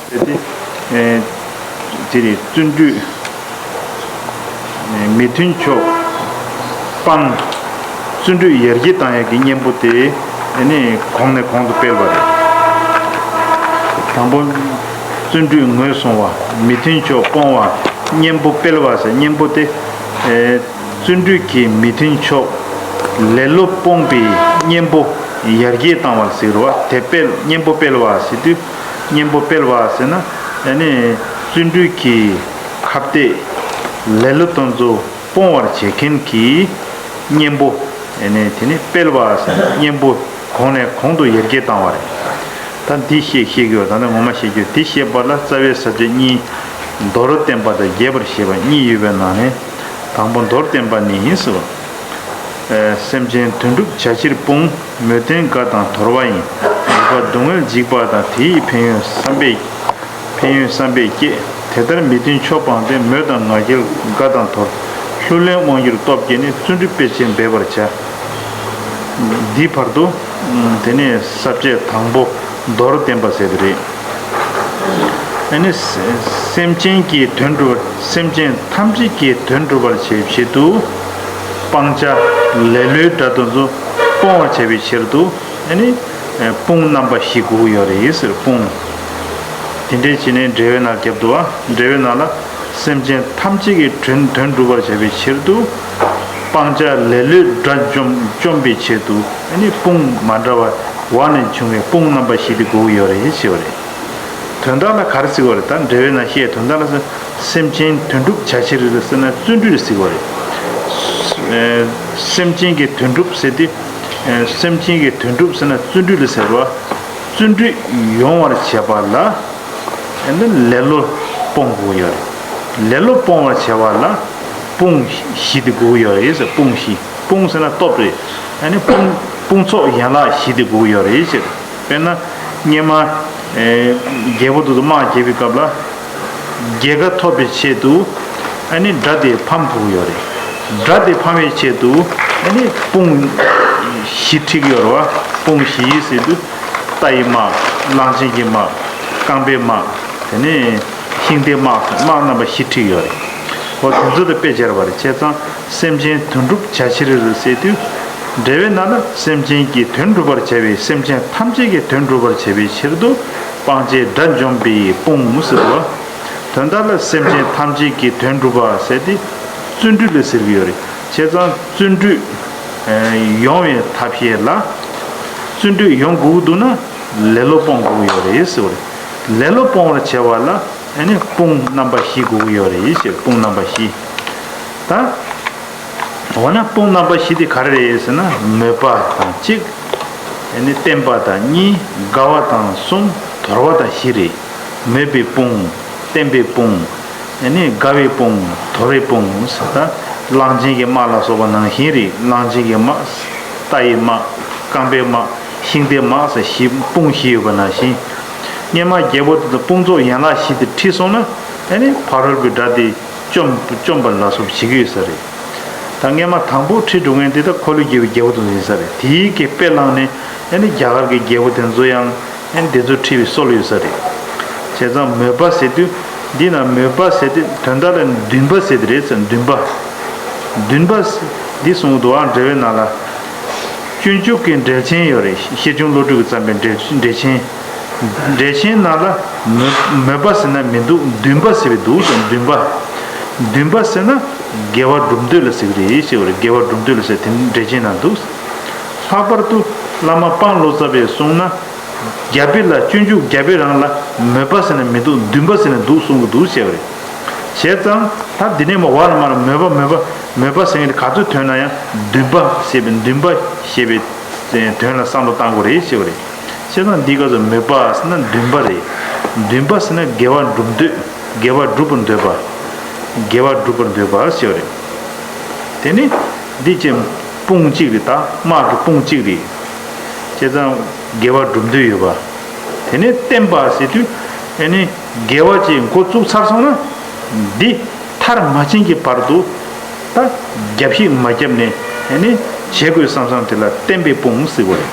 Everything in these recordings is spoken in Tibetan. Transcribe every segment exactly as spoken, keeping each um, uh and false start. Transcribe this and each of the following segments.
དེ་དེ་རེད། བརྩོན་འགྲུས་མི་མཐུན་ཕྱོགས་སྤང་། བརྩོན་འགྲུས་ཡར་རྒྱས་བཏང་ཡག་གི་གཉེན་པོ་དེ་ཨ་ནི་གོང་ནས་གོང་དུ་སྤེལ་བ་རེད། དང་པོ་བརྩོན་འགྲུས་ངོས་བཟུང་བ། མི་མཐུན་ཕྱོགས་སྤོང་བ། གཉེན་པོ་སྤེལ་བ་ཟེར། གཉེན་པོ་དེ་བརྩོན་འགྲུས་ཀྱི་མི་མཐུན་ཕྱོགས་ལེ་ལོ་སྤོང་བའི་གཉེན་པོ་ཡར་རྒྱས་བཏང་བ་ཟེར་བ་དེ་སྤེལ། གཉེན་པོ་སྤེལ་བ་ཟེར་དུས། གཉེན་པོ་སྤེལ་བ་ཟེར་ན་ཨ་ནི་བརྩོན་འགྲུས་ཀྱི་ཁ་གཏད་ལེ་ལོ་དེ་ཚོ་སྤོང་བར་བྱེད་མཁན་གྱི་གཉེན་པོ་ཨ་ནི་དེ་ནི་སྤེལ་བ་ཟེར་ན་གཉེན་པོ་གོང་ནས་གོང་དུ་ཡར་རྒྱས་བཏང་བ་རེད། ད་འདི་བཤད་བཤད་རྒྱུ་ད་ནི་ངོ་མ་བཤད་རྒྱུ་འདི་བཤད་པ་ལ་རྩ་བའི་ས་བཅད་གཉིས། མདོར་བསྟན་པ་དང་རྒྱས་པར་བཤད་པ་གཉིས་ཡོད་པའི་ནང་ནས་དང་པོ་མདོར་བསྟན་པ་ནི་ཡིན་ཟེར་བ། སེམས་ཅན་དོན་གྲུབ་བྱ་ཕྱིར་སྤོང་། མོས་ལྡན་དགའ་དང་དོར་བ་ཡིན། མོས་པ་སྡུག་བསྔལ་འཇིགས་པ་དང་། དེ་ཡི་ཕན་ཡོན་བསམ་པས་ཕན་ཡོན་བསམ་པས་བསྐྱེད། དེ་ལྟར་མི་མཐུན་ཕྱོགས་སྤངས་ཏེ། མོས་དང་ང་རྒྱལ་དགའ་དང་དོར། ལྷུར་ལེན་དབང་སྒྱུར་སྟོབས་བསྐྱེད་ནས། བརྩོན་འགྲུས་སྤེལ་ཕྱིར་འབད་པར་བྱ། འདི་བར་དུ་དེ་ནས་ས་བཅད་དང་པོ་མདོར་བསྟན་པ་ཟེར་གྱི་རེད། ཨ་ནི་སེམས་ཅན་གྱི་དོན་སྒྲུབ་པར། སེམས་ཅན་ཐམས་ཅད་ཀྱི་དོན་སྒྲུབ་པར་བྱེད་ཆེད་དུ་སྤང་བྱ་ལེ་ལོའི་དགྲ་དེ་ཚོ་སྤོང་བར་བྱ་བའི་ཕྱིར་དུ་ཨ་ནི་དཔུང་རྣམ་པ་བཞི་དགོས་ཀྱི་ཡོད་རེད་ཟེར། དཔུང་དེ་འདྲའི་བྱས་ནས་འགྲེལ་བའི་ནང་རྒྱབ་འདུག་བ། འགྲེལ་བའི་ནང་ལ་སེམས་ཅན་ཐམས་ཅད་ཀྱི་དོན་དོན་སྒྲུབ་པར་བྱ་བའི་ཕྱིར་དུ་སྤང་བྱ་ལེ་ལོའི་དགྲ་འཇོམས་འཇོམས་པའི་ཆེད་དུ་ཨ་ནི་དཔུང་མ་འདྲ་བ་བ་ནས་བྱུང་བའི་དཔུང་རྣམ་པ་བཞི་དེ་དགོས་ཀྱི་ཡོད་རེད་ཞེས་པ་རེད། དོན་དག་ལ་ག་རེ་ཟེར་བ་རེད། ད་འགྲེལ་བའི་ནང་བཤད་དོན་དག་ལ་སེམས་ཅན་དོན་གྲུབ་བྱ་ཕྱིར་ཟེར་ན་བརྩོན་འགྲུས་ལ་ཟེར་བ་རེད། སེམས་ཅན་གྱི་དོན་གྲུབ་ཟེར་དུས་སེམས་ཅན་གྱི་དོན་གྲུབ་ཟེར་ན་བརྩོན་འགྲུས་ལ་ཟེར་བ། བརྩོན་འགྲུས་ཡོང་བར་བྱེད་པ་ལ་ཨ་ནི་ལེ་ལོ་སྤོང་དགོས་ཡོད་རེད། ལེ་ལོ་སྤོང་བར་བྱེད་པ་ལ་དཔུང་བཞི་དེ་དགོས་ཡོད་རེད་ཟེར། དཔུང་བཞི། དཔུང་ཟེར་ན་སྟོབས་རེད། ཨ་ནི་དཔུང་དཔུང་ཚོགས་ཡན་ལག་བཞི་དེ་དགོས་ཡོད་རེད་ཟེར། དཔེར་ན་སྔོན་མ་རྒྱལ་པོ་དེ་ཚོ་དམག་རྒྱག་པའི་སྐབས་ལ་རྒྱལ་ཁ་ཐོབ་པའི་ཆེད་དུ་ཨ་ནི་དགྲ་དེ་ཕམ་དགོས་ཡོད་རེད། དགྲ་དེ་ཕམ་པའི་ཆེད་དུ་ཨ་ནི་དཔུང་བཞི་ཁྲིད་ཀྱི་ཡོད་རེད་བ། དཔུང་བཞི་ཟེར་དུས་རྟ་ཡི་དམག། གླང་ཆེན་གྱི་དམག། རྐང་པའི་དམག། དེ་ནས་ཤིང་རྟའི་དམག་དམག་རྣམ་པ་བཞི་ཁྲིད་ཡོད་རེད། འོ་དེ་ཚོ་དང་དཔེ་སྦྱར་བ་རེད། བྱས་ཙང་སེམས་ཅན་དོན་གྲུབ་བྱ་ཕྱིར་ཟེར་དུས་འགྲེལ་བའི་ནང་ལ་སེམས་ཅན་གྱི་དོན་སྒྲུབ་པར་བྱ་བའི། སེམས་ཅན་ཐམས་ཅད་ཀྱི་དོན་སྒྲུབ་པར་བྱ་བའི་ཕྱིར་དུ་སྤང་བྱའི་དགྲ་འཇོམས་པའི་དཔུང་ཟེར་བ། དོན་དག་ལ་སེམས་ཅན་ཐམས་ཅད་ཀྱི་དོན་སྒྲུབ་པ་ཟེར་དེ་བརྩོན་འགྲུས་ལ་ཟེར་གྱི་ཡོད་རེད། བྱས་ཙང་བརྩོན་འགྲུས་ཡོང་བའི་ཐབས་ཤེས་ལ་བརྩོན་འགྲུས་ཡོང་དགོས་འདུག་ན་ལེ་ལོ་སྤོང་དགོས་ཡོད་རེད་ཟེར་བ་རེད། ལེ་ལོ་སྤོང་བར་བྱ་བ་ལ་ཨ་ནི་དཔུང་རྣམ་པ་བཞི་དགོས་ཀྱི་ཡོད་རེད་ཟེར། དཔུང་རྣམ་པ་བཞི། ད་འོ་ན་དཔུང་རྣམ་པ་བཞི་དེ་ག་རེ་རེད་ཟེར་ན་མོས་པ་དང་གཅིག་ཨ་ནི་བརྟན་པ་དང་གཉིས། དགའ་བ་དང་གསུམ། དོར་བ་དང་བཞི་རེད། མོས་པའི་དཔུང་། བརྟན་པའི་དཔུང་། ཨ་ནི་དགའ་བའི་དཔུང་། དོར་བའི་དཔུང་ཟེར། ད་གླང་ཆེན་གྱི་དམག་ལ་སོགས་པ་ནང་བཞིན་རེད། གླང་ཆེན་གྱི་དམག་རྟ་ཡི་དམག་རྐང་པའི་དམག་ཤིང་རྟའི་དམག་ཟེར་བཞི་དཔུང་བཞི་ཡོད་པ་ནང་བཞིན། སྔོན་མ་རྒྱལ་པོ་དེ་ཚོ་དཔུང་ཚོགས་ཡན་ལག་བཞི་དེ་ཁྲིད་སོང་ན་ཨ་ནི་ཕ་རོལ་པོའི་དགྲ་དེ་བཅོམ་བཅོམ་པ་ལ་སོགས་བྱེད་ཀྱི་ཡོད་ས་རེད། ད་སྔོན་མ་དང་པོ་ཁྲིད་འགྲོ་མཁན་དེ་ད་འཁོར་ལོས་སྒྱུར་བའི་རྒྱལ་པོ་དེ་ཚོ་ཡིན་ས་རེད། དེའི་གི་དཔེ་བླངས་ནས་ཨ་ནི་རྒྱ་གར་གྱི་རྒྱལ་པོ་དེ་ཚོ་ཡང་ཨ་ནི་དེ་ཚོ་ཁྲིད་པའི་སྲོལ་ཡོད་ས་རེད། བྱས་ཙང་མོས་པ་ཟེར་དུས་འདི་ན་མོས་པ་ཟེར་དུས་དོན་དག་ལ་འདུན་པ་ཟེར་དེ་རེད་ཟེར། འདུན་པ། འདུན་པ་འདི་གསུངས་འདུག་ཨ། འགྲེལ་བའི་ནང་ལ་སྤྱོད་འཇུག་གི་འགྲེལ་ཆེན་ཡོད་རེད། ཤེར་ཕྱིན་བློ་གྲོས་ཀྱིས་བརྩམས་པའི་འགྲེལ་འགྲེལ་ཆེན། འགྲེལ་ཆེན་ནང་ལ་མོས་མོས་པ་ཟེར་ན་མི་འདུག་འདུན་པ་ཟེར་བའི་འདུག་ཟེར། འདུན་པ། འདུན་པ་ཟེར་ན་དགེ་བ་སྒྲུབ་འདོད་ལ་ཟེར་གྱི་རེད་ཞེས་པ་རེད། དགེ་བ་སྒྲུབ་འདོད་ལ་ཟེར་དེ་འགྲེལ་ཆེན་ནང་འདུག་ལྷག་པར་དུ་བླ་མ་དཔང་བློ་བཟང་པས་གསུངས་ན། རྒྱ་དཔེ་ལ་སྤྱོད་འཇུག་རྒྱ་དཔེ་རང་ལ་མོས་པ་ཟེར་ན་མི་འདུག་འདུན་པ་ཟེར་ན་འདུག་གསུང་གི་འདུག་ཞེས་པ་རེད། བྱས་ཙང་ད་འདི་ནས་མ་བར་མར་མོས་པ་མོས་པ་མོས་པ་ཟེར་མཁན་དེ་ག་ཚོད་ཐོན་ན་ཡང་འདུན་པ་ཞེས་པའི་འདུན་པ་ཞེས་པའི་དོན་ལ་བསམ་བློ་བཏང་དགོས་རེད་ཞེས་པ་རེད། བྱས་ཙང་འདི་སྐབས་སུ་མོས་པ་ཟེར་ན་འདུན་པ་རེད། འདུན་པ་ཟེར་ན་དགེ་བ་སྒྲུབ་འདོད། དགེ་བ་སྒྲུབ་པར་འདོད་པ། དགེ་བ་སྒྲུབ་པར་འདོད་པ་ཞེས་པ་རེད། དེ་ནི་འདི་ཅན་དཔུང་གཅིག་རེད། ད་དམག་གི་དཔུང་གཅིག་རེད། བྱས་ཙང་དགེ་བ་སྒྲུབ་འདོད་ཡོད་པ། དེ་ནས་བརྟན་པ་ཟེར་དུས་ཨ་ནི་དགེ་བ་ཅིག་འགོ་བཙུགས་ཚར་སོང་ན་འདི་མཐར་མ་ཕྱིན་གྱི་བར་དུ་ད་རྒྱབ་བཤིག་མ་བརྒྱབ་ནས་ཨ་ནི་བྱེད་དགོས་བསམ་བསམ་དེ་ལ་བརྟན་པའི་དཔུང་ཟེར་བ་རེད།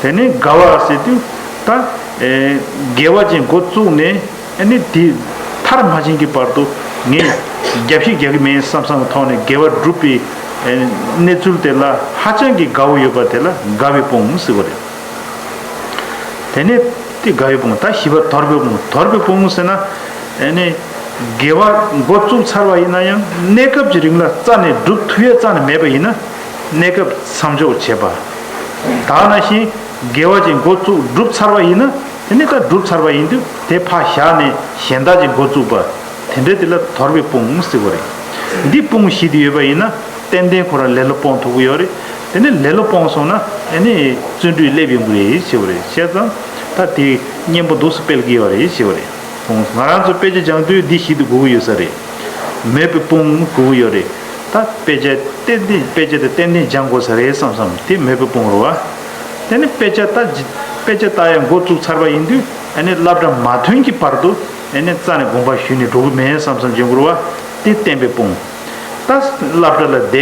དེ་ནས་དགའ་བ་ཟེར་དུས་ད་ དགེ་བ་ཅན་འགོ་བཙུགས་ནས་ཨ་ནི་དེ་མཐར་མ་ཕྱིན་གྱི་བར་དུ་ངས་རྒྱབ་བཤིག་རྒྱག་གི་མེད་བསམ་བསམ་གྱི་ཐོག་ནས་དགེ་བ་སྒྲུབ་པའི་གནས་ཚུལ་དེ་ལ་ཧ་ཅང་གི་དགའ་བོ་ཡོད་པ་དེ་ལ་དགའ་བའི་དཔུང་ཟེར་བ་རེད། དེ་ནས་དེ་དགའ་བའི་དཔུང་། ད་བཞི་པ་དོར་བའི་དཔུང་། དོར་བའི་དཔུང་ཟེར་ན་ཨ་ནི་དགེ་བ་འགོ་བཙུགས་ཚར་བ་ཡིན་ན་ཡང་གནས་སྐབས་ཀྱི་རིང་ལ་རྩ་ནས་སྒྲུབ་ཐུབ་ཡས་རྩ་ནས་མེད་པ་ཡིན་ན་གནས་སྐབས་མཚམས་འཇོག་བྱེད་པ། ད་ནང་བཞིན་དགེ་བ་ཅན་འགོ་བཙུགས་སྒྲུབ་ཚར་བ་ཡིན་ན་དེ་ནི་ད་སྒྲུབ་ཚར་བ་ཡིན་དུས་དེ་ཕར་བཞག་ནས་གཞན་དག་ཅིག་འགོ་བཙུགས་པ། དེ་འདྲ་དེ་ལ་དོར་བའི་དཔུང་ཟེར་བ་རེད། འདི་དཔུང་བཞི་དེ་ཡོད་པ་ཡིན་ན་ཏན་ཏན་ཁོ་རང་ལེ་ལོ་སྤོང་ཐུབ་ཀྱི་ཡོད་རེད། དེ་ནི་ལེ་ལོ་སྤོང་སོང་ན་ཨ་ནི་བརྩོན་འགྲུས་སླེབས་ཡོང་གི་རེད་ཟེར་བ་རེད། བྱས་ཙང་ད་དེ་སྙན་པོ་འདུག་སེ་སྤེལ་གྱི་ཡོད་རེད་ཟེར་བ་རེད། ང་རང་ཚོ་དཔེ་ཆ་སྦྱང་དུས་འདི་བཞི་དེ་དགོས་ཀྱི་ཡོད་ས་རེད། མོས་པའི་དཔུང་དགོས་ཀྱི་ཡོད་རེད། ད་དཔེ་ཆ་ཏན་ཏན་དཔེ་ཆ་དེ་ཏན་ཏན་སྦྱང་དགོས་ས་རེད་བསམ་བསམ་དེ་མོས་པའི་དཔུང་རེད་བ། དེ་ནི་དཔེ་ཆ་ལྟ་དཔེ་ཆ་ལྟ་ཡ་འགོ་བཙུགས་ཚར་བ་ཡིན་དུས་ཨ་ནི་སློབ་གྲྭ་མ་ཐོན་གྱི་བར་དུ་ཨ་ནི་རྩ་ནས་དགོངས་པ་ཞུས་ནས་འགྲོ་གི་མེད་བསམ་བསམ་སྦྱང་དགོས་རེད་བ། དེ་བསྟན་པའི་དཔུང་། ད་སློབ་གྲྭ་ལ་བསྡད་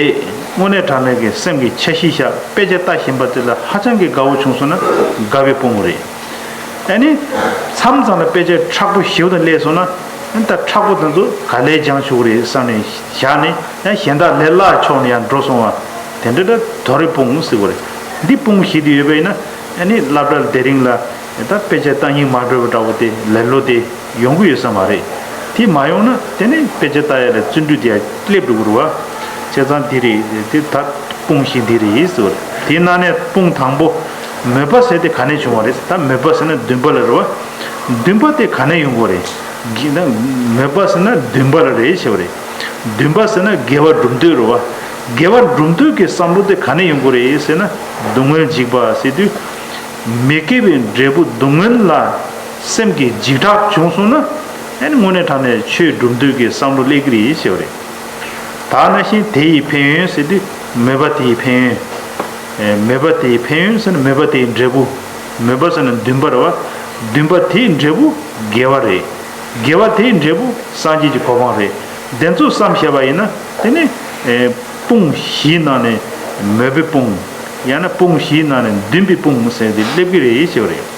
དངོས་གནས་དྲང་གནས་ཀྱི་སེམས་ཀྱི་འཆར་གཞི་བཞག་དཔེ་ཆ་ལྟ་བཞིན་པ་དེ་ལ་ཧ་ཅང་གི་དགའ་བོ་བྱུང་སོང་ན་དགའ་བའི་དཔུང་རེད། ཨ་ནི། མཚམས་མཚམས་ལ་དཔེ་ཆ་མཁྲེགས་པོ་ཞེ་པོ་དང་སླེབས་སོང་ན། ཨ་ནི་ད་མཁྲེགས་པོ་དེ་ཚོ་ག་ལེར་སྦྱང་ཆོག་གི་རེད་བསམ་ནས་བཞག་ནས་ཡང་གཞན་དག་ལས་སླ་ཕྱོགས་ནས་ཡང་འགྲོ་སོང་བ། དེ་འདྲ་ད་དོར་བའི་དཔུང་ཟེར་བ་རེད། འདི་དཔུང་བཞི་དེ་ཡོད་པ་ཡིན་ན་ཨ་ནི་སློབ་གྲྭར་བསྡད་རིང་ལ་ད་དཔེ་ཆ་ལྟ་སྙིང་མ་འདོད་པ་འདྲ་བོ་དེ་ལེ་ལོ་དེ་ཡོང་གི་ཡོད་ས་མ་རེད། དེ་མ་ཡོང་ན་དེ་ནི་དཔེ་ཆ་ལྟ་ཡ་ལ་བརྩོན་འགྲུས་དེ་ཡང་སླེབས་འགྲོ་གི་རེད་བ། བྱས་ཙང་འདི་རེད་དེ་ད་དཔུང་བཞི་འདི་རེད་ཟེར་བ་རེད། དེའི་ནང་ནས་དཔུང་དང་པོ། མོས་པ་ཟེར་དེ་ག་ནས་བྱུང་བ་རེད། ད་མོས་པ་ཟེར་ན་འདུན་པ་ལ་རེད་བ། འདུན་པ་དེ་ག་ནས་ཡོང་གི་རེད། གི་ན་མོས་པ་ཟེར་ན་འདུན་པ་ལ་རེད་ཟེར་བ་རེད། འདུན་པ་ཟེར་ན་དགེ་བ་སྒྲུབ་འདོད་རེད་བ། དགེ་བ་སྒྲུབ་འདོད་ཀྱི་བསམ་བློ་དེ་ག་ནས་ཡོང་གི་རེད་ཟེར་ན། སྡུག་བསྔལ་འཇིགས་པ་ཟེར་དུས། མི་དགེ་བའི་འབྲས་བུ་སྡུག་བསྔལ་ལ་སེམས་ཀྱི་འཇིགས་སྐྲག་བྱུང་སོང་ན། ཨ་ནི་དངོས་གནས་དྲང་གནས་ཆོས་སྒྲུབ་འདོད་ཀྱི་བསམ་བློ་སླེབས་ཀྱི་རེད་ཟེར་བ་རེད། ད་ནང་བཞིན་དེ་ཡི་ཕན་ཡོན་ཟེར་དུས་མོས་པ་དེ་ཡི་ཕན་ཡོན། ཨེ་མོས་པ་དེ་ཡི་ཕན་ཡོན་ཟེར་ན་མོས་པ་དེ་ཡི་འབྲས་བུ། མོས་པ་ཟེར་ན་འདུན་པ་རེད་བ། འདུན་པ་དེ་ཡི་འབྲས་བུ་དགེ་བ་རེད། དགེ་བ་དེ་ཡི་འབྲས་བུ་སངས་རྒྱས་ཀྱི་གོ་འཕང་རེད། དེ་ཚོ་བསམ་བཞག་པ་ཡིན་ན་དེ་ནི་ཨེ་དཔུང་བཞིའི་ནང་ནས་མོས་པའི་དཔུང་། ཡང་ན་དཔུང་བཞིའི་ནང་ནས་འདུན་པའི་དཔུང་ཟེར་དེ་སླེབས་ཀྱི་རེད་ཟེར་བ་རེད།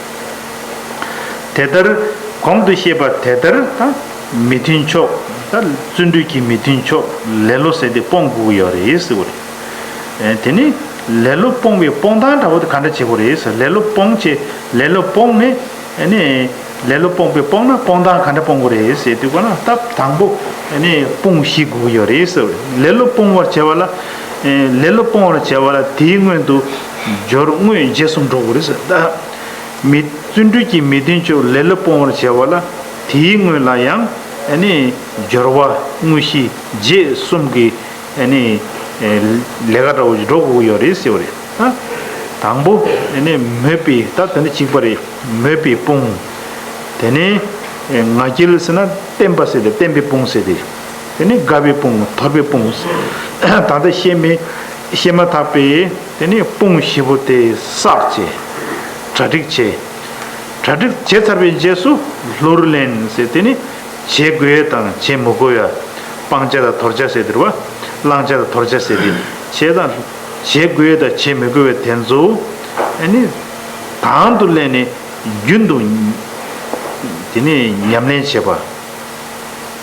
དེ་ལྟར་གོང་དུ་བཤད་པ་དེ་ལྟར་ད་མི་མཐུན་ཕྱོགས། ད་བརྩོན་འགྲུས་ཀྱི་མི་མཐུན་ཕྱོགས་ལེ་ལོ་ཟེར་དེ་སྤོང་དགོས་ཀྱི་ཡོད་རེད་ཟེར་བ་རེད། ཨེ་དེ་ནི་ལེ་ལོ་སྤོང་བའི་སྤོང་སྟངས་འདྲ་བོ་དེ་ག་འདྲ་བྱེད་དགོས་རེད་ཟེར། ལེ་ལོ་སྤོང་བྱེད་ལེ་ལོ་སྤོང་ནས་ཨེ་ནི་ལེ་ལོ་སྤོང་བའི་སྤོང་ན་སྤོང་སྟངས་ག་འདྲ་སྤོང་དགོས་རེད་ཟེར་དུས་ག་ན་སྟབས་དང་པོ་ཨེ་ནི་དཔུང་བཞི་དགོས་ཀྱི་ཡོད་རེད་ཟེར་བ་རེད། ལེ་ལོ་སྤོང་བར་བྱ་བ་ལ་ཨེ་ལེ་ལོ་སྤོང་བར་བྱ་བ་ལ་དེའི་སྔོན་དུ་སྦྱོར་དངོས་རྗེས་སུ་འགྲོ་དགོས་རེད་ཟེར། ད། མི་བརྩོན་འགྲུས་ཀྱི་མི་མཐུན་ཕྱོགས་ལེ་ལོ་སྤོང་བར་བྱ་བ་ལ་དེའི་སྔོན་ལ་ཡང་ཨ་ནི་སྦྱོར་བ་དངོས་གཞི་རྗེས་གསུམ་གྱི་ཨ་ནི་ལས་ཀ་འདྲ་བོ་ཞིག་འགྲོ་དགོས་ཀྱི་ཡོད་རེད་ཟེར་བ་རེད། ད་དང་པོ་ཨ་ནི་མོས་པའི་ད་དེ་ནི་གཅིག་པ་རེད། མོས་པའི་དཔུང་། དེ་ནས་ང་རྒྱལ་ཟེར་ན་བརྟན་པ་ཟེར་ཏེ་བརྟན་པའི་དཔུང་ཟེར་ཏེ། དེ་ནས་དགའ་བའི་དཔུང་དོར་བའི་དཔུང་། ད་ལྟ་བཤད་མི་བཤད་མ་ཐག་པའི་དེ་ནས་དཔུང་བཞི་པོ་དེ་བསགས་བྱས། གྲ་སྒྲིག་བྱས། གྲ་སྒྲིག་བྱས་ཚར་བའི་རྗེས་སུ་ལྷུར་ལེན་ཟེར་དེ་ནི་བྱེད་དགོས་ཡ་དང་བྱེད་མི་དགོས་ཡ། སྤང་བྱ་དང་དོར་བྱ་ཟེར་དེ་རེད་བ། བླང་བྱ་དང་དོར་བྱ་ཟེར་དེ། བྱེད་དང་བྱེད་དགོས་ཡ་དང་བྱེད་མི་དགོས་པའི་དེ་ཚོ་ཨ་ནི་དང་དུ་ལེན་ནས་རྒྱུན་དུ་དེ་ནི་ཉམས་ལེན་བྱེད་པ།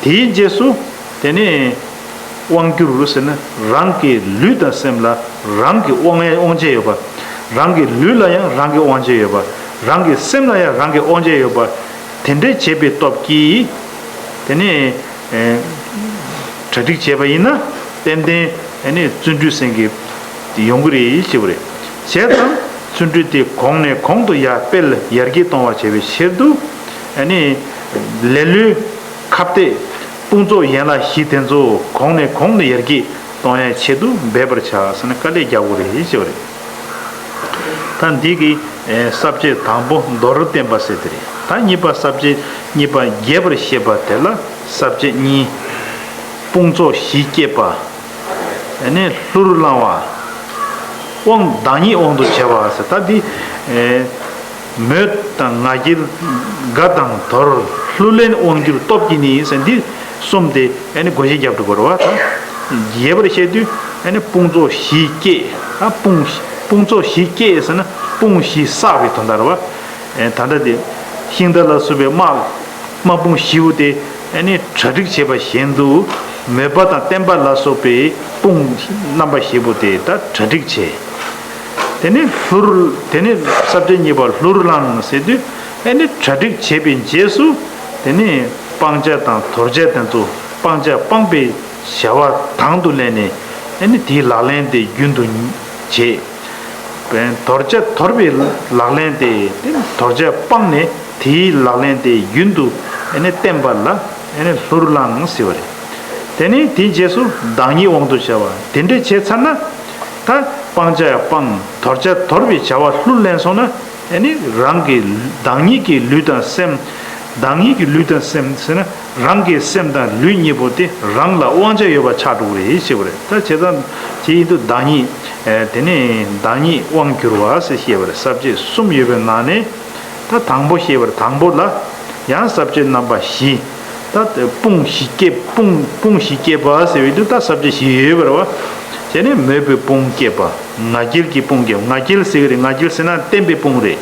དེའི་རྗེས་སུ་དེ་ནི་དབང་བསྒྱུར་ཟེར་ན་རང་གི་ལུས་དང་སེམས་ལ་རང་གི་དབང་ཡང་དབང་བྱེད་ཡོད་པ། རང་གི་ལུས་ལ་ཡང་རང་གི་དབང་བྱེད་ཡོད་པ། རང་གི་སེམས་ལ་ཡང་རང་གི་དབང་བྱེད་ཡོད་པ། དེ་འདྲའི་བྱེད་པའི་སྟོབས་ཀྱིས་དེ་ནི་ཨེ་གྲ་སྒྲིག་བྱས་པ་ཡིན་ན་ཏན་ཏན་ཨེ་ནི་བརྩོན་འགྲུས་ཟེར་མཁན་དེ་ཡོང་གི་རེད་ཞེས་པ་རེད། བྱས་ཙང་བརྩོན་འགྲུས་དེ་གོང་ནས་གོང་དུ་ཡར་སྤེལ་ཡར་རྒྱས་གཏོང་བ་བྱེད་པའི་ཕྱིར་དུ་ཨེ་ནི་ལེ་ལོའི་ཁ་གཏད། དཔུང་ཚོགས་ཡན་ལག་བཞི་དེ་ཚོ་གོང་ནས་གོང་དུ་ཡར་རྒྱས་གཏོང་ཡའི་ཆེད་དུ་འབད་པར་བྱ་ཟེར་ནས་དཀའ་ལས་རྒྱག་དགོས་རེད་ཞེས་པ་རེད། ད་འདི་གི་ས་བཅད་དང་པོ་མདོར་བསྟན་པ་ཟེར་དེ་རེད། ད་གཉིས་པ་ས་བཅད་གཉིས་པ་རྒྱས་པར་བཤད་པ་དེ་ལ་ས་བཅད་གཉིས། དཔུང་ཚོགས་བཞི་བསྐྱེད་པ། ཨ་ནི་ལྷུར་བླང་བ། དབང་བདག་ཉིད་དབང་དུ་བྱ་བ་ཟེར། ད་འདི་ཨེ་མོས་དང་ང་རྒྱལ། དགའ་དང་དོར། ལྷུར་ལེན་དབང་བསྒྱུར་སྟོབས་ཀྱིས་ནི་ཟེར། འདི་གསུམ་དེ་ཨ་ནི་བགོ་བཤའ་རྒྱབ་འགྲོ་དགོས་རེད་བ། ད་རྒྱས་པར་བཤད་དུས་ཨ་ནི་དཔུང་ཚོགས་བཞི་བསྐྱེད། ཨ་དཔུང་དཔུང་ཚོགས་བཞི་བསྐྱེད་ཟེར་ན་དཔུང་བཞི་བསགས་པའི་དོན་དག་རེད་བ། ཨེ་ད་ལྟ་དེ་ ཤིང་རྟ་ལ་སོགས་པའི་དམག་དམག་དཔུང་བཞི་པོ་དེ་ཨ་ནི་གྲ་སྒྲིག་བྱས་པ་བཞིན་དུ་མོས་པ་དང་བརྟན་པ་ལ་སོགས་པའི་དཔུང་རྣམ་པ་བཞི་པོ་དེ་ད་གྲ་སྒྲིག་བྱས། དེ་ནས་ལྷུར། དེ་ནས་ས་བཅད་གཉིས་པ་ལྷུར་བླངས་ཟེར་དུས་ཨ་ནི་གྲ་སྒྲིག་བྱས་པའི་རྗེས་སུ་དེ་ནས་སྤང་བྱ་དང་དོར་བྱ་དེ་ཚོ་སྤང་བྱ་སྤངས་པའི་བྱ་བ་དང་དུ་ལེན་ནས་ཨ་ནི་དེའི་ལག་ལེན་དེ་རྒྱུན་དུ་བྱེད། དོར་བྱ་དོར་བའི་ལག་ལེན་དེ་དེ་ནི་དོར་བྱ་སྤངས་ནས་དེའི་ལག་ལེན་དེ་རྒྱུན་དུ་ཨ་ནི་བསྟེན་པ་ལ་ཨ་ནི་ལྷུར་བླངས་ཟེར་བ་རེད། དེ་ནས་དེའི་རྗེས་སུ་བདག་ཉིད་དབང་དུ་བྱ་བ་དེ་འདྲ་བྱས་ཚར་ན། ད་སྤང་བྱ་སྤངས། དོར་བྱ་དོར་བའི་བྱ་བ་ལྷུར་ལེན་སོང་ན་ཨ་ནི་རང་གི་བདག་ཉིད་ཀྱི་ལུས་དང་སེམས། བདག་ཉིད་ཀྱི་ལུས་དང་སེམས་ཟེར་ན། རང་གི་སེམས་དང་ལུས་གཉིས་པོ་དེ་རང་ལ་དབང་ཆ་ཡོད་པ་ཆགས་འགྲོ་གི་རེད་ཞེས་པ་རེད། ད་བྱས་ཙང་དེ་ཡིན་དུས་བདག་ཉིད། ཨེ། དེ་ནས་བདག་ཉིད་དབང་བསྒྱུར་བ་ཟེར་བཤད་པ་རེད། ས་བཅད་གསུམ་ཡོད་པའི་ནང་ནས་ད་དང་པོ་བཤད་པ་རེད། དང་པོ་ལ་ཡང་ས་བཅད་རྣམ་པ་བཞི། ད་དཔུང་བཞི་བསྐྱེད། དཔུང་དཔུང་བཞི་བསྐྱེད་པ་ཟེར་བའི་དུས་ད་ས་བཅད་བཞི་ཡོད་པ་རེད་བ། དེ་ནས་མོས་པའི་དཔུང་བསྐྱེད་པ། ང་རྒྱལ་གྱི་དཔུང་བསྐྱེད། ང་རྒྱལ་ཟེར་གི་རེད། ང་རྒྱལ་ཟེར་ན་བརྟན་པའི་དཔུང་རེད།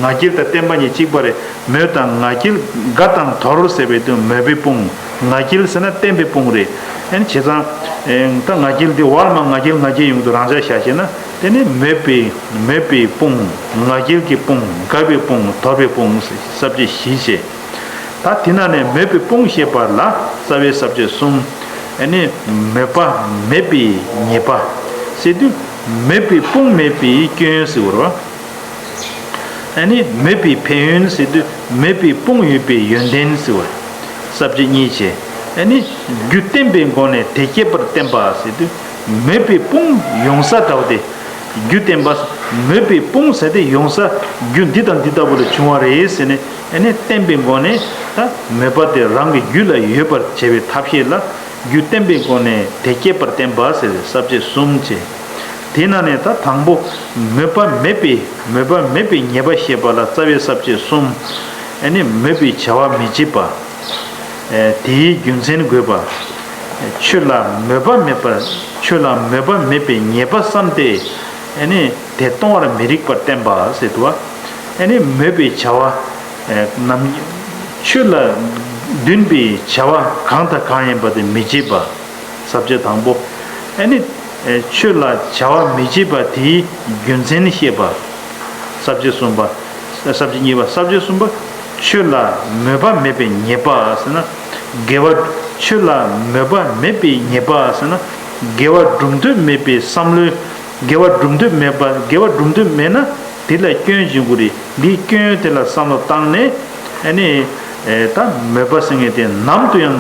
ང་རྒྱལ་དང་བརྟན་པ་གཉིས་གཅིག་པ་རེད། མོས་དང་ང་རྒྱལ། དགའ་དང་དོར་ཟེར་བའི་དོན་མོས་པའི་དཔུང་། ང་རྒྱལ་ཟེར་ན་བརྟན་པའི་དཔུང་རེད། ཨ་ནི་བྱས་ཙང་། ཨེ། ད་ང་རྒྱལ་འདི་བར་མ་ང་རྒྱལ་ང་རྒྱལ་ཡོང་དུས་རང་འཇགས་བཞག་བྱས་ན་དེ་ནི་མོས་པའི་མོས་པའི་དཔུང་། ང་རྒྱལ་གྱི་དཔུང་། དགའ་བའི་དཔུང་། དོར་བའི་དཔུང་ཟེར་ས་བཅད་བཞི་བྱས། ད་དེ་ནང་ནས་མོས་པའི་དཔུང་བཤད་པ་ལ་རྩ་བའི་ས་བཅད་གསུམ། ཨ་ནི་མོས་པ་མེད་པའི་ཉེས་པ་ཟེར་དུས་མོས་པའི་དཔུང་མེད་པའི་སྐྱོན་ཟེར་བ་རེད་བ། ཨ་ནི་མོས་པའི་ཕན་ཡོན་ཟེར་དུས་མོས་པའི་དཔུང་ཡོད་པའི་ཡོན་ཏན་ཟེར་བ། ས་བཅད་གཉིས་བྱས། ཨ་ནི་རྒྱུ་བརྟན་པའི་སྒོ་ནས་དེ་སྐྱེད་པར་བསྟན་པ་ཟེར་དུས་མོས་པའི་དཔུང་ཡོང་ས་འདྲ་བ་དེ། རྒྱུ་བརྟན་པ། མོས་པའི་དཔུང་ཟེར་དེ་ཡོང་ས་རྒྱུ་འདི་དང་འདི་ལྟ་བུ་ལ་བྱུང་བ་རེད་ཟེར་ནས། ཨ་ནི་བརྟན་པའི་སྒོ་ནས་ད་མོས་པ་དེ་རང་གི་རྒྱུད་ལ་ཡོད་པར་བྱེད་པའི་ཐབས་ཤེས་ལ་རྒྱུ་བརྟན་པའི་སྒོ་ནས་དེ་སྐྱེད་པར་བསྟན་པ་ཟེར་ས་བཅད་གསུམ་བྱས། དེའི་ནང་ནས་ད་དང་པོ་མོས་པ་མེད་པའི་མོས་པ་མེད་པའི་ཉེས་པ་བཤད་པ་ལ་རྩ་བའི་ས་བཅད་གསུམ། ཨ་ནི་མོས་པའི་བྱ་བ་མི་བྱེད་པ། ཨེ། དེའི་རྒྱུ་མཚན་དགོས་པ། ཆོས་ལ་མོས་པ་མེད་པར། ཆོས་ལ་མོས་པ་མེད་པའི་ཉེས་པ་བསམས་ཏེ། ཨ་ནི་དེ་གཏོང་བར་མི་རིགས་པར་བསྟན་པ་ཟེར་འདུག་བ། ཨ་ནི་མོས་པའི་བྱ་བ། ཨེ། ནམ། ཆོས་ལ་འདུན་པའི་བྱ་བ་གང་དང་གང་ཡིན་པ་དེ་མི་བྱེད་པ། ས་བཅད་དང་པོ། ཨ་ནི། ཨེ། ཆོས་ལ་བྱ་བ་མི་བྱེད་པ་དེའི་རྒྱུ་མཚན་བཤད་པ། ས་བཅད་གསུམ་པ། ས་བཅད་གཉིས་པ། ས་བཅད་གསུམ་པ། ཆོས་ལ་མོས་པ་མེད་པའི་ཉེས་པ་ཟེར་ན། དགེ་བ། ཆོས་ལ་མོས་པ་མེད་པའི་ཉེས་པ་ཟེར་ན། དགེ་བ་སྒྲུབ་འདོད་མེད་པའི་བསམ་བློའི། དགེ་བ་སྒྲུབ་འདོད་མེད་པ། དགེ་བ་སྒྲུབ་འདོད་མེད་ན་དེ་ལ་སྐྱོན་འབྱུང་གི་རེད། འདིའི་སྐྱོན་དེ་ལ་བསམ་བློ་བཏང་ནས། ཨ་ནི། ཨེ། ད་མོས་པ་ཟེར་མཁན་དེ་ནམ་དུ་ཡང་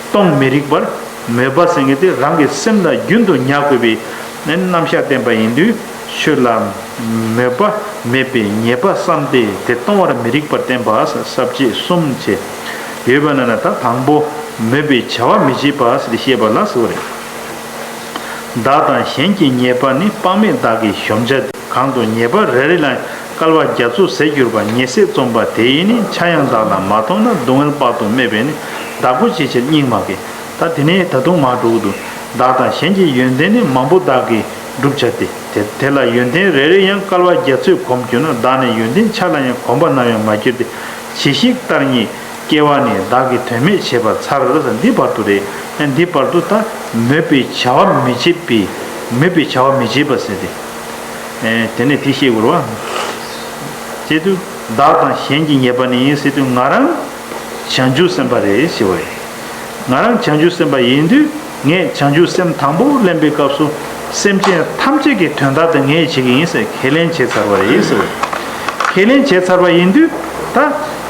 གཏོང་མི་རིགས་པར། མོས་པ་ཟེར་མཁན་དེ་རང་གི་སེམས་ལ་རྒྱུན་དུ་ཉར་དགོས་པའི་རྣམ་གཞག་བསྟན་པ་ཡིན་དུས། ཆོས་ལ་མོས་པ་མེད་པའི་ཉེས་པ་བསམས་ཏེ་དེ་གཏོང་བར་མི་རིགས་པར་བསྟན་པ། ས་བཅད་གསུམ་བྱས་ཡོད་པ་ན་ན། ད་དང་པོ་མོས་པའི་བྱ་བ་མི་བྱེད་པ་ཟེར་ཏེ་བཤད་པ་ལ་ཟེར་བ་རེད། བདག་དང་གཞན་གྱི་ཉེས་པ་ནི། དཔག་མེད་བདག་གིས་གཞོམ་བྱ་སྟེ། གང་དུ་ཉེས་པ་རེ་རེ་ལའང་། བསྐལ་པ་རྒྱ་མཚོའི་ཟེར་གྱུར་པ། ཉེས་སེལ་རྩོམ་པ་དེ་ཡིས་ནི། ཆ་ཡང་བདག་ལ་མ་མཐོང་ན། སྡུག་བསྔལ་དཔག་ཏུ་མེད་པས་ནི། བདག་པོ་ཅི་ཕྱིར་སྙིང་མ་གས། ད་དེ་ནས་ད་དུང་མར་འགྲོ་གི་འདུག་བདག་དང་གཞན་གྱི་ཡོན་ཏན་ནི། མང་པོ་བདག་གིས་བསྒྲུབ་བྱ་སྟེ། དེ་དེ་ལ་ཡོན་ཏན་རེ་རེ་ཡང་། བསྐལ་པ་རྒྱ་མཚོས་གོམས་གྱུར་ན། བདག་ནི་ཡོན་ཏན་ཆ་ལ་ཡང་། གོམས་པ་ནམ་ཡང་མ་གྱུར་ཏེ། ཇི་ཞིག་བདག་ཉིད་སྐྱེ་བ་ནི། བདག་གིས་དོན་མེད་བྱས་པར་ཚར། འདི་བར་དུ་རེད། ཨ། འདི་བར་དུ་ད་མོས་པའི་བྱ་བ་མི་བྱེད་པའི། མོས་པའི་བྱ་བ་མི་བྱེད་པ་ཟེར་ཏེ། ཨེ། དེ་ནས་དེ་ཤེས་དགོས་རེད་བ། བྱེད་དུས་བདག་དང་གཞན་གྱི་ཉེས་པ་ནི་ཟེར་དུས་ང་རང་བྱང་ཆུབ་སེམས་དཔའ་རེད་ཟེར་བ་རེད། ང་རང་བྱང་ཆུབ་སེམས་དཔའ་ཡིན་དུས་ངས་བྱང་ཆུབ་སེམས་དང་པོ་ལེན་པའི་སྐབས་སུ་སེམས་ཅན་ཐམས་ཅད་ཀྱི་དོན་དག་དེ་ངས་བྱེད་ཀྱི་ཡིན་ཟེར་ཁས་ལེན་བྱས་ཚར་བ་རེད་ཟེར་བ་རེད། ཁས་ལེན་བྱས་ཚར་བ་ཡིན་དུས་ད།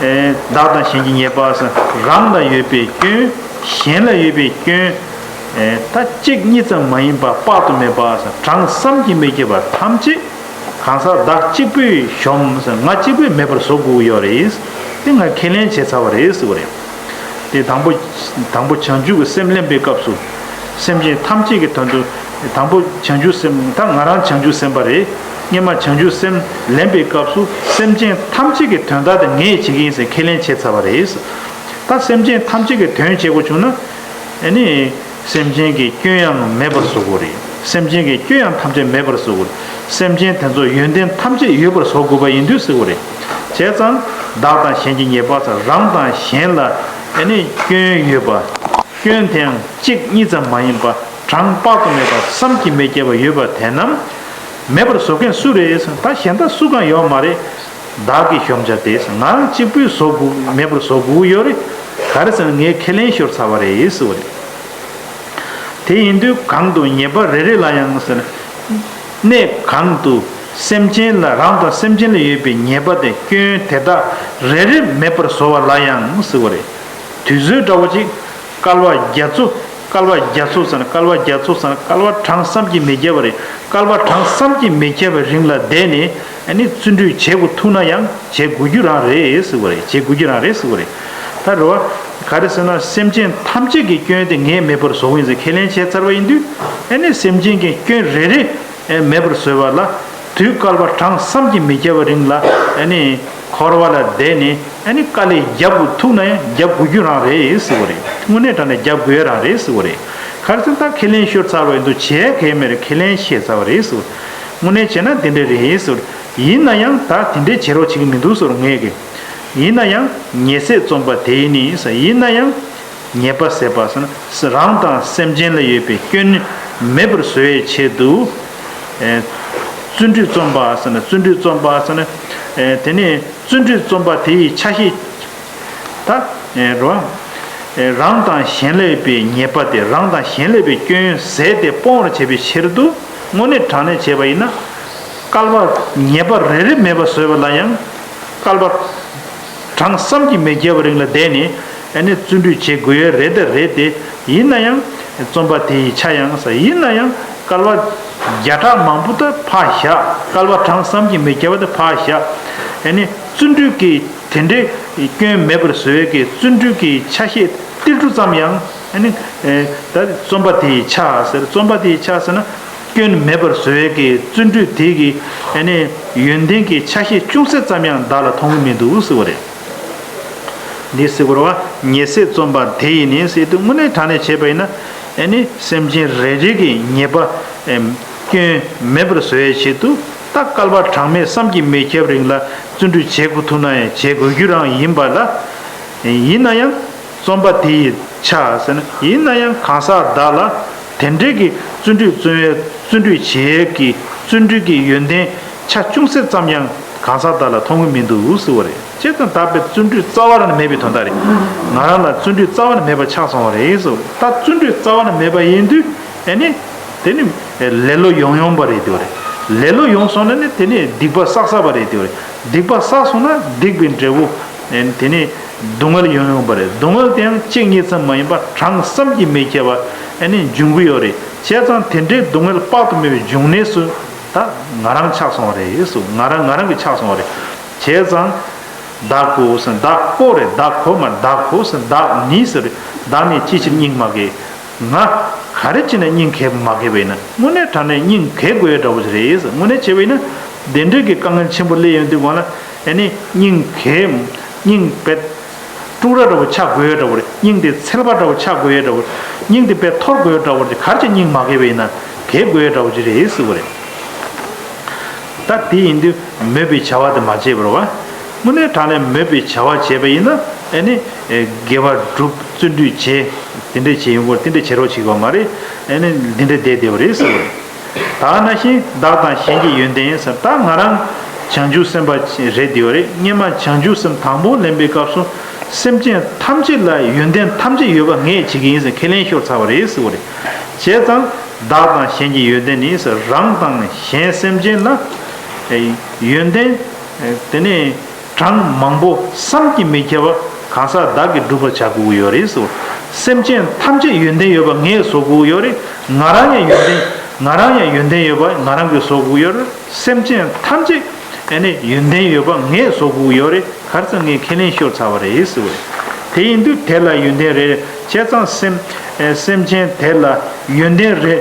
ཨེ། བདག་དང་གཞན་གྱི་ཉེས་པ་ཟེར་རང་ལ་ཡོད་པའི་སྐྱོན། གཞན་ལ་ཡོད་པའི་སྐྱོན། ཨེ། ད་གཅིག་གཉིས་ཙམ་མ་ཡིན་པ་དཔག་ཏུ་མེད་པ་ཟེར་གྲངས་བསམ་གྱིས་མི་ཁྱབ་པ་ཐམས་ཅད་གང་ཟག་བདག་གཅིག་པུས་གཞོམ་ཟེར་ང་གཅིག་པུས་མེད་པར་བཟོ་དགོས་ཀྱི་ཡོད་རེད། དེ་ང་ཁས་ལེན་བྱས་ཚར་བ་རེད་ཟེར་བ་རེད། དེ་དང་པོ། དང་པོ་བྱང་ཆུབ་ཀྱི་སེམས་ལེན་པའི་སྐབས་སུ། སེམས་ཅན་ཐམས་ཅད་ཀྱི་དོན་དུ། དང་པོ་བྱང་ཆུབ་སེམས། ད་ང་རང་བྱང་ཆུབ་སེམས་དཔའ་རེད། སྔོན་མ་བྱང་ཆུབ་སེམས་ལེན་པའི་སྐབས་སུ་སེམས་ཅན་ཐམས་ཅད་ཀྱི་དོན་དག་དེ་ངས་བྱེད་ཀྱི་ཡིན་ཟེར་ཁས་ལེན་བྱས་ཚར་བ་རེད། ད་སེམས་ཅན་ཐམས་ཅད་ཀྱི་དོན་བྱེད་དགོས་བྱུང་ན། ཨ་ནི། སེམས་ཅན་གྱི་སྐྱོན་ཡང་མེད་པར་བཟོ་དགོས་རེད། སེམས་ཅན་གྱི་སྐྱོན་ཡང་ཐམས་ཅད་མེད་པར་བཟོ་དགོས་རེད། སེམས་ཅན་དེ་ཚོ་ཡོན་ཏན་ཐམས་ཅད་ཡོད་པར་བཟོ་དགོས་པ་ཡིན་དུས་ཟེར་དགོས་རེད། བྱས་ཙང་བདག་དང་གཞན་གྱི་ཉེས་པ་ཟེར་རང་དང་གཞན་ལ་ཨ་ནི་སྐྱོན་ཡོད་པ། སྐྱོན་དེའང་གཅིག་གཉིས་ཙམ་མ་ཡིན་པ་གྲངས་དཔག་ཏུ་མེད་པ་བསམ་གྱིས་མི་ཁྱབ་པ་ཡོད་པ་དེ་རྣམས་མེད་པར་བཟོ་མཁན་སུ་རེད་ཟེར་ན། ད་གཞན་དག་སུ་གང་ཡོད་མ་རེད། བདག་གི་གཞོམ་བྱ་དེ་ང་རང་གཅིག་པུས་བཟོ་དགོས་མེད་པར་བཟོ་དགོས་ཀྱི་ཡོད་རེད། ག་རེ་ཟེར་ན་ངས་ཁས་ལེན་ཤོར་ཚར་བ་རེད་ཟེར་བ་རེད། དེ་ཡིན་དུས་གང་དུ་ཉེས་པ་རེ་རེ་ལ་ཡང་ཟེར་ན། གནས་གང་དུ་སེམས་ཅན་ལ་རང་དང་སེམས་ཅན་ལ་ཡོད་པའི་ཉེས་པ་དེ་སྐྱོན་དེ་དག་རེ་རེ་མེད་པར་བཟོ་བ་ལ་ཡང་ཟེར་བ་རེད། དུས་ཚོད་འདྲ་བོ་ཅིག་བསྐལ་པ་རྒྱ་མཚོ། བསྐལ་པ་རྒྱ་མཚོ་ཟེར་ན་བསྐལ་པ་རྒྱ་མཚོ་ཟེར་ན་བསྐལ་པ་གྲངས་བསམ་གྱིས་མི་ཁྱབ་པ་རེད། བསྐལ་པ་གྲངས་བསམ་གྱིས་མི་ཁྱབ་པའི་རིང་ལ་བསྡད་ནས་ཨ་ནི་བརྩོན་འགྲུས་བྱེད་དགོས་ཐུག་ན་ཡང་བྱེད་དགོས་རྒྱུ་རང་རེད་ཟེར་བ་རེད། བྱེད་དགོས་རྒྱུ་རང་རེད་ཟེར་བ་རེད། ད་རེད་བ། ག་རེ་ཟེར་ན་སེམས་ཅན་ཐམས་ཅད་ཀྱི་སྐྱོན་དེ་ངས་མེད་པར་བཟོ་གི་ཡིན་ཟེར་ཁས་ལེན་བྱས་ཚར་བ་ཡིན་དུས་ཨ་ནི་སེམས་ཅན་གྱི་སྐྱོན་རེ་རེ་མེད་པར་བཟོས་པ་ལ་དུས་བསྐལ་པ་གྲངས་བསམ་གྱིས་མི་ཁྱབ་པའི་རིང་ལ་ཨ་ནི་འཁོར་བ་ལ་བསྡད་ནས་ཨ་ནི་དཀའ་ལས་རྒྱབ་དགོས་ཐུག་ན་ཡང་རྒྱབ་དགོས་རྒྱུ་རང་རེད་ཟེར་བ་རེད། དངོས་གནས་དྲང་གནས་རྒྱབ་དགོས་ཡ་རང་རེད་ཟེར་བ་རེད། ག་རེ་ཟེར་ན་ད་ཁས་ལེན་ཤོར་ཚར་བ་ཡིན་དུས་བྱེད་ཡ་གང་ཡང་མེད་རེད། ཁས་ལེན་བྱས་ཚར་བ་རེད་ཟེར་བ། དངོས་གནས་བྱས་ན་དེ་འདྲ་རེད་ཟེར་བ། ཡིན་ན་ཡང་ད་དེ་འདྲའི་བྱེད་རོགས་བྱེད་ཀྱི་མི་འདུག་ཟེར་བ་ངས་ཀྱི། ཡིན་ན་ཡང་ཉེས་ཟད་རྩོམ་པ་དེ་ཡིས་ནི་ཟེར། ཡིན་ན་ཡང་ཉེས་པ་ཟད་པ་ཟེར་ན་རང་དང་སེམས་ཅན་ལ་ཡོད་པའི་སྐྱོན་མེད་པར་བཟོ་བའི་ཆེད་དུ། ཨེ། བརྩོན་འགྲུས་རྩོམ་པ་ཟེར་ན་བརྩོན་འགྲུས་རྩོམ་པ་ཟེར་ན། ཨེ། དེ་ནས་བརྩོན་འགྲུས་རྩོམ་པ་དེ་ཡི་ཆ་ཤས། ད། ཨེ། རོ། ཨེ། རང་དང་གཞན་ལ་ཡོད་པའི་ཉེས་པ་དེ་རང་དང་གཞན་ལ་ཡོད་པའི་སྐྱོན་ཟད་དེ་སྤོང་བར་བྱེད་པའི་ཕྱིར་དུ་དངོས་གནས་དྲང་གནས་བྱས་པ་ཡིན་ན། བསྐལ་པ་ཉེས་པ་རེ་རེ་མེད་པ་བཟོས་པ་ལ་ཡང་། བསྐལ་པ་གྲངས་བསམ་གྱིས་མི་ཁྱབ་པའི་རིང་ལ་བསྡད་ནས་ཨ་ནི་བརྩོན་འགྲུས་བྱེད་དགོས་ཡས་རེད་དེ་རེད་དེ། ཡིན་ན་ཡང་རྩོམ་པ་དེ་ཡི་ཆ་ཡང་ཟེར། ཡིན་ན་ཡང་བསྐལ་པ་བརྒྱ་ཕྲག་མང་པོ་ད་ཕར་བཞག་བསྐལ་པ་གྲངས་བསམ་གྱིས་མི་ཁྱབ་པ་དེ་ཕར་བཞག་ཨ་ནི་བརྩོན་འགྲུས་ཀྱི་དེ་འདྲའི་སྐྱོན་མེད་པར་བཟོ་བའི་གི་བརྩོན་འགྲུས་ཀྱི་ཆ་ཤས་ཏིལ་འབྲུ་ཙམ་ཡང་ཨ་ནི། ཨེ། ད་རྩོམ་པ་དེ་ཡི་ཆ་ཟེར། རྩོམ་པ་དེ་ཡི་ཆ་ཟེར་ན། སྐྱོན་མེད་པར་བཟོ་བའི་གི་བརྩོན་འགྲུས་དེ་གི་ཨ་ནི་ཡོན་ཏན་གྱི་ཆ་ཤས་ཅུང་ཟད་ཙམ་ཡང་བདག་ལ་མཐོང་གི་མི་འདུག་ཟེར་བ་རེད། འདི་ཟེར་བ་རེད་བ། ཉེས་ཟད་རྩོམ་པ་དེ་ཡིས་ནི་ཟེར་དུས་དངོས་གནས་དྲང་གནས་བྱས་པ་ཡིན་ན་ཨ་ནི་སེམས་ཅན་རེ་རེ་གི་ཉེས་པ། ཨེམ། སྐྱོན་མེད་པར་བཟོ་བའི་ཆེད་དུ་ད་བསྐལ་པ་གྲངས་མེད་བསམ་གྱིས་མི་ཁྱབ་རིང་ལ་བརྩོན་འགྲུས་བྱེད་དགོས་ཐུག་ན་ཡང་བྱེད་དགོས་རྒྱུ་རང་ཡིན་པ་ལ། ཡིན་ན་ཡང་། རྩོམ་པ་དེ་ཡི་ཆ་ཟེར་ན་ཡིན་ན་ཡང་གང་ཟག་བདག་ལ་དེ་འདྲའི་གི་བརྩོན་འགྲུས་རྩོམ་ཡས་བརྩོན་འགྲུས་བྱེད་ཡས་ཀྱི་བརྩོན་འགྲུས་ཀྱི་ཡོན་ཏན་ཆ་ཅུང་ཟད་ཙམ་ཡང་གང་ཟག་བདག་ལ་མཐོང་གི་མི་འདུག་ཟེར་བ་རེད། བྱས་ཙང་བདག་པའི་བརྩོན་འགྲུས་རྩ་བ་ནས་མེད་པའི་དོན་དག་རེད། ང་རང་ལ་བརྩོན་འགྲུས་རྩ་བ་ནས་མེད་པ་ཆགས་སོང་བ་རེད་ཟེར་བ་རེད། ད་བརྩོན་འགྲུས་རྩ་བ་ནས་མེད་པ་ཡིན་དུས་ཨ་ནི་དེ་ནི་ལེ་ལོ་ཡོང་ཡོང་པ་རེད་དེ་བ་རེད། ལེ་ལོ་ཡོང་སོང་ན་ནི་དེ་ནི་སྡིག་པ་བསགས་བསགས་པ་རེད་དེ་བ་རེད། སྡིག་པ་བསགས་སོང་ན་སྡིག་པའི་འབྲས་བུ་ཨ་ནི་དེ་ནི། སྡུག་བསྔལ་ཡོང་ཡོང་པ་རེད། སྡུག་བསྔལ་དེ་ཡང་གཅིག་གཉིས་ཙམ་མ་ཡིན་པར་གྲངས་བསམ་གྱིས་མི་ཁྱབ་པ་ཨ་ནི་འབྱུང་གི་ཡོད་རེད། བྱས་ཙང་དེ་འདྲའི་སྡུག་བསྔལ་དཔག་ཏུ་མེད་པའི་འབྱུང་གནས་སུ་ད་ང་རང་ཆགས་སོང་བ་རེད་ཟེར། ང་རང་ང་རང་གི་ཆགས་སོང་བ་རེད། བྱས་ཙང་བདག་གོ་ཟེར། བདག་གོ་རེད། བདག་གོ་མ་བདག་གོ་ཟེར། བདག་ནི་ཟེར། བདག་ནི་ཅི་ཕྱིར་སྙིང་མ་གས། ང་ག་རེ་བྱས་ན་སྙིང་གས་མ་གས་པ་ཡིན་ན། དངོས་གནས་དྲང་གནས་སྙིང་གས་དགོས་ཡ་འདྲ་བོ་ཞིག་རེད་ཟེར། དངོས་གནས་བྱས་པ་ཡིན་ན་དེ་འདྲའི་གི་དཀའ་ངལ་ཆེན་པོ་སླེབས་ཡོང་དུས་སྒང་ལ་ཨ་ནི་སྙིང་གས། སྙིང་དཔེ་ཀྲུང་ར་འདྲ་བོ་ཆགས་དགོས་ཡོད་འདྲ་བོ་རེད། སྙིང་དེ་ཚལ་པ་འདྲ་བོ་ཆགས་དགོས་ཡོད་འདྲ་བོ་རེད། སྙིང་དེ་དཔེ་འཐོར་དགོས་ཡོད་འདྲ་བོ་རེད། ག་རེ་བྱས་སྙིང་མ་གས་པ་ཡིན་ན་གས་དགོས་ཡོད་འདྲ་བོ་ཅིག་རེད་ཟེར་བ་རེད། ད་དེ་ཡིན་དུས་མོས་པའི་བྱ་བ་དེ་མ་བྱས་པ་རེད་བ། དངོས་གནས་དྲང་གནས་མོས་པའི་བྱ་བ་བྱས་པ་ཡིན་ན་ཨ་ནི་དགེ་བ་སྒྲུབ། བརྩོན་འགྲུས་བྱས། དེ་འདྲས་བྱས་ཡོང་གི་ཡོད་རེད། དེ་འདྲས་བྱེད་རོགས་བྱེད་དགོས་མ་རེད། ཨ་ནི་འདི་འདྲས་བསྡད་བསྡད་པ་རེད་ཟེར་བ་རེད། ད་ནང་བཞིན་བདག་དང་གཞན་གྱི་ཡོན་ཏན་ཟེར། ད་ང་རང་བྱང་ཆུབ་སེམས་དཔའ་རེད་དེ་ཡོད་རེད། སྔོན་མ་བྱང་ཆུབ་སེམས་དང་པོ་ལེན་པའི་སྐབས་སུ་སེམས་ཅན་ཐམས་ཅད་ལ་ཡོན་ཏན་ཐམས་ཅད་ཡོད་པ་ངས་བྱེད་ཀྱི་ཡིན་ཟེར་ཁས་ལེན་ཤོར་ཚར་བ་རེད་ཟེར་བ་རེད། བྱས་ཙང་བདག་དང་གཞན་གྱི་ཡོན་ཏན་ནི་ཟེར། རང་དང་གཞན་སེམས་ཅན་ལ་ཡོན་ཏན་དེ་ནས་གྲངས་མང་པོ་བསམ་གྱིས་མི་ཁྱབ་པ་གང་ཟག་བདག་གིས་སྒྲུབ་པར་བྱ་དགོས་ཀྱི་ཡོད་རེད་ཟེར། སེམས་ཅན་ཐམས་ཅད་ཡོན་ཏན་ཡོད་པ་ངས་བཟོ་དགོས་ཀྱི་ཡོད་རེད། ང་རང་ཡང་ཡོན་ཏན་ང་རང་ཡང་ཡོན་ཏན་ཡོད་པ་ང་རང་གིས་བཟོ་དགོས་ཀྱི་ཡོད་རེད། སེམས་ཅན་ཐམས་ཅད་ཨ་ནི་ཡོན་ཏན་ཡོད་པ་ངས་བཟོ་དགོས་ཀྱི་ཡོད་རེད། ག་རེ་ཟེར་ངས་ཁས་ལེན་ཤོར་ཚར་བ་རེད་ཟེར་བ་རེད། དེ་ཡིན་དུས་དེ་ལ་ཡོན་ཏན་རེ་རེ་བྱས་ཙང་སེམས་ཨེ་སེམས་ཅན་དེ་ལ་ཡོན་ཏན་རེ་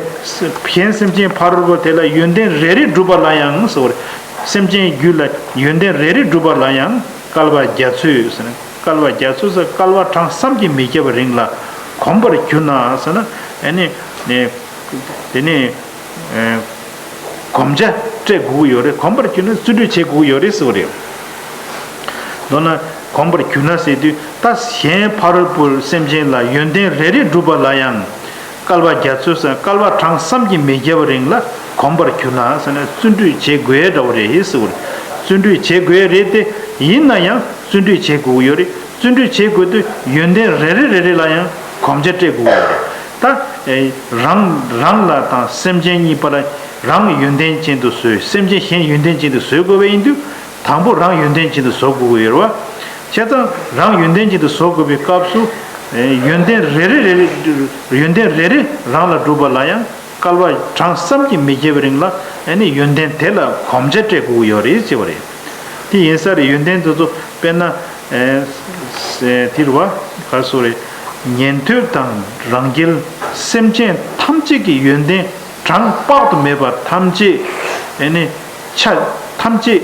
གཞན་སེམས་ཅན་ཕ་རོལ་པོ་དེ་ལ་ཡོན་ཏན་རེ་རེ་སྒྲུབ་པ་ལ་ཡང་ཟེར་བ་རེད། སེམས་ཅན་རྒྱུད་ལ་ཡོན་ཏན་རེ་རེ་སྒྲུབ་པ་ལ་ཡང་བསྐལ་པ་རྒྱ་མཚོས་ཟེར་ན། བསྐལ་པ་རྒྱ་མཚོ་ཟེར་བསྐལ་པ་གྲངས་བསམ་གྱིས་མི་ཁྱབ་པའི་རིང་ལ་གོམས་པར་གྱུར་ན་ཟེར་ན། ཨ་ནི་ནི་དེ་ནི་ཨེ་གོམས་བྱ་སྤྲད་དགོས་ཀྱི་ཡོད་རེད། གོམས་པར་གྱུར་ན་བརྩོན་འགྲུས་བྱེད་དགོས་ཀྱི་ཡོད་རེད་ཟེར་བ་རེད། མདོར་ན་གོམས་པར་གྱུར་ན་ཟེར་དུས་ད་གཞན་ཕ་རོལ་པོའི་སེམས་ཅན་ལ་ཡོན་ཏན་རེ་རེ་བསྒྲུབ་པ་ལ་ཡང་བསྐལ་པ་རྒྱ་མཚོའི་ས་བསྐལ་པ་གྲངས་བསམ་གྱིས་མི་ཁྱབ་པའི་རིང་ལ་གོམས་པར་གྱུར་ན་ཟེར་ན་བརྩོན་འགྲུས་བྱེད་དགོས་འདྲ་བོ་རེད་ཟེར་བ་རེད། བརྩོན་འགྲུས་བྱེད་དགོས་རེད་དེ། ཡིན་ན་ཡང་བརྩོན་འགྲུས་བྱེད་དགོས་ཀྱི་ཡོད་རེད། བརྩོན་འགྲུས་བྱེད་དགོས་དུས་ཡོན་ཏན་རེ་རེ་རེ་རེ་ལ་ཡང་གོམས་ཆ་སྤྲད་དགོས་ཀྱི་ཡོད་རེད། ད་ཨེ་རང་རང་ལ་དང་སེམས་ཅན་གཉིས་བར་རང་ཡོན་ཏན་ཅན་དུ་བཟོས། སེམས་ཅན་གཞན་ཡོན་ཏན་ཅན་དུ་བཟོ་དགོས་པ་ཡིན་དུས། དང་པོ་རང་ཡོན་ཏན་ཅན་དུ་བཟོ་དགོས་ཀྱི་ཡོད་རེད་བ། བྱས་ཙང་རང་ཡོན་ཏན་ཅན་དུ་བཟོ་དགོས་པའི་སྐབས་སུ། ཨེ་ཡོན་ཏན་རེ་རེ་རེ་རེ་ཡོན་ཏན་རེ་རེ་རང་ལ་བསྒྲུབ་པ་ལ་ཡང་བསྐལ་པ་གྲངས་བསམ་གྱིས་མི་ཁྱབ་པའི་རིང་ལ་ཨ་ནི་ཡོན་ཏན་དེ་ལ་གོམས་ཆ་སྤྲད་དགོས་ཀྱི་ཡོད་རེད་ཅེས་པ་རེད། དེ་ཡིན་ས་རེད། ཡོན་ཏན་དེ་ཚོ་དཔེར་ན་ཨེ་དེ་རེད་བ། ག་རེ་ཟེར་དགོས་རེད། ཉན་ཐོས་དང་རང་རྒྱལ་སེམས་ཅན་ཐམས་ཅད་ཀྱི་ཡོན་ཏན་གྲངས་དཔག་ཏུ་མེད་པ་ཐམས་ཅད་ཨ་ནི་ཆ་ཐམས་ཅད་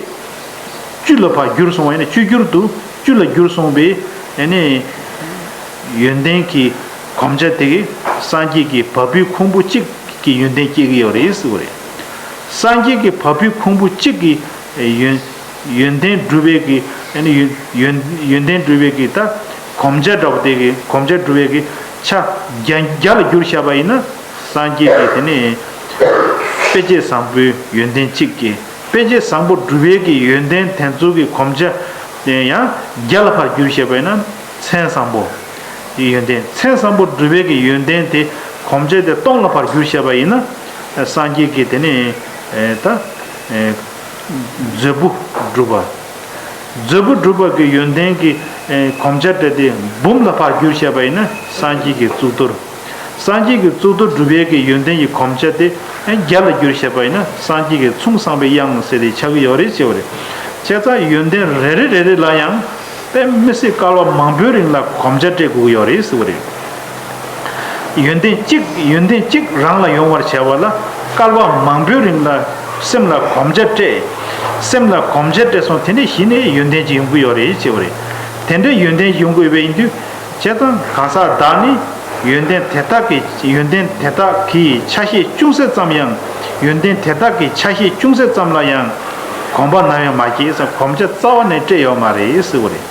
བཅུ་ལ་ཕར་གྱུར་སོང་བ་ཡིན་ན། བཅུ་གྱུར་དུ་བཅུ་ལ་གྱུར་སོང་བའི་ཨ་ནི་ཡོན་ཏན་གྱི་གོམས་ཆ་དེ་གིས་སངས་རྒྱས་ཀྱི་བ་སྤུའི་ཁུང་བུ་གཅིག་གི་ཡོན་ཏན་སྐྱེ་གི་ཡོད་རེད་ཟེར་བ་རེད། སངས་རྒྱས་ཀྱི་བ་སྤུའི་ཁུང་བུ་གཅིག་གི་ཡོན་ཡོན་ཏན་སྒྲུབ་པའི་གི་ཨ་ནི་ཡོན་ཡོན་ཡོན་ཏན་སྒྲུབ་པའི་གི་ད་གོམས་ཆ་འདྲ་བོ་དེ་གི་གོམས་ཆ་སྒྲུབ་པའི་གི་ཆ་བརྒྱ་བརྒྱ་ལ་བསྒྱུར་བཞག་པ་ཡིན་ན། སངས་རྒྱས་ཀྱི་དེ་ནི་དཔེ་བྱད་བཟང་པོའི་ཡོན་ཏན་གཅིག་གི་དཔེ་བྱད་བཟང་པོ་སྒྲུབ་པའི་གི་ཡོན་ཏན་དེ་ཚོ་གི་གོམས་ཆ་དེ་ཡང་བརྒྱ་ལ་ཕར་བསྒྱུར་བཞག་པ་ཡིན་ན། མཚན་བཟང་པོ་ཡི་ཡོན་ཏན། མཚན་བཟང་པོ་སྒྲུབ་པའི་གི་ཡོན་ཏན་དེ་གོམས་ཆ་དེ་སྟོང་ལ་ཕར་བསྒྱུར་བཞག་པ་ཡིན་ན། སངས་རྒྱས་ཀྱི་དེ་ནི་ད་མཛོད་སྤུ་སྒྲུབ་པ། མཛོད་སྤུ་སྒྲུབ་པ་གི་ཡོན་ཏན་གྱི་ཨེ་གོམས་ཆ་སྤྲད་དེ་འབུམ་ལ་ཕར་བསྒྱུར་བྱས་པ་ཡིན་ན། སངས་རྒྱས་ཀྱི་གཙུག་ཏོར། སངས་རྒྱས་ཀྱི་གཙུག་ཏོར་སྒྲུབ་པའི་གི་ཡོན་ཏན་གྱི་གོམས་ཆ་དེ་ཨེ་བརྒྱ་ལ་བསྒྱུར་བྱས་པ་ཡིན་ན། སངས་རྒྱས་ཀྱི་མཚུངས་བསམ་པའི་དབྱངས་ཟེར་དེ་ཆགས་ཀྱི་ཡོད་རེད་ཅེས་པ་རེད། བྱས་ཙང་ཡོན་ཏན་རེ་རེ་རེ་རེ་ལ་ཡང་དཔེ་མི་སྲིད་བསྐལ་པ་མང་པོའི་རིང་ལ་གོམས་ཆ་སྤྲད་དགོས་ཀྱི་ཡོད་རེད་ཟེར་བ་རེད། ཡོན་ཏན་གཅིག་ཡོན་ཏན་གཅིག་རང་ལ་ཡོང་བར་བྱ་བ་ལ་བསྐལ་པ་མང་པོའི་རིང་ལ་སེམས་ལ་གོམས་ཆ་སྤྲད། སེམས་ལ་གོམས་ཆ་སྤྲད་སོང་། དེ་འདྲ་ཞིག་ནས་ཡོན་ཏན་ཅིག་ཡོང་གི་ཡོད་རེད་ཅེས་པ་རེད། དེ་འདྲའི་ཡོན་ཏན་ཡོང་གི་ཡོད་པ་ཡིན་དུས། བྱས་ཙང་གང་ཟག་བདག་ནི་ཡོན་ཏན་དེ་དག་གི་ཡོན་ཏན་དེ་དག་གི་ཆ་ཤས་ཅུང་ཟད་ཙམ་ཡང་། ཡོན་ཏན་དེ་དག་གི་ཆ་ཤས་ཅུང་ཟད་ཙམ་ལ་ཡང་གོམས་པ་ནམ་ཡང་མ་སྐྱེས་སམ། གོམས་ཆ་རྩ་བ་ནས་སྤྲད་ཡོད་མ་རེད་ཟེར་བ་རེད།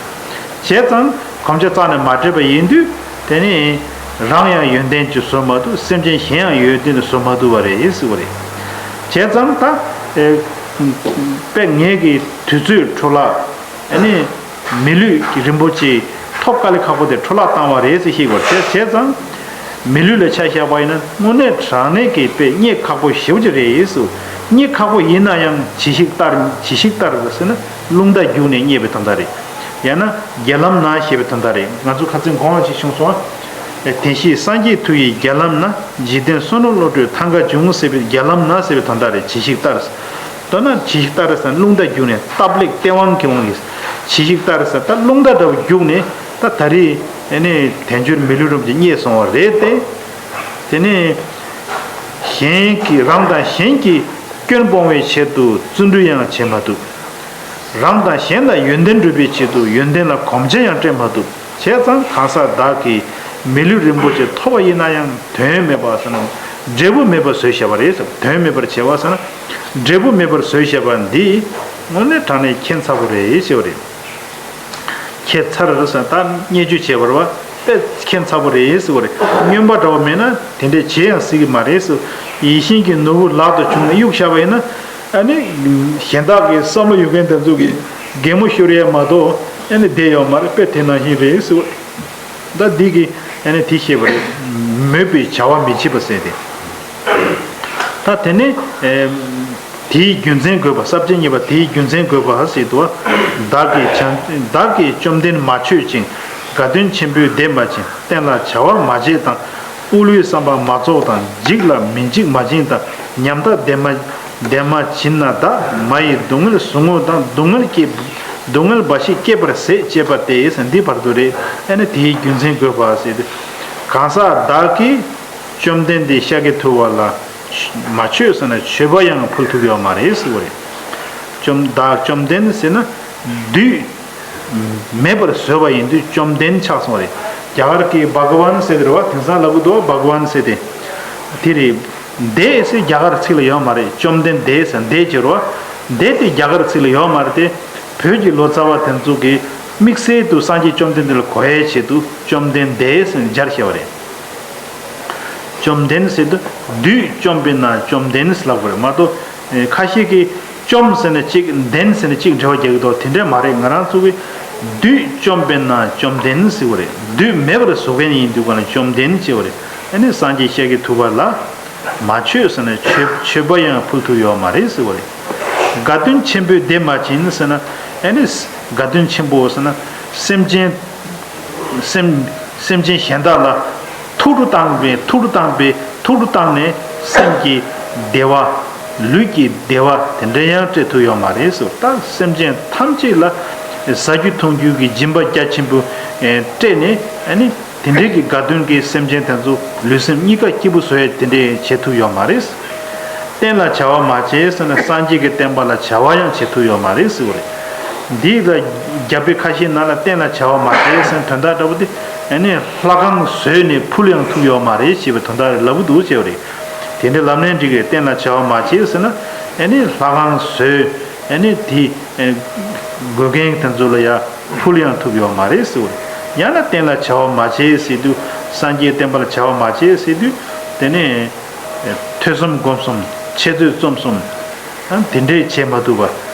བྱས་ཙང་གོམས་ཆ་རྩ་ནས་མ་སྤྲད་པ་ཡིན་དུས། དེ་ནི་རང་ཡང་ཡོན་ཏན་ཅིག་བཟོ་མ་ཐུབ། སེམས་ཅན་གཞན་ཡང་ཡོན་ཏན་དུ་བཟོ་མ་ཐུབ་པ་རེད་ཟེར་བ་རེད། བྱས་ཙང་ད་ཨེ་དཔེ་ངེད་ཀྱི་དུས་ཚོད་འཕྲོ་བརླག་ཨ་ནི་མི་ལུས་ཀྱི་རིན་པོ་ཆེ་ཐོབ་དཀའ་ལས་ཁག་པོ་དེ་འཕྲོ་བརླག་བཏང་བ་རེད་ཟེར་ཤེས་དགོས་རེད། བྱས་ཙང་མི་ལུས་ལ་ཆ་བཞག་པ་ཡིན་ན་དངོས་གནས་དྲང་གནས་ཀྱི་དཔེ་རྙེད་ཁག་པོ་ཞེ་པོ་ཅིག་རེད་ཟེར། རྙེད་ཁག་པོ་ཡིན་ན་ཡང་ཇི་ཞིག་ལྟར་ཇི་ཞིག་ལྟར་ཟེར་ན་རླུང་རྟ་རྒྱུག་ནས་རྙེད་པའི་དོན་དག་རེད། ཡང་ན་རྒྱ་ལམ་ན་ཞེས་པའི་དོན་དག་རེད། ང་ཚོ་ཁ་སང་གོང་ཞིག་བྱུང་སོང་ཨ། དེ་བཞིན་སངས་རྒྱས་མཐུ་ཡིས་རྒྱ་ལམ་ན། འཇིག་རྟེན་བསོད་ནམས་བློ་གྲོས་ཐང་ག་འབྱུང་ཟེར་བའི་རྒྱ་ལམ་ན་ཟེར་བའི་དོན་དག་རེད། ཇི་ཞིག་ལྟར། མདོར་ན་ཇི་ཞིག་ལྟར་ཟེར་ན་རླུང་རྟ་རྒྱུག་ནས་སྟབས་ལེགས་སྟེས་དབང་གི་དབང་གིས་ཇི་ཞིག་ལྟར་ཟེར་ད་རླུང་རྟ་འདྲ་བོ་རྒྱུག་ནས་ད་ད་རེས་ཨེ་ནས་དལ་འབྱོར་མི་ལུས་རིན་པོ་ཆེ་རྙེད་སོང་བ་རེད་དེ། དེ་ནས་གཞན་གྱི་རང་དང་གཞན་གྱི་སྐྱོན་སྤོང་བའི་ཆེད་དུ་བརྩོན་འགྲུས་ཡང་བྱེད་མ་ཐུབ། རང་དང་གཞན་ལ་ཡོན་ཏན་སྒྲུབ་པའི་ཆེད་དུ་ཡོན་ཏན་ལ་གོམས་ཆ་ཡང་སྤྲད་མ་ཐུབ། བྱས་ཙང་གང་ཟག་བདག་གིས་མི་ལུས་རིན་པོ་ཆེ་ཐོབ་པ་ཡིན་ན་ཡང་དོན་མེད་པ་ཟེར་ན་འབྲས་བུ་མེད་པར་བཟོས་བཞག་པ་རེད་ཟེར། དོན་མེད་པར་བྱས་པ་ཟེར་ན་འབྲས་བུ་མེད་པར་བཟོས་བཞག་པ་འདི་དངོས་གནས་དྲང་གནས་ཁྱད་མཚར་པོ་རེད་ཟེར་བ་རེད། ཁྱད་མཚར་རེད་ཟེར་ད་བརྙས་བཅོས་བྱས་པ་རེད་བ། དཔེ་ཁྱད་མཚར་པོ་རེད་ཟེར་བ་རེད། སྨྱོན་པ་འདྲ་བོ་མེད་ན་དེ་འདྲས་བྱེད་ཡང་སྲིད་ཀྱི་མ་རེད་ཟེར། ཡིད་བཞིན་གྱི་ནོར་བུ་ལག་ཏུ་བྱུང་ནས་གཡུགས་བཞག་པ་ཡིན་ན། ཨ་ནི་གཞན་དག་གི་བསམ་བློ་ཡོད་མཁན་དེ་ཚོ་གིས་གད་མོ་ཤོར་ཡས་མ་གཏོགས་ཨ་ནི་བསྡད་ཡོད་མ་རེད། དཔེ་དེ་ནང་བཞིན་རེད་ཟེར་བ། ད་འདི་གི་ཨ་ནི་དེ་བཤད་པ་རེད། མོས་པའི་བྱ་བ་མི་བྱེད་པ་ཟེར་ཏེ། ད་དེ་ནས་ཨེ་དེའི་རྒྱུ་མཚན་དགོས་པ། ས་བཅད་གཉིས་པ་དེའི་རྒྱུ་མཚན་དགོས་པ་ཟེར་འདུག་བ། བདག་གིས་བྱ་བདག་གིས་བཅོམ་ལྡན་མ་མཆོད་ཅིང་། དགའ་སྟོན་ཆེན་པོའི་བདེ་མ་བྱིན། བསྟན་ལ་བྱ་བ་མ་བྱེད་དང་། དབུལ་བའི་བསམ་པ་མ་རྫོགས་དང་། འཇིག་ལ་མི་འཇིགས་མ་བྱིན་དང་། ཉམ་ཐག་བདེ་མ་བདེ་མ་བྱིན་ན་བདག་མ་ཡི་སྡུག་བསྔལ་ཟུག་རྔུ་དང་། སྡུག་བསྔལ་སྐྱེ་སྡུག་བསྔལ་འབའ་ཞིག་སྐྱེད་པར་ཟད་ཅེས་པ་སྟེ་ཟེར། འདི་བར་དུ་རེད། ཨ་ནི་དེའི་རྒྱུ་མཚན་དགོས་པ་ཟེར་ཏེ། གང་ཟག་བདག་གིས་བཅོམ་ལྡན་འདས་ཤཱཀྱ་ཐུབ་པ་ལ་མ་མཆོད་ཟེར་ན་མཆོད་པ་ཡང་ཕུལ་ཐུབ་ཡོད་མ་རེད་ཟེར་བ་རེད། བཅོམ་བདག་བཅོམ་ལྡན་ཟེར་ན་བདུད་མེད་པར་བཟོས་པ་ཡིན་དུས་བཅོམ་ལྡན་ཆགས་སོང་བ་རེད། རྒྱ་གར་གྱི་བྷ་ག་ཝན་ཟེར་དེ་རེད་བ། དེང་སང་ལབ་གི་འདུག་བ། བྷ་ག་ཝན་ཟེར་དེ། དེ་རེད། འདས་ཟེར་རྒྱ་གར་ཚིག་ལ་ཡོད་མ་རེད། བཅོམ་ལྡན་འདས་ཟེར་འདས་ཀྱི་རེད་བ། འདས་དེ་རྒྱ་གར་ཚིག་ལ་ཡོད་མ་རེད་དེ། བོད་ཀྱི་ལོ་ཙཱ་བ་དེ་ཚོ་གིས་ དམིགས་བསལ་དུ་སངས་རྒྱས་བཅོམ་ལྡན་འདས་ལ་གོ་ཡའི་ཆེད་དུ་བཅོམ་ལྡན་འདས་ཟེར་ནས་སྦྱར་བྱས་པ་རེད། བཅོམ་ལྡན་ཟེར་དུས་བདུད་བཅོམ་པས་ན་བཅོམ་ལྡན་ཟེར་ལབ་དགོས་རེད་མ་གཏོགས། ཁ་ཤས་ཀྱིས་བཅོམ་ཟེར་ནས་གཅིག་ལྡན་ཟེར་ནས་གཅིག་འབྲེལ་བ་རྒྱག་གི་འདུག་དེ་འདྲ་མ་རེད། ང་རང་ཚོ་གིས་བདུད་བཅོམ་པས་ན་བཅོམ་ལྡན་ཟེར་བ་རེད། བདུད་མེད་པར་བཟོ་མཁན་ཡིན་དུས་ག་ལ་བཅོམ་ལྡན་ཟེར་བ་རེད། ཨ་ནི་སངས་རྒྱས་ཤཱཀྱ་ཐུབ་པ་ལ། མ་མཆོད་ཟེར་ན་མཆོད་མཆོད་པ་ཡང་ཕུལ་ཐུབ་ཡོད་མ་རེད་ཟེར་བ་རེད། དགའ་སྟོན་ཆེན་པོའི་བདེ་མ་བྱིན་ཟེར་ན། ཨ་ནི་དགའ་སྟོན་ཆེན་པོ་ཟེར་ན། སེམས་ཅན་སེམས་སེམས་ཅན་གཞན་དག་ལ་ཐུགས་སྤྲོ་བཏང་བའི་ཐུགས་སྤྲོ་བཏང་བའི་ཐུགས་སྤྲོ་བཏང་ནས་སེམས་ཀྱི་བདེ་བ། ལུས་ཀྱི་བདེ་བ་དེ་འདྲ་ཡང་སྤྲད་ཐུབ་ཡོད་མ་རེད་ཟེར། ད་སེམས་ཅན་ཐམས་ཅད་ལ་ཟ་རྒྱུ་འཐུང་རྒྱུ་གི་སྦྱིན་པ་རྒྱ་ཆེན་པོ་སྤྲད་ནས། ཨ་ནི། དེ་འདྲའི་གི་དགའ་སྟོན་གྱི་སེམས་ཅན་དེ་ཚོ་ལུས་སེམས་གཉིས་ཀ་སྐྱིད་པོ་བཟོ་ཡས་དེ་འདྲའི་བྱེད་ཐུབ་ཡོད་མ་རེད། བསྟན་ལ་བྱ་བ་མ་བྱས་ཟེར་ན་སངས་རྒྱས་ཀྱི་བསྟན་པ་ལ་བྱ་བ་ཡང་བྱེད་ཐུབ་ཡོད་མ་རེད་ཟེར་བ་རེད། འདི་ལ་རྒྱ་དཔེ་ཁ་ཤས་ནང་ལ་བསྟན་ལ་བྱ་བ་མ་བྱས་ཟེར་ན་དོན་དག་འདྲ་པོ་དེ་ཨ་ནི་ལྷ་ཁང་བཟོས་ནས་ཕུལ་ཡང་ཐུབ་ཡོད་མ་རེད་ཅེས་པའི་དོན་དག་རེད་ལབ་ཀྱི་འདུག་ཅེས་པ་རེད། དེ་འདྲའི་ལམ་ལྷན་འགྲིག་གི་བསྟན་ལ་བྱ་བ་མ་བྱས་ཟེར་ན་ཨ་ནི་ལྷ་ཁང་བཟོས། ཨ་ནི་དེ་ཨེ་དགོས་མཁན་དེ་ཚོ་ལ་ཡ་ཕུལ་ཡང་ཐུབ་ཡོད་མ་རེད་ཟེར་བ་རེད། ཡང་ན་བསྟན་ལ་བྱ་བ་མ་བྱས་ཟེར་དུས་སངས་རྒྱས་བསྟན་པ་ལ་བྱ་བ་མ་བྱས་ཟེར་དུས་དེ་ནས་ཨེ་ཐོས་བསམ་སྒོམ་གསུམ་འཆད་རྩོད་རྩོམ་གསུམ་ཨ་དེ་འདྲས་བྱེད་མ་ཐུབ་པ་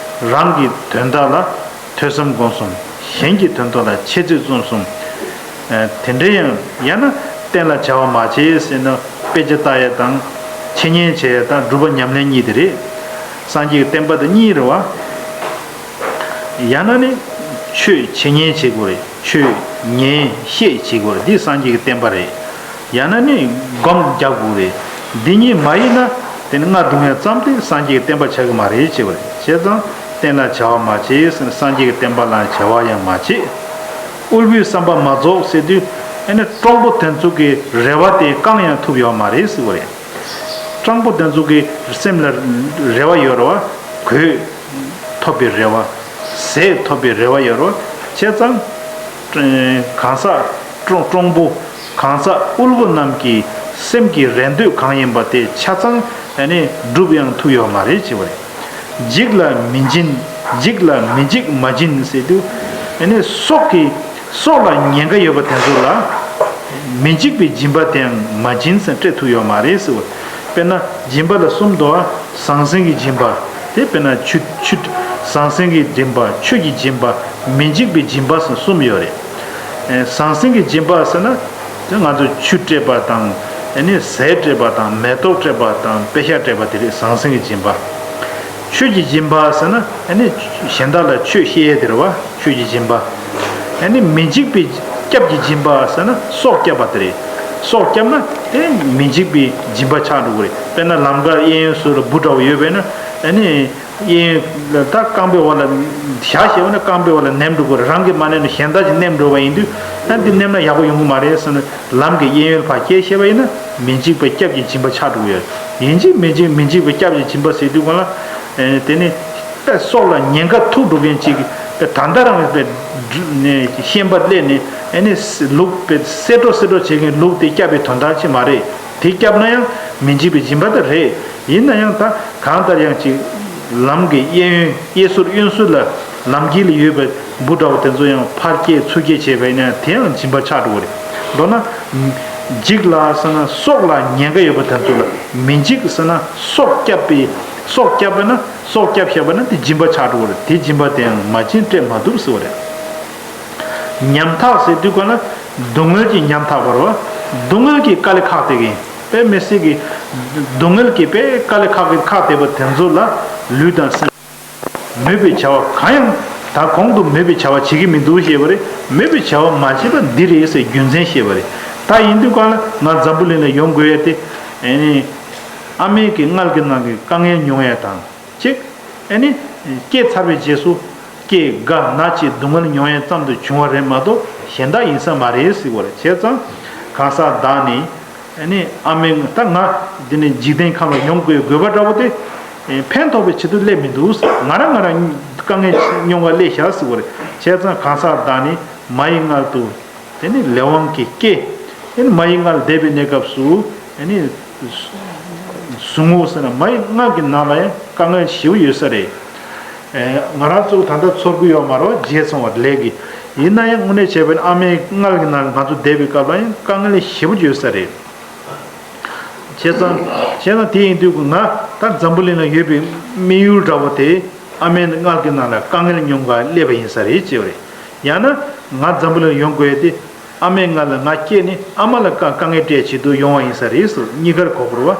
རང་གི་དོན་དག་ལ་ཐོས་བསམ་སྒོམ་གསུམ་གཞན་གྱི་དོན་དག་ལ་འཆད་རྩོད་རྩོམ་གསུམ། དེ་འདྲ་ཡང་ཡང་ན་བསྟན་ལ་བྱ་བ་མ་བྱས་ཟེར་ན་དཔེ་ཆ་ལྟ་ཡ་དང་འཆད་ཉན་བྱེད་ཡ་དང་སྒྲུབ་པ་ཉམས་ལེན་གཉིས་དེ་རེད། སངས་རྒྱས་ཀྱི་བསྟན་པ་དེ་གཉིས་རེད་བ། ཡང་ན་ནི་ཆོས་འཆད་ཉན་བྱེད་དགོས་རེད། ཆོས་ཉན་བཤད་བྱེད་དགོས་རེད། འདི་སངས་རྒྱས་ཀྱི་བསྟན་པ་རེད། ཡང་ན་ནི་སྒོམ་རྒྱག་དགོས་རེད། འདི་གཉིས་མ་ཡིན་ན་དེ་ནི་རྔ་བརྡུང་ཡ་ཙམ་དེ་སངས་རྒྱས་ཀྱི་བསྟན་པ་ཆགས་ཀྱི་མ་རེད་ཅེས་པ་རེད། བྱས་ཙང་བསྟན་ལ་བྱ་བ་མ་བྱས་ཟེར་ན་སངས་རྒྱས་ཀྱི་བསྟན་པ་ལ་བྱ་བ་ཡང་མ་བྱས། དབུལ་པོའི་བསམ་པ་མ་རྫོགས་ཟེར་དུས་ཨ་ནི་སྤྲང་པོ་དེ་ཚོ་གི་རེ་བ་དེ་བསྐང་ཡང་ཐུབ་ཡོད་མ་རེད་ཟེར་བ་རེད། སྤྲང་པོ་དེ་ཚོ་གི་སེམས་ལ་རེ་བ་ཡོད་རེད་བ། གོས་ཐོབ་པའི་རེ་བ། ཟས་ཐོབ་པའི་རེ་བ་ཡོད་རེད་བ། བྱས་ཙང་གང་ཟག་སྤྲང་སྤྲང་པོ་གང་ཟག་དབུལ་པོ་རྣམས་ཀྱི་སེམས་ཀྱི་རེ་འདོད་གང་ཡིན་པ་དེ་ཆ་ཚང་ཨ་ནི་སྒྲུབ་ཡང་ཐུབ་ཡོད་མ་རེད་ཅེས་པ་རེད། འཇིགས་ལ་མི་འཇིགས། འཇིགས་ལ་མི་འཇིགས་མ་བྱིན་ཟེར་དུས་ཨ་ནི་སྲོག་གི་སྲོག་ལ་ཉེན་ཁ་ཡོད་པ་དེ་ཚོ་ལ་མི་འཇིགས་པའི་སྦྱིན་པ་དེའང་མ་བྱིན་ཟེར་སྤྲད་ཐུབ་ཡོད་མ་རེད་ཟེར་བ། དཔེར་ན་སྦྱིན་པ་ལ་གསུམ་འདུག་ཨ། ཟང་ཟིང་གི་སྦྱིན་པ། དེ་དཔེར་ན་ཆུ་ཆུ། ཟང་ཟིང་གི་སྦྱིན་པ། ཆོས་ཀྱི་སྦྱིན་པ། མི་འཇིགས་པའི་སྦྱིན་པ་ཟེར་གསུམ་ཡོད་རེད། ཨེ་ཟང་ཟིང་གི་སྦྱིན་པ་ཟེར་ན། དེ་ང་ཚོ་ཆུ་སྤྲད་པ་དང་། ཨ་ནི་ཟས་སྤྲད་པ་དང་། མེ་ཏོག་སྤྲད་པ་དང་། པེ་ཤ་སྤྲད་པ་དེ་རེད་ཟང་ཟིང་གི་སྦྱིན་པ། ཆོས་ཀྱི་སྦྱིན་པ་ཟེར་ན་ཨ་ནི་གཞན་དག་ལ་ཆོས་བཤད་ཡས་དེ་རེད་བ། ཆོས་ཀྱི་སྦྱིན་པ། ཨ་ནི་མི་འཇིགས་པའི་སྐྱབས་ཀྱི་སྦྱིན་པ་ཟེར་ན་སྲོག་བསྐྱབས་པ་དེ་རེད། སྲོག་བསྐྱབས་ན་དེ་མི་འཇིགས་པའི་སྦྱིན་པ་ཆགས་འགྲོ་གི་རེད། དཔེར་ན་ལམ་ཁར་གཡས་གཡོན་ཟུར་ལ་འབུ་འདྲ་བོ་ཡོད་པས་ན་ཨ་ནི། གཡས་གཡོན་ལ་ད་རྐང་པའི་འོག་ལ་བཞག་བྱས་པ་ན་རྐང་པའི་འོག་ལ་ནེམ་འགྲོ་དགོས་རེད། རང་གིས་མ་ནེམ་ན་གཞན་དག་ཅིག་ནེམ་འགྲོ་བ་ཡིན་དུས་ད་འདི་ནེམ་ན་ཡག་པོ་ཡོང་གི་མ་རེད་ཟེར་ནས་ལམ་གྱི་གཡས་གཡོན་ལ་ཕར་བསྐྱལ་བྱས་པ་ཡིན་ན་མི་འཇིགས་པའི་སྐྱབས་ཀྱི་སྦྱིན་པ་ཆགས་འགྲོ་གི་ཡོད། ཡིན་གཅིག་མིན་གཅིག་མི་འཇིགས་པའི་སྐྱབས་ཀྱི་སྦྱིན་པ་ཟེར་དུས་སྒང་ལ་དེ་ནི་དཔེ་སྲོག་ལ་ཉེན་ཁ་ཐུག་འགྲོ་མཁན་ཅིག་དཔེ་ད་ལྟ་རང་དཔེ་ཤན་པ་སླེབས་ནས་ཨ་ནི་ལུག་དཔེ་བསད་འགྲོ་བསད་འགྲོ་བྱེད་མཁན་ལུག་དེ་བསྐྱབས་པའི་དོན་དག་ཅིག་མ་རེད། དེ་བསྐྱབས་ན་ཡང་མི་འཇིགས་པའི་སྦྱིན་པ་དེ་རེད། ཡིན་ན་ཡང་ད་གང་ལྟར་ཡང་ཅིག་ལམ་གྱི་གཡས་གཡོན་གཡས་ཟུར་གཡོན་ཟུར་ལ་ལམ་དཀྱིལ་ལ་ཡོད་པའི་འབུ་འདྲ་བོ་དེ་ཚོ་ཡང་ཕར་སྐྱེལ་ཚུར་སྐྱེལ་བྱས་པ་ཡིན་ན་དེ་ཡང་སྦྱིན་པ་ཆགས་འགྲོ་གི་རེད། མདོར་ན་འཇིགས་ལ་ཟེར་ན་སྲོག་ལ་ཉེན་ཁ་ཡོད་པ་དེ་ཚོ་ལ་མི་འཇིགས་ཟེར་ན་སྲོག་བསྐྱབས་པའི་སྲོག་བསྐྱབས་པ་ན་སྲོག་བསྐྱབས་བཞག་པ་ན་དེ་སྦྱིན་པ་ཆགས་འགྲོ་གི་རེད། དེ་སྦྱིན་པ་དེ་ཡང་མ་བྱིན་སྤྲད་མ་ཐུབ་ཟེར་བ་རེད། ཉམ་ཐག་ཟེར་དུས་ག་ལ་སྡུག་བསྔལ་གྱིས་ཉམ་ཐག་པ་རེད་བ། སྡུག་བསྔལ་གྱི་དཀའ་ལས་ཁག་བསྡད་མཁན་དཔེ་མི་སྲིད་ཀྱི་སྡུག་བསྔལ་གྱི་དཔེ་དཀའ་ལས་ཁག་གི་ཁག་བསྡད་པ་དེ་ཚོ་ལ་ལུས་དང་སེམས་མོས་པའི་བྱ་བ་གང་ཡང་ད་གོང་དུ་མོས་པའི་བྱ་བ་བྱེད་ཀྱི་མི་འདུག་ཞེས་པ་རེད། མོས་པའི་བྱ་བ་མ་བྱས་པ་འདི་རེད་ཟེར་རྒྱུ་མཚན་བཤད་པ་རེད། ད་ཡིན་དུས་ག་ལ་ང་འཛམ་བུ་གླིང་ལ་ཡོང་དགོས་ཡ་དེ་ཨ་ནི་ཨ་མའི་གི་མངལ་གྱི་ནང་གི་དཀའ་ངལ་མྱོང་ཡ་དང་། གཅིག་ཨ་ནི། སྐྱེས་ཚར་བའི་རྗེས་སུ། སྐྱེས་རྒ་ན་འཆི་སྡུག་བསྔལ་མྱོང་ཡས་ཙམ་དུ་བྱུང་བ་རེད་མ་གཏོགས་གཞན་དག་ཡིན་ས་མ་རེད་ཟེར་བ་རེད། བྱས་ཙང་གང་ཟག་བདག་ནི། ཨ་ནི་ཨ་མའི་ད་ང་འདི་ནས་འཇིག་རྟེན་ཁམས་ལ་ཡོང་དགོས་དགོས་པ་འདྲ་བོ་དེ། ཕན་ཐོགས་པའི་ཆེད་དུ་སླེབས་མི་འདུག་ང་རང་ང་རང་དཀའ་ངལ་མྱོང་བ་སླེབས་བཞག་ཟེར་བ་རེད། བྱས་ཙང་གང་ཟག་བདག་ནི་མ་ཡི་མངལ་དུ། དེ་ནི་ལས་དབང་གིས་སྐྱེས། དེ་ནི་མ་ཡི་མངལ་འདས་པའི་གནས་སྐབས་སུ། དེ་ནི་ཟུག་རྔུ་ཟེར་ན་མ་ཡི་མངལ་གྱི་ནང་ལ་ཡང་དཀའ་ངལ་ཞེ་པོ་ཡོད་ས་རེད། ཨེ་ང་རང་ཚོ་ད་ལྟ་ཚོར་གྱི་ཡོད་མ་རེད་བ། བརྗེད་སོང་བ་ལས་ཀྱི་ ཡིན་ན་ཡང་དངོས་གནས་བྱས་པའི་ཨ་མའི་མངལ་གྱི་ནང་ལ་ང་ཚོ་བསྡད་པའི་སྐབས་ལ་ཡང་དཀའ་ངལ་ཞེ་པོ་ཅིག་ཡོད་ས་རེད། བྱས་ཙང་བྱས་ཙང་དེ་ཡིན་དུས་ང་ད་འཛམ་བུ་གླིང་ལ་ཡོད་པའི་དམིགས་ཡུལ་འདྲ་བོ་དེ་ཨ་མའི་མངལ་གྱི་ནང་ལ་དཀའ་ངལ་མྱོང་ག་སླེབས་པ་ཡིན་ས་རེད་ཅེས་པ་རེད། ཡང་ན་ང་འཛམ་བུ་གླིང་ལ་ཡོང་དགོས་ཡ་དེ་ཨ་མའི་མངལ་ལ་ང་སྐྱེས་ནས་ཨ་མ་ལ་དཀའ་དཀའ་ངལ་སྤྲད་ཆེད་དུ་ཡོང་བ་ཡིན་ས་རེད་ཟེར། གཉིས་ཀར་གོ་དགོས་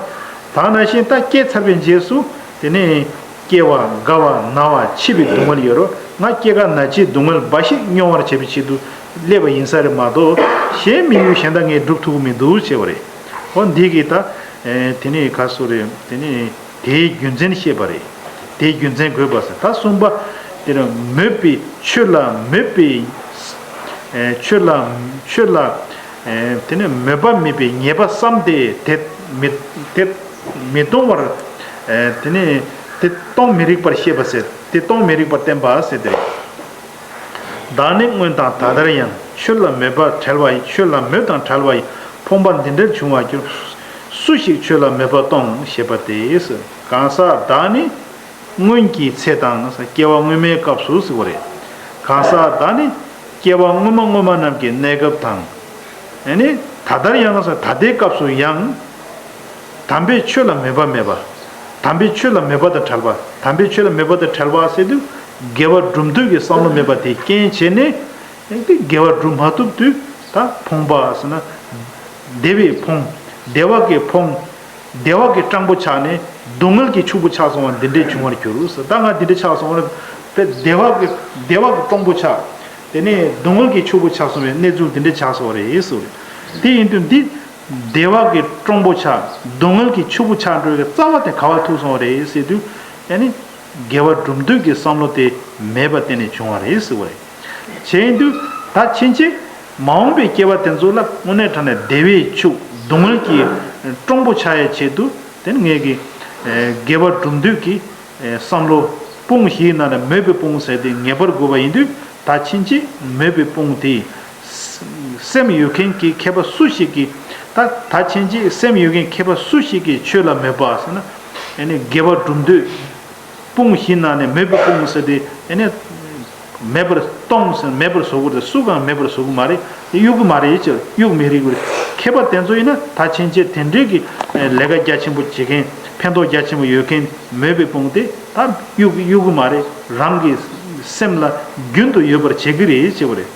རེད་བ། ད་ནང་བཞིན་ད་སྐྱེས་ཚར་བའི་རྗེས་སུ་དེ་ནས་སྐྱེ་བ་རྒ་བ་ན་བ་འཆི་བའི་སྡུག་བསྔལ་ཡོད་རེད། ང་སྐྱེ་རྒ་ན་འཆིའི་སྡུག་བསྔལ་འབའ་ཞིག་མྱོང་བར་བྱེད་པའི་ཆེད་དུ་སླེབས་པ་ཡིན་ས་རེད་མ་གཏོགས་གཞན་དམིགས་ཡུལ་གཞན་དག་ངས་སྒྲུབ་ཐུབ་ཀྱི་མི་འདུག་ཅེས་པ་རེད། འོ་འདི་གིས་ད་དེ་ནས་ག་སོ་རེད། དེ་ནས་དེའི་རྒྱུ་མཚན་བཤད་པ་རེད། དེའི་རྒྱུ་མཚན་དགོས་པ་ཟེར། ད་གསུམ་པ་དེ་ནས་མོས་པའི་ཆོས་ལ་མོས་པའི་ཆོས་ལ་ཆོས་ལ་དེ་ནས་མོས་པ་མེད་པའི་ཉེས་པ་བསམ་སྟེ་དེ་མི་དེ་མི་གཏོང་བར་དེ་ནས་དེ་གཏོང་མི་རིགས་པར་ཤེས་པ་ཟེར། དེ་གཏོང་མི་རིགས་པར་བསྟན་པ་ཟེར་དེ་རེད། བདག་ནི་སྔོན་དང་ད་ལྟར་ཡང་། ཆོས་ལ་མོས་པ་བྲལ་བ་ཡི། ཆོས་ལ་མོས་དང་བྲལ་བ་ཡི། ཕོངས་པ་འདི་འདྲར་བྱུང་བར་གྱུར། སུ་ཞིག་ཆོས་ལ་མོས་པ་གཏོང་ཞེས་པ་སྟེ། གང་ཟག་བདག་ནི་སྔོན་གྱི་ཚེ་དང་། སྐྱེ་བ་སྔོན་མའི་སྐབས་སུ་ཟེར་བ་རེད། གང་ཟག་བདག་ནི་སྐྱེ་བ་སྔོན་མ་སྔོན་མ་རྣམས་ཀྱི་གནས་སྐབས་དང་། ཨ་ནི་ད་ལྟར་ཡང་ད་ལྟའི་སྐབས་སུ་ཡང་། དམ་པའི་ཆོས་ལ་མོས་པ་མེད་པ། དམ་པའི་ཆོས་ལ་མོས་པ་དང་བྲལ་བ། དམ་པའི་ཆོས་ལ་མོས་པ་དང་བྲལ་བ་ཟེར་དུས་དགེ་བ་སྒྲུབ་འདོད་ཀྱི་བསམ་བློ་མེད་པ་དེ་རྐྱེན་བྱས་ནས་དེ་དགེ་བ་སྒྲུབ་མ་ཐུབ་དུས་ད་ཕོངས་པ་ཟེར་ན་བདེ་བའི་ཕོངས། བདེ་བ་གི་ཕོངས། བདེ་བ་གི་སྤྲང་པོ་ཆགས་ནས་སྡུག་བསྔལ་གྱི་ཕྱུག་པོ་ཆགས་སོང་བ་འདི་འདྲས་བྱུང་བར་གྱུར་ཟེར། ད་ང་འདི་འདྲས་ཆགས་སོང་བ་རེད། བདེ་བ་གི་བདེ་བ་གི་སྤྲང་པོ་ཆགས། དེ་ནས་སྡུག་བསྔལ་གྱི་ཕྱུག་པོ་ཆགས་སོང་བའི་གནས་ཚུལ་འདི་འདྲས་ཆགས་སོང་བ་རེད་ཟེར། དེ་ཡིན་དུས་འདི། བདེ་བ་གི་སྤྲང་པོ་ཆགས། སྡུག་བསྔལ་གྱི་ཕྱུག་པོ་ཆགས་འགྲོ་བའི་རྩ་བ་དེ་ག་བར་ཐུག་སོང་བ་རེད་ཟེར་དུས། ཨ་ནི་དགེ་བ་སྒྲུབ་འདོད་ཀྱི་བསམ་བློ་དེ་མེད་པ་བརྟེན་ནས་བྱུང་བ་རེད་ཟེར་བ་རེད། བྱས་ཡིན་དུས་ད་ཕྱིན་ཆད་མ་འོངས་པའི་སྐྱེ་བ་དེ་ཚོ་ལ་དངོས་གནས་དྲང་གནས་བདེ་བའི་ཕྱུག་སྡུག་བསྔལ་གྱི་སྤྲང་པོ་ཆགས་ཡའི་ཆེད་དུ་དེ་ནི་ངེད་ཀྱི་དགེ་བ་སྒྲུབ་འདོད་ཀྱི་བསམ་བློ་དཔུང་བཞིའི་ནང་ནས་མོས་པའི་དཔུང་ཟེར་དེ་ངེས་པར་དགོས་པ་ཡིན་དུས། ད་ཕྱིན་ཆད་མོས་པའི་དཔུང་དེ། སེམས་ཡོད་མཁན་གྱི་མཁས་པ་སུ་ཞིག་གིས་ད་ད་ཕྱིན་ཆད་སེམས་ཡོད་མཁན་མཁས་པ་སུ་ཞིག་གིས་ཆོས་ལ་མོས་པ་ཟེར་ན། ཨ་ནི་དགེ་བ་སྒྲུབ་འདོད་དཔུང་བཞིའི་ནང་ནས་མོས་པའི་དཔུང་ཟེར་དེ་ཨ་ནི་མེད་པར་གཏོང་ཟེར། མེད་པར་བཟོ་དགོས་རེད། སུ་གང་མེད་པར་བཟོ་གི་མ་རེད། གཡུག་གི་མ་རེད་ཅེས་གཡུག་མི་རིགས་རེད། མཁས་པ་དེ་ཚོ་ཡིན་ན་ད་ཕྱིན་ཆད་དེ་འདྲའི་གི་ལས་ཀ་རྒྱ་ཆེན་པོ་བྱེད་མཁན། ཕན་ཐོགས་རྒྱ་ཆེན་པོ་ཡོད་མཁན་མོས་པའི་དཔུང་དེ་ད་གཡུག་གཡུག་གི་མ་རེད། རང་གི་སེམས་ལ་རྒྱུན་དུ་ཡོད་པར་བྱེད་ཀྱི་རེད་ཅེས་པ་རེད།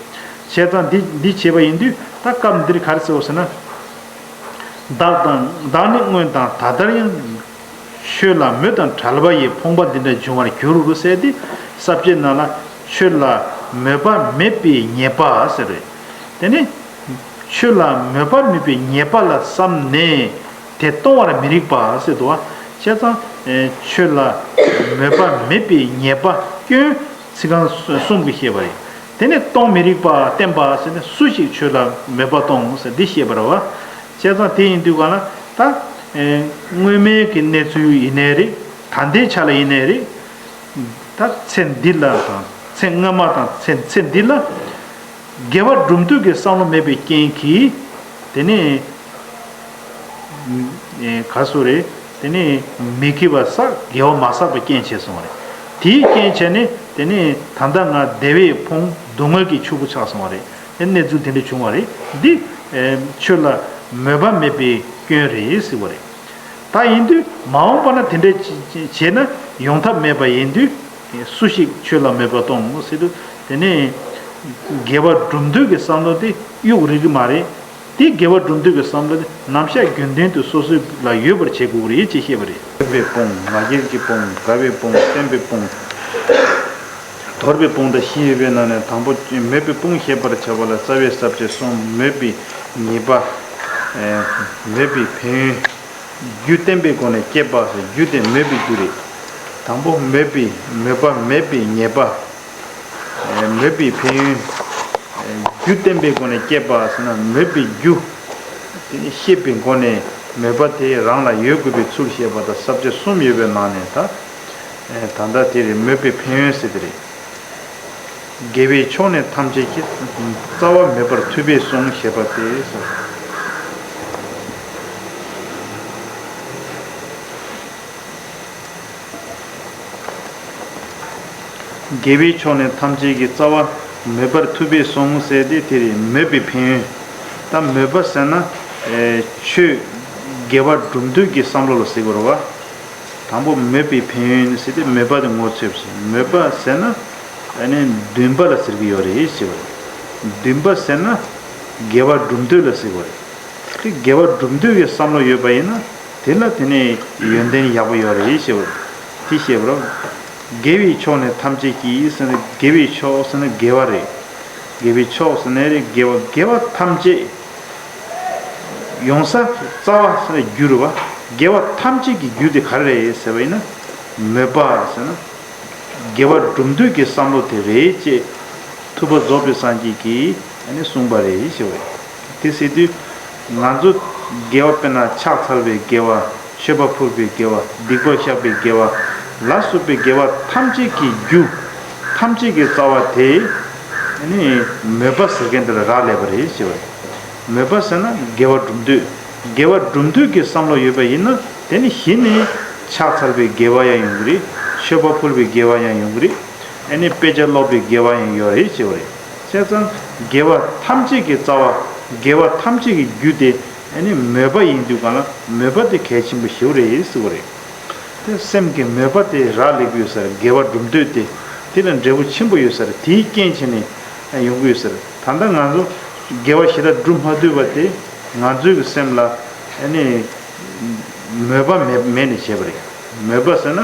བྱས་ཙང་འདི་འདི་བྱས་པ་ཡིན་དུས་ད་སྐབས་འདིར་ག་རེ་ཟེར་བ་ཟེར་ན། བདག་དང་བདག་ནི་སྔོན་དང་ད་ལྟར་ཡང་། ཆོས་ལ་མོས་དང་བྲལ་བ་ཡི། ཕོངས་པ་འདི་འདྲ་འབྱུང་བར་འགྱུར་ཟེར་ཏེ། ས་བཅད་ནང་ལ་ཆོས་ལ་མོས་པ་མེད་པའི་ཉེས་པ་ཟེར་རེད། དེ་ནི་ཆོས་ལ་མོས་པ་མེད་པའི་ཉེས་པ་ལ་བསམ་ནས་དེ་གཏོང་བར་མི་རིགས་པ་ཟེར་འདུག་བ། བྱས་ཙང་ཆོས་ལ་མོས་པ་མེད་པའི་ཉེས་པ་སྐྱོན། ཚིག་རྐང་གསུམ་གྱིས་བཤད་པ་རེད། དེ་ནས་གཏོང་མི་རིགས་པ་བསྟན་པ་ཟེར་ནས་སུ་ཞིག་ཆོས་ལ་མོས་པ་གཏོང་ཟེར་འདི་བཤད་པ་རེད་བ། བྱས་ཙང་དེ་ཡིན་དུས་ག་ལ་ད། སྔོན་མའི་གི་གནས་ཚུལ་ཡིན་ནའི་རེད། ད་ལྟའི་ཆ་ལ་ཡིན་ནའི་རེད། ད་ཚེ་འདི་ལ་དང་ཚེ་སྔ་མ་དང་ཚེ་ཚེ་འདི་ལ། དགེ་བ་སྒྲུབ་འདོད་ཀྱི་བསམ་བློ་མེད་པའི་རྐྱེན་གྱིས། དེ་ནས། ག་སུ་རེད། དེ་ནས་མི་དགེ་བ་བསགས། དགེ་བ་མ་བསགས་པའི་རྐྱེན་བྱས་སོང་བ་རེད། དེའི་རྐྱེན་བྱས་ནས་དེ་ནས་ད་ལྟ་ང་བདེ་བའི་ཕུང་སྡུག་བསྔལ་གྱི་ཕྱུག་པོ་ཆགས་སོང་བ་རེད། དེ་གནས་ཚུལ་དེ་འདྲ་བྱུང་བ་རེད། འདི་ཆོས་ལ་མོས་པ་མེད་པའི་སྐྱོན་རེད་ཟེར་བ་རེད། ད་ཡིན་དུས་མ་འོངས་པ་ན་དེ་འདྲ་བྱས་ན་ཡོང་ཐབས་མེད་པ་ཡིན་དུས། སུ་ཞིག་ཆོས་ལ་མོས་པ་གཏོང་ཟེར་དུས་དེ་ནས་དགེ་བ་སྒྲུབ་འདོད་ཀྱི་བསམ་བློ་དེ་གཡུག་རིགས་ཀྱི་མ་རེད། དེ་དགེ་བ་སྒྲུབ་འདོད་ཀྱི་བསམ་བློ་དེ་ནམ་ཞག་རྒྱུན་ལྡན་དུ་སོ་སོ་ལ་ཡོད་པར་བྱེད་དགོས་ཀྱི་རེད་ཅེས་བཤད་པ་རེད། མོས་པའི་དཔུང་། ང་རྒྱལ་གྱི་དཔུང་། དགའ་བའི་དཔུང་། བརྟན་པའི་དཔུང་། དོར་བའི་དཔུང་དང་བཞི་ཡོད་པའི་ནང་ནས་དང་པོ་མོས་པའི་དཔུང་བཤད་པར་བྱ་བ་ལ་རྩ་བའི་ས་བཅད་གསུམ། མོས་པའི་ཉེས་པ། མོས་པའི་ཕན་ཡོན། རྒྱུ་བརྟན་པའི་སྒོ་ནས་སྐྱེས་པ་ཟེར། རྒྱུ་དེ་མོས་པའི་རྒྱུ་རེད། དང་པོ་མོས་པའི་མོས་པ་མེད་པའི་ཉེས་པ། མོས་པའི་ཕན་ཡོན། རྒྱུ་བརྟན་པའི་སྒོ་ནས་སྐྱེས་པ་ཟེར་ན་མོས་པའི་རྒྱུ། དེ་ནི་ཤེས་པའི་སྒོ་ནས་མོས་པ་དེ་རང་ལ་ཡོད་དགོས་པའི་ཚུལ་བཤད་པ་དང་ས་བཅད་གསུམ་ཡོད་པའི་ནང་ནས་ད། ད་ལྟ་དེ་རེད། མོས་པའི་ཕན་ཡོན་ཟེར་དེ་རེད། དགེ་བའི་ཕྱོགས་ནི་ཐམས་ཅད་ཀྱི། རྩ་བ་མེད་པར་ཐུབ་པས་གསུངས་ཞེས་པ་སྟེ། དགེ་བའི་ཕྱོགས་ནི་ཐམས་ཅད་ཀྱི་རྩ་བ། མོས་པར་ཐུབ་པས་གསུངས་ཟེར་ཏེ་དེ་རེད། མོས་པའི་ཕན་ཡོན། ད་མོས་པ་ཟེར་ན་ཨེ་ཆོས་དགེ་བ་སྒྲུབ་འདོད་ཀྱི་བསམ་བློ་ལ་ཟེར་དགོས་རེད་བ། དང་པོ་མོས་པའི་ཕན་ཡོན་ཟེར་ཏེ་མོས་པ་དེ་ངོ་འཚོལ་བ་ཟེར། མོས་པ་ཟེར་ན་ཨ་ནི་འདུན་པ་ལ་ཟེར་གྱི་ཡོད་རེད་ཟེར་བ་རེད། འདུན་པ་ཟེར་ན་དགེ་བ་སྒྲུབ་འདོད་ལ་ཟེར་བ་རེད། དེ་དགེ་བ་སྒྲུབ་འདོད་ཀྱི་བསམ་བློ་ཡོད་པ་ཡིན་ན་དེ་ལ་དེ་ནི་ཡོན་ཏན་ཡག་པོ་ཡོད་རེད་ཟེར་བ་རེད། དེ་བཤད་པ་རེད། དགེ་བའི་ཕྱོགས་ནི་ཐམས་ཅད་ཀྱི་ཟེར་ན་དགེ་བའི་ཕྱོགས་ཟེར་ན་དགེ་བ་རེད། དགེ་བའི་ཕྱོགས་ཟེར་ན་རེད་དགེ་བ། དགེ་བ་ཐམས་ཅད། ཡོང་ས་རྩ་བ་ཟེར་ན་རྒྱུ་རེད་བ། དགེ་བ་ཐམས་ཅད་ཀྱི་རྒྱུ་དེ་ག་རེ་རེད་ཟེར་བ་ཡིན་ན། མོས་པ་ཟེར་ན། དགེ་བ་སྒྲུབ་འདོད་ཀྱི་བསམ་བློ་དེ་རེད་ཅེས་ཐུབ་པ་རྫོགས་པའི་སངས་རྒྱས་ཀྱིས་ཨ་ནི་གསུངས་པ་རེད་ཞེས་པ་རེད། དེ་ཟེར་དུས་ང་ཚོ་དགེ་བ་དཔེར་ན་ཕྱག་འཚལ་བའི་དགེ་བ། མཆོད་པ་ཕུལ་བའི་དགེ་བ། སྡིག་པ་བཤགས་པའི་དགེ་བ་ལ་སོགས་པའི་དགེ་བ་ཐམས་ཅད་ཀྱི་རྒྱུ། ཐམས་ཅད་ཀྱི་རྩ་བ་དེ་ཨ་ནི་མོས་པ་ཟེར་མཁན་དེ་ལ་རག་ལས་པ་རེད་ཞེས་པ་རེད། མོས་པ་ཟེར་ན་དགེ་བ་སྒྲུབ་འདོད། དགེ་བ་སྒྲུབ་འདོད་ཀྱི་བསམ་བློ་ཡོད་པ་ཡིན་ན་དེ་ནི་གཞི་ནས་ཕྱག་འཚལ་བའི་དགེ་བ་ཡང་ཡོང་གི་རེད། མཆོད་པ་ཕུལ་བའི་དགེ་བ་ཡང་ཡོང་གི་རེད། ཨ་ནི་དཔེ་ཆ་ཀློག་པའི་དགེ་བ་ཡང་ཡོད་རེད་ཅེས་པ་རེད། བྱས་ཙང་དགེ་བ་ཐམས་ཅད་ཀྱི་རྩ་བ། དགེ་བ་ཐམས་ཅད་ཀྱི་རྒྱུ་དེ་ཨ་ནི་མོས་པ་ཡིན་དུས་གང་ལ་མོས་པ་དེ་གལ་ཆེན་པོ་ཞེ་པོ་རེད་ཟེར་བ་རེད། དེ་སེམས་ཀྱི་མོས་པ་དེ་རག་ལས་ཀྱི་ཡོད་ས་རེད། དགེ་བ་སྒྲུབ་འདོད་དེ་དེ་ལ་འབྲས་བུ་ཆེན་པོ་ཡོད་ས་རེད། དེའི་རྐྱེན་བྱས་ནས་ཡོང་གི་ཡོད་ས་རེད། ད་ལྟ་ང་ཚོ་དགེ་བ་ཞེ་དྲག་སྒྲུབ་མ་ཐུབ་པ་དེ་ང་ཚོའི་གི་སེམས་ལ་ཨ་ནི་མོས་པ་མེད་མེད་ནས་བྱས་པ་རེད། མོས་པ་ཟེར་ན་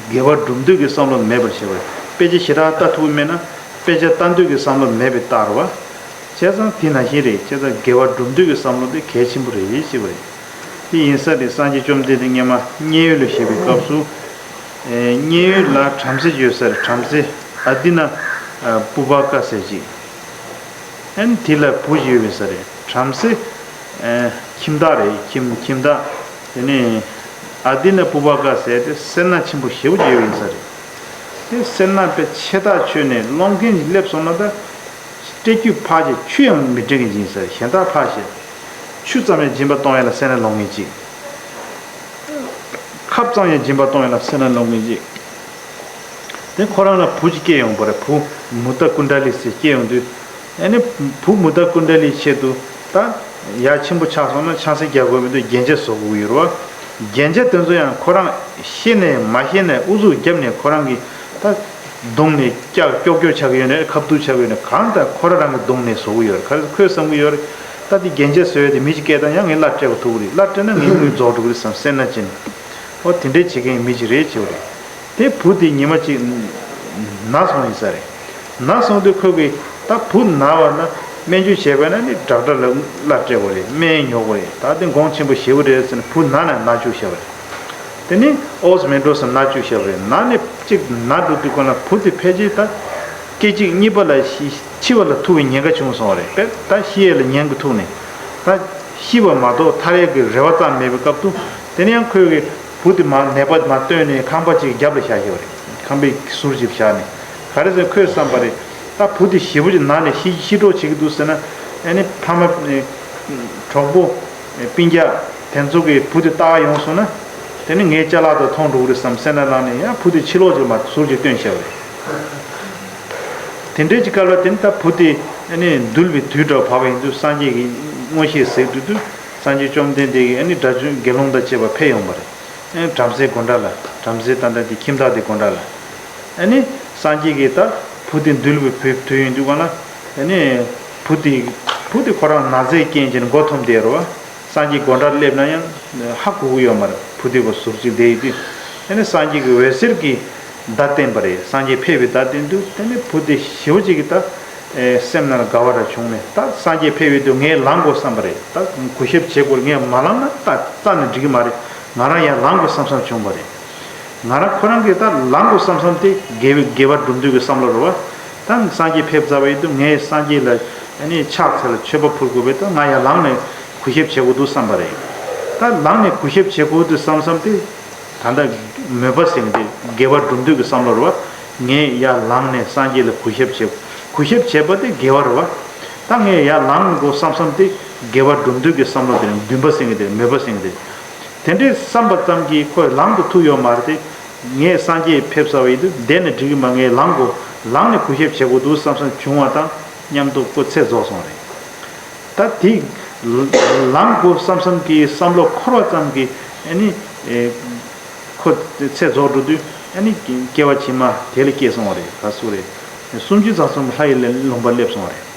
དགེ་བ་སྒྲུབ་འདོད་ཀྱི་བསམ་བློ་མེད་པར་བྱས་པ་རེད། དཔེ་ཆ་ཞེ་དྲག་ལྟ་ཐུབ་མེད་ན་དཔེ་ཆ་ལྟ་འདོད་ཀྱི་བསམ་བློ་མེད་པའི་རྟགས་རེད་བ། བྱས་ཙང་དེ་ནང་བཞིན་རེད། བྱས་ཙང་དགེ་བ་སྒྲུབ་འདོད་ཀྱི་བསམ་བློ་དེ་གལ་ཆེན་པོ་རེད་ཞེས་པ་རེད། དེ་ཡིན་ས་རེད། སངས་རྒྱས་བཅོམ་ལྡན་འདས་སྔོན་མ་མཉན་ཡོད་ལ་བཞུགས་པའི་སྐབས་སུ། ཨེ་མཉན་ཡོད་ལ་བྲམ་ཟེ་ཡོད་ས་རེད། བྲམ་ཟེ་ཨ་ཏི་ན་ཨ་པུ་བ་ཀ་ཟེར་ཅིག་ཨན་དེ་ལ་བུ་ཞིག་ཡོད་པའི་ས་རེད། བྲམ་ཟེ་ཨེ་ཁྱིམ་བདག་རེད། ཁྱིམ་ཁྱིམ་བདག་དེ་ནས་ཨ་ཏི་ན་པུ་བ་ཀ་ཟེར་དེ་སེར་སྣ་ཆེན་པོ་ཞེ་པོ་ཅིག་ཡོད་པའི་ས་རེད། དེ་སེར་སྣ་དཔེ་ཆེ་ཐག་ཆོད་ནས་སློང་མཁན་ཞིག་སླེབས་སོང་ན་ད། སྤྲད་རྒྱུ་ཕར་བྱས། ཆུ་ཡང་མི་སྤྲད་མཁན་ཅིག་ཡིན་ས་རེད། གཞན་དག་ཕར་བྱས། ཆུ་ཙམ་ཡང་སྦྱིན་པ་གཏོང་ཡ་ལ་སེར་སྣ་སློང་མཁན་ཅིག་ཁབ་ཙམ་ཡང་སྦྱིན་པ་གཏོང་ཡ་ལ་སེར་སྣ་སློང་མཁན་ཅིག་དེ་ཁོ་རང་ལ་བུ་ཅིག་སྐྱེས་ཡོང་བ་རེད། བུ་མུ་ཏ་ཀུན་ཌ་ལི་ཟེར་སྐྱེས་ཡོང་དུས། ཨ་ནི་བུ་མུ་ཏ་ཀུན་ཌ་ལིའི་ཆེད་དུ་ད་ཡར་ཆེན་པོ་ཆགས་སོང་ན་ཆང་ས་རྒྱག་དགོས་མི་འདུག་རྒྱན་ཆ་བཟོ་དགོས་ཀྱི་ཡོད་རེད་བ། རྒྱན་ཆ་དེ་ཚོ་ཡང་ཁོ་རང་ཤེས་ནས་མ་ཤེས་ནས་ཨུ་ཚུགས་བརྒྱབ་ནས་ཁོ་རང་གིས་ད་གདོང་ནས་ཀྱག་ཀྱོག་ཀྱོག་ཆགས་ཀྱི་ཡོད་ནས། ཁ་བསྡུར་ཆགས་ཀྱི་ཡོད་ནས། གང་ལྟར་ཁོ་རང་རང་གི་གདོང་ནས་བཟོ་གི་ཡོད་རེད། ག་རེ་ཁོས་བསམ་གི་ཡོད་རེད། ད་དེ་རྒྱན་ཆ་བཟོས་ཏེ་མི་ཞིག་སྐད་བཏང་ཡང་ངས་གླ་སྤྲད་པ་ཐུབ་གི་རེད། གླ་སྤྲད་ན་ངའི་དངུལ་རྫོགས་འགྲོ་གི་རེད་བསམ་སེར་སྣ་ཅན། ཨོ་དེ་འདྲའི་བྱེད་མཁན་མི་ཞིག་རེད་བྱས་པ་རེད། དེ་བུ་དེ་ཉི་མ་གཅིག་ན་སོང་ཡིན་ས་རེད། ན་སོང་དུས་ཁོ་གིས་ད་བུ་ན་བ་ན་སྨན་བཅོས་བྱས་པ་ན་ནི་ཌོག་ཊར་ལ་གླ་སྤྲད་དགོས་རེད། སྨན་ཉོ་དགོས་རེད། ད་དེ་གོང་ཆེན་པོ་ཞེ་པོ་རེད་ཟེར་ནས་བུ་ན་ན་ན་བཅུག་བཞག་པ་རེད། དེ་ནི་ཨོ་ཙི་མེད་འགྲོ་བསམ་ན་བཅུག་བཞག་པ་རེད། ན་ནི་གཅིག་ན་འགྲོ་དུས་ཁོ་ན་བུ་དེ་ཕལ་ཆེར་ད་སྐད་ཅིག་གཉིས་པ་ལ་ཤི་འཆི་བ་ལ་ཐུག་པའི་ཉེན་ཁ་བྱུང་སོང་བ་རེད། དཔེ་ད་ཤི་ཡས་ལ་ཉེན་ཁ་ཐུག་ནས་ད་ཤི་བ་མ་གཏོགས་ཐར་ཡས་ཀྱི་རེ་བ་ཙམ་མེད་པའི་སྐབས་དུ། དེ་ནས་ཡང་ཁོས་ཀྱི་བུ་དེ་མ་ནད་པ་མ་བཏོན་ནས་ཁང་པ་གཅིག་རྒྱབ་ལ་བཞག་བཞག་པ་རེད། ཁང་པའི་ཟུར་གཅིག་བཞག་ནས། ག་རེ་ཟེར་ཁོས་བསམ་པ་རེད། ད་བུ་དེ་ཞེ་པོ་ཅིག་ན་ནས་ཤི་ཤི་གྲོགས་བྱེད་ཀྱི་འདུག་ཟེར་ན། ཨ་ནི་ཕ་མ་གྲོགས་པོ་སྤུན་ཀྱག་དེ་ཚོ་གིས་བུ་དེ་བལྟ་ཡོང་སོང་ན། དེ་ནི་ངའི་ཅ་ལག་དང་མཐོང་འགྲོ་གི་རེད་བསམ་སེར་སྣ་ལངས་ནས་ཡང་བུ་དེ་ཕྱི་ལོགས་ཅིག་མ་ཟུར་ཅིག་བཏོན་བཞག་པ་རེད། དེ་འདྲའི་ཅིག་སྐབས་ལ་དེ་ནི་ད་བུ་དེ་ཨ་ནི་འདུལ་བའི་དུས་འདྲ་བ་བབས་པ་ཡིན་དུས་སངས་རྒྱས་ཀྱིས་མངོན་ཤེས་གཟིགས་དུས་དུས་སངས་རྒྱས་བཅོམ་ལྡན་འདས་ཀྱིས་ཨ་ནི་སྒྲ་བཅུང་དགེ་སློང་དང་བཅས་པ་ཕེབས་ཡོང་བ་རེད། ཨ་ནི་བྲམ་ཟེ་སྒོ་འགྲམ་ལ། བྲམ་ཟེ་ད་ལྟ་དེ་ཁྱིམ་བདག་དེ་སྒོ་འགྲམ་ལ། ཨ་ནི་སངས་རྒྱས་ཀྱིས་ད་བུ་དེ་འདུལ་བའི་བུ་དུས་ཡིན་དུས་གང་ལ། ཨ་ནི་བུ་དེ་བུ་དེ་ཁོ་རང་ན་ཚའི་རྐྱེན་གྱིས་མགོ་འཐོམས་བསྡད་རེད་བ། སངས་རྒྱས་སྒོ་འགྲམ་སླེབས་ན་ཡང་ཧ་གོ་གི་ཡོད་མ་རེད། བུ་དེ་གོ་ཟུར་ཅིག་བསྡད་ཡོད་དུས། ཨ་ནི་སངས་རྒྱས་ཀྱིས་འོད་ཟེར་གྱིས་བརྡ་བསྟན་པ་རེད། སངས་རྒྱས་ཕེབས་པའི་བརྡ་བསྟན་དུས་དེ་ནི་བུ་དེ་ཞེ་པོ་ཅིག་གིས་ད་ཨེ་སེམས་ནང་ལ་དགའ་བ་ར་བྱུང་ནས། ད་སངས་རྒྱས་ཕེབས་ཡོད་དུས་ངས་ལངས་དགོས་བསམ་པ་རེད། ད་གུས་ཞབས་བྱེད་དགོས་རེད། ངས་མ་ལངས་ན་ད་རྩ་ནས་འགྲིག་གི་མ་རེད། ང་རང་ཡར་ལངས་དགོས་བསམ་བསམ་བྱུང་བ་རེད། ང་རང་ཁོ་རང་གིས་ད་ལངས་དགོས་བསམ་བསམ་དེ་དགེ་བའི་དགེ་བ་སྒྲུབ་འདོད་ཀྱི་བསམ་བློ་རེད་བ། ད་སངས་རྒྱས་ཕེབས་ཚར་བ་ཡིན་དུས་ངས་སངས་རྒྱས་ལ་ཨ་ནི་ཕྱག་འཚལ་ལ་མཆོད་པ་ཕུལ་དགོས་པས། ད་ང་ཡར་ལངས་ནས་གུས་ཞབས་བྱེད་དགོས་འདུག་བསམ་པ་རེད། ད་ལངས་ནས་གུས་ཞབས་བྱེད་དགོས་འདུག་བསམ་བསམ་དེ། ད་ལྟ་མོས་པ་ཟེར་མཁན་དེ་དགེ་བ་སྒྲུབ་འདོད་ཀྱི་བསམ་བློ་རེད་བ། ངས་ཡར་ལངས་ནས་སངས་རྒྱས་ལ་གུས་ཞབས་བྱེད། གུས་ཞབས་བྱེད་པ་དེ་དགེ་བ་རེད་བ། ད་ངས་ཡར་ལངས་དགོས་བསམ་བསམ་དེ་དགེ་བ་སྒྲུབ་འདོད་ཀྱི་བསམ་བློ་དེ་རེད། འདུན་པ་ཟེར་མཁན་དེ་རེད། མོས་པ་ཟེར་མཁན་དེ་རེད། དེ་འདྲས་བསམ་པ་ཙམ་གྱིས་ཁོས་ལངས་དུ་ཐུབ་ཡོད་མ་རེད་དེ། ངས་སངས་རྒྱས་ཕེབས་ཚར་བ་ཡིན་དུས་བསྡད་ནས་འགྲིག་གི་མ། ངས་ལངས་དགོས། ལངས་ནས་གུས་ཞབས་བྱེད་དགོས་འདུག་བསམ་བསམ་བྱུང་བ་དང་མཉམ་དུ་ཁོ་ཚེ་རྫོགས་སོང་རེད། ད་དེ་ལངས་དགོས་བསམ་བསམ་གྱི་བསམ་བློ་འཁོར་བ་ཙམ་གྱིས་ཨ་ནི་ཁོ་ཚེ་རྫོགས་འགྲོ་དུས་ཨ་ནི་སྐྱེ་བ་ཕྱི་མ་དེ་ལ་སྐྱེས་སོང་བ་རེད། ག་སུ་རེད། སུམ་ཅུ་རྩ་གསུམ་ལྷ་ཡི་ལུང་པར་སླེབས་སོང་བ་རེད།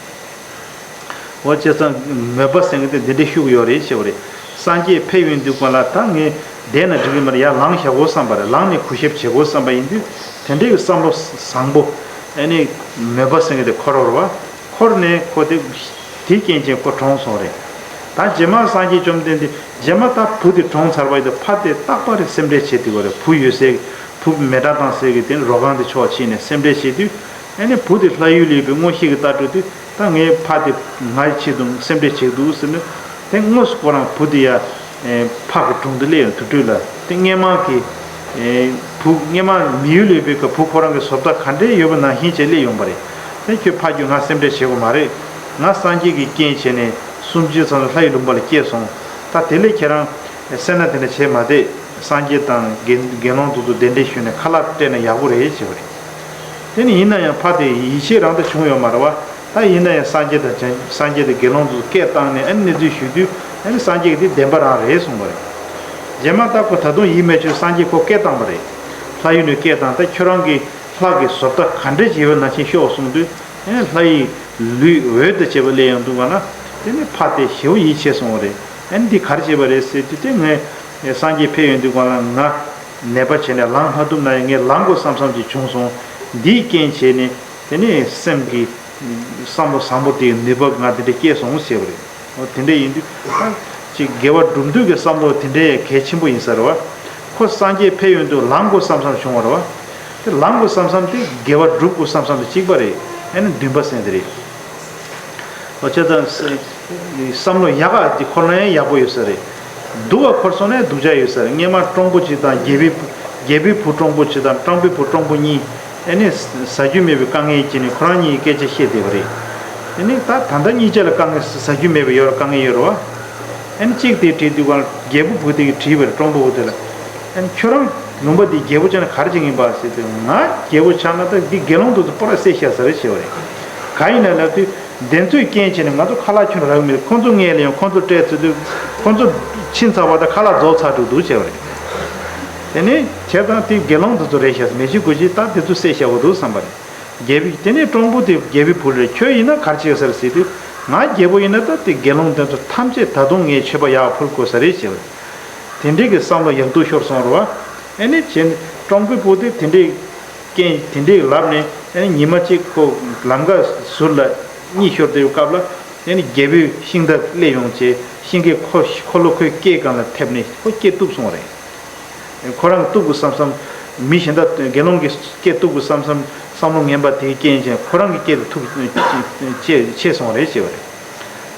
འོ་བྱས་ཙང་མོས་པ་ཟེར་མཁན་དེ་འདི་འདྲའི་ཤུགས་ཡོད་རེད་ཞེས་པ་རེད། སངས་རྒྱས་ཕེབས་ཡོང་དུས་སྒང་ལ་ད་ངས་བསྡད་ན་འགྲིག་གི་མ་རེད། ཡར་ལངས་བཞག་དགོས་བསམ་པ་རེད། ལངས་ནས་གུས་ཞབས་བྱེད་དགོས་བསམ་པ་ཡིན་དུས་དེ་འདྲའི་གི་བསམ་བློ་བཟང་པོ་ཨ་ནི་མོས་པ་ཟེར་མཁན་དེ་འཁོར་བ་རེད་བ། འཁོར་ནས་ཁོ་དེ་དེའི་རྐྱེན་བྱས་ཁོ་གྲོངས་སོང་རེད། ད་རྗེས་མ་སངས་རྒྱས་བཅོམ་ལྡན་འདས་རྗེས་མ་ད་བུ་དེ་གྲོངས་ཚར་བ་ཡིན་དུས་ཕ་དེ་རྟག་པར་སེམས་ཁྲལ་བྱེད་དུས་བ་རེད། བུ་ཡོད་སའི་བུ་མེ་དགྲ་དང་ཟེར་གི་དེ་རོ་སྒང་དེ་ཕྱོགས་ཕྱིན་ནས་སེམས་ཁྲལ་བྱེད་དུས་ཨ་ནི་བུ་དེ་ལྷ་ཡུལ་ལ་ཡོད་པའི་མངོན་ཤེས་ཀྱིས་ལྟ་འགྲོ་དུས། ད་ངའི་ཕ་དེ་ང་ཡི་ཆེད་དུ་སེམས་ཁྲལ་བྱེད་འདུག་ཟེར་ནས་དེ་དངོས་སུ་ཁོ་རང་བུ་དེ་ཡ་ཕ་གི་དྲུང་དུ་སླེབས་ཡོང་དུས་དུས་ལ་དེ་སྔས་མ་གི་བུ་སྔས་མ་མི་ཡུལ་ལ་ཡོད་པའི་སྐབས་བུ་ཁོ་རང་གི་བཟོ་ལྟ་ག་འདྲས་ཡོད་པ་ནང་བཞིན་བྱས་སླེབས་ཡོང་པ་རེད། དེ་ཁྱོད་ཕ་ཁྱོད་ང་སེམས་ཁྲལ་བྱེད་དགོས་མ་རེད། ང་སངས་རྒྱས་ཀྱི་རྐྱེན་བྱས་ནས་སུམ་ཅུ་ཙམ་ལྷ་ཡི་ལུང་པ་ལ་སྐྱེས་སོང་། ད་དེ་ལས་ཁྱེད་རང་སེར་སྣ་དེ་འདྲ་བྱས་མ་བསྡད། སངས་རྒྱས་དང་དགེ་དགེ་སློང་དེ་ཚོ་གདན་འདྲེན་ཞུས་ནས་ཁ་ལག་སྤྲད་ན་ཡག་པོ་རེད་ཅེས་པ་རེད། དེ་ནི་ཡིན་ན་ཡང་ཕ་དེ་ཡིད་ཆེས་རང་དུ་བྱུང་ཡོད་མ་རེད་བ། ད་ཡིན་ན་ཡང་སངས་རྒྱས་དང་བྱང་སངས་རྒྱས་དང་དགེ་སློང་དེ་ཚོ་སྐད་བཏང་ནས་ཨ་ནི་གནས་ཚུལ་ཞུས་དུས་ཨ་ནི་སངས་རྒྱས་ཀྱིས་དེ་བདེན་པ་རང་རེད་གསུངས་པ་རེད། རྗེས་མ་ད་ཁོ་ད་དུང་ཡིད་མི་ཆེས། སངས་རྒྱས་ཁོ་སྐད་བཏང་པ་རེད། ལྷ་ཡུལ་ནས་སྐད་བཏང་། ད་ཁྱོད་རང་གི་ལྷ་གི་བཟོ་ལྟ་ག་འདྲས་བྱས་པ་ནང་བཞིན་ཤོག་གསུངས་དུས། ཨེ་ལྷ་ཡི་ལུས་འོད་དུ་བྱས་པ་སླེབས་ཡོང་དུས་སྒང་ལ། དེ་ནི་ཕ་དེ་ཞེ་པོ་ཡིད་ཆེས་སོང་བ་རེད། ཨེ་འདི་ག་རེ་བྱས་པ་རེད་ཟེར་དུས། དེ་ངས་སངས་རྒྱས་ཕེབས་ཡོང་དུས་སྒང་ལ་ང་ནད་པ་བྱས་ནས་ལངས་མ་ཐུབ་ན་ཡང་ངས་ལངས་དགོས་བསམ་བསམ་ཅིག་བྱུང་སོང་། འདིའི་རྐྱེན་བྱས་ནས་དེ་ནི་སེམས་ཀྱི་བསམ་བློ་བཟང་པོ་དེའི་ནུས་པ་ང་དེ་འདྲ་སྐྱེས་སོང་ཟེར་བ་རེད། འོ་དེ་འདྲ་ཡིན་དུས་ད་ཅིག་དགེ་བ་སྒྲུབ་འདོད་ཀྱི་བསམ་བློ་དེ་འདྲའི་གལ་ཆེན་པོ་ཡིན་ས་རེད་བ། ཁོ་སངས་རྒྱས་ཕེབས་ཡོང་དུས་ལངས་དགོས་བསམ་བསམ་བྱུང་བ་རེད་བ། དེ་ལངས་དགོས་བསམ་བསམ་དེ་དགེ་བ་སྒྲུབ་དགོས་བསམ་བསམ་དེ་གཅིག་པ་རེད། ཨ་ནི་འདུན་པ་ཟེར་དེ་རེད། འོ་བྱས་ཙང་བསམ་བློ་ཡག་ག་དེ་འཁོར་ན་ཡང་ཡག་པོ་ཡོད་ས་རེད། སྡུག་ག་འཁོར་སོང་ན་ཡང་སྡུག་ཅག་ཡོད་ས་རེད། སྔས་མ་སྤྲང་པོ་གཅིག་དང་རྒྱལ་པོའི་རྒྱལ་པོའི་བུ་སྤྲང་པོ་གཅིག་དང་སྤྲང་པོའི་བུ་སྤྲང་པོ་གཉིས། ཨ་ནི་ཟ་རྒྱུ་མེད་པའི་དཀའ་ངལ་སྐྱེས་ནས་ཁོ་རང་གཉིས་ཀྱི་སྐད་ཆ་བཤད་བསྡད་པ་རེད། ཨ་ནི་ད་ད་ལྟ་གཉིས་ཆ་ལ་དཀའ་ངལ་ཟ་རྒྱུ་མེད་པའི་ཡོད་ར་དཀའ་ངལ་ཡོད་ར་བ། ཨ་ནི་གཅིག་དེ་དྲིས་དུས་སྒང་རྒྱལ་པོ་བུ་དེ་གིས་དྲིས་པ་རེད། སྤྲང་པོ་བུ་དེ་ལ། ཨ་ནི་ཁྱོད་རང་ལུང་པ་འདིའི་རྒྱལ་པོ་ཆགས་ན་ག་རེ་བྱེད་ཀྱི་ཡིན་པ་ཟེར་དུས། ང་རྒྱལ་པོ་ཆགས་ན་ད་འདི་དགེ་སློང་དེ་ཚོ་པོ་ར་བསད་བཞག་ས་རེད་ཟེར་བ་རེད། གང་ཡིན་ན་ལབ་དུས། དེ་ཚོའི་རྐྱེན་བྱས་ནས་ང་ཚོ་ཁ་ལག་ཁྱོན་རག་གི་མེད། ཁོང་ཚོ་མངལ་ལ་ཡང་ཁོང་ཚོ་སྤྲད་ཚར་དུས། ཁོང་ཚོ་ཕྱིན་ཚར་བ་དང་ཁ་ལག་རྫོགས་ཚར་འགྲོ་འདུག་བྱས་པ་རེད། དེ་ནས་བྱས་ཙང་དེ་དགེ་སློང་དེ་ཚོ་རེད་ཤག་མི་གཅིག་དགུ་གཅིག་ད་དེ་ཚོ་བསད་བཞག་པ་འདུག་བསམ་པ་རེད། རྒྱལ་པོས་དེ་ནས་སྤྲང་པོ་དེ་རྒྱལ་པོའི་བུ་རེད། ཁྱོད་ཡིན་ན་ག་རེ་བྱེད་ས་རེད་ཟེར་དུས། ང་རྒྱལ་པོ་ཡིན་ན་ད་དེ་དགེ་སློང་དེ་ཚོ་ཐམས་ཅད་ད་དུང་ངས་མཆོད་པ་ཡག་ཕུལ་དགོས་ས་རེད་ཟེར་བ་རེད། དེ་འདྲའི་གི་བསམ་བློ་ཡག་སྡུག་ཤོར་སོང་རེད་བ། ཨ་ནི་བྱས་ནས་སྤྲང་པོའི་བུ་དེ་དེ་འདྲའི་རྐྱེན་དེ་འདྲའི་ལབ་ནས། ཨ་ནི་ཉི་མ་གཅིག་ཁོ་ལམ་ཁ་ཟུར་ལ་གཉིད་ཤོར་བསྡད་པའི་སྐབས་ལ། ཨ་ནི་རྒྱལ་པོའི་ཤིང་རྟ་སླེབས་ཡོང་བྱས་ཤིང་གི་འཁོར་འཁོར་ལོ་ཁོའི་སྐེ་སྒང་ལ་ཐེབས་ནས་ཁོ་སྐེ་གཏུབས་སོང་རེད། ཁོ་རང་གིས་གཏུབ་དགོས་བསམ་བསམ། མི་གཞན་དག་དགེ་སློང་གི་སྐེ་གཏུབ་དགོས་བསམ་བསམ་བསམ་བློ་ངན་པ་དེའི་རྐྱེན་བྱས་ཁོ་རང་གི་སྐེ་དེ་ཐུག་ཆད་ཆད་སོང་རེད་ཅེས་པ་རེད།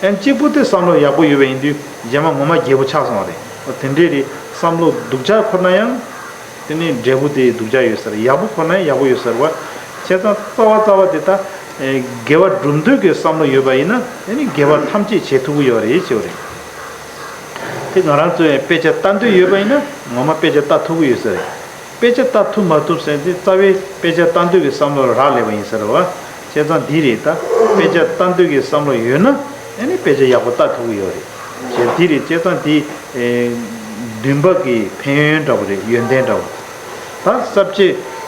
ཨ་ནི་གཅིག་པུ་དེ་བསམ་བློ་ཡག་པོ་ཡོད་པ་ཡིན་དུས་རྗེས་མ་ངོ་མ་རྒྱལ་པོ་ཆགས་སོང་བ་རེད། འོ་དེ་འདྲས་རེད། བསམ་བློ་སྡུག་ཅག་འཁོར་ན་ཡང་། དེ་ནས་འབྲས་བུ་དེ་སྡུག་ཅག་ཡོད་ས་རེད། ཡག་པོ་འཁོར་ན་ཡག་པོ་ཡོད་ས་རེད་བ། བྱས་ཙང་རྩ་བ་རྩ་བ་དེ་ད། ཨེ་དགེ་བ་སྒྲུབ་འདོད་ཀྱི་བསམ་བློ་ཡོད་པ་ཡིན་ན་དེ་ནི་དགེ་བ་ཐམས་ཅད་བྱེད་ཐུབ་ཀྱི་ཡོད་རེད་ཅེས་པ་རེད། དེ་ང་རང་ཚོས་དཔེ་ཆ་ལྟ་འདོད་ཡོད་པ་ཡིན་ན་ངོ་མ་དཔེ་ཆ་ལྟ་ཐུབ་ཀྱི་ཡོད་ས་རེད། དཔེ་ཆ་ལྟ་ཐུབ་མ་ཐུབ་ཟེར་དེ་རྩ་བའི་དཔེ་ཆ་ལྟ་འདོད་ཀྱི་བསམ་བློ་ལ་རག་ལས་པ་ཡིན་ས་རེད་བ། བྱས་ཙང་འདི་རེད་ད། དཔེ་ཆ་ལྟ་འདོད་ཀྱི་བསམ་བློ་ཡོད་ན་ཨ་ནི་དཔེ་ཆ་ཡག་པོ་ལྟ་ཐུབ་ཀྱི་ཡོད་རེད། བྱས་འདི་རེད། བྱས་ཙང་འདི་ཨེ་འདུན་པ་གི་ཕན་ཡོན་འདྲ་བོ་རེད། ཡོན་ཏན་འདྲ་བོ། ད་ས་བཅད་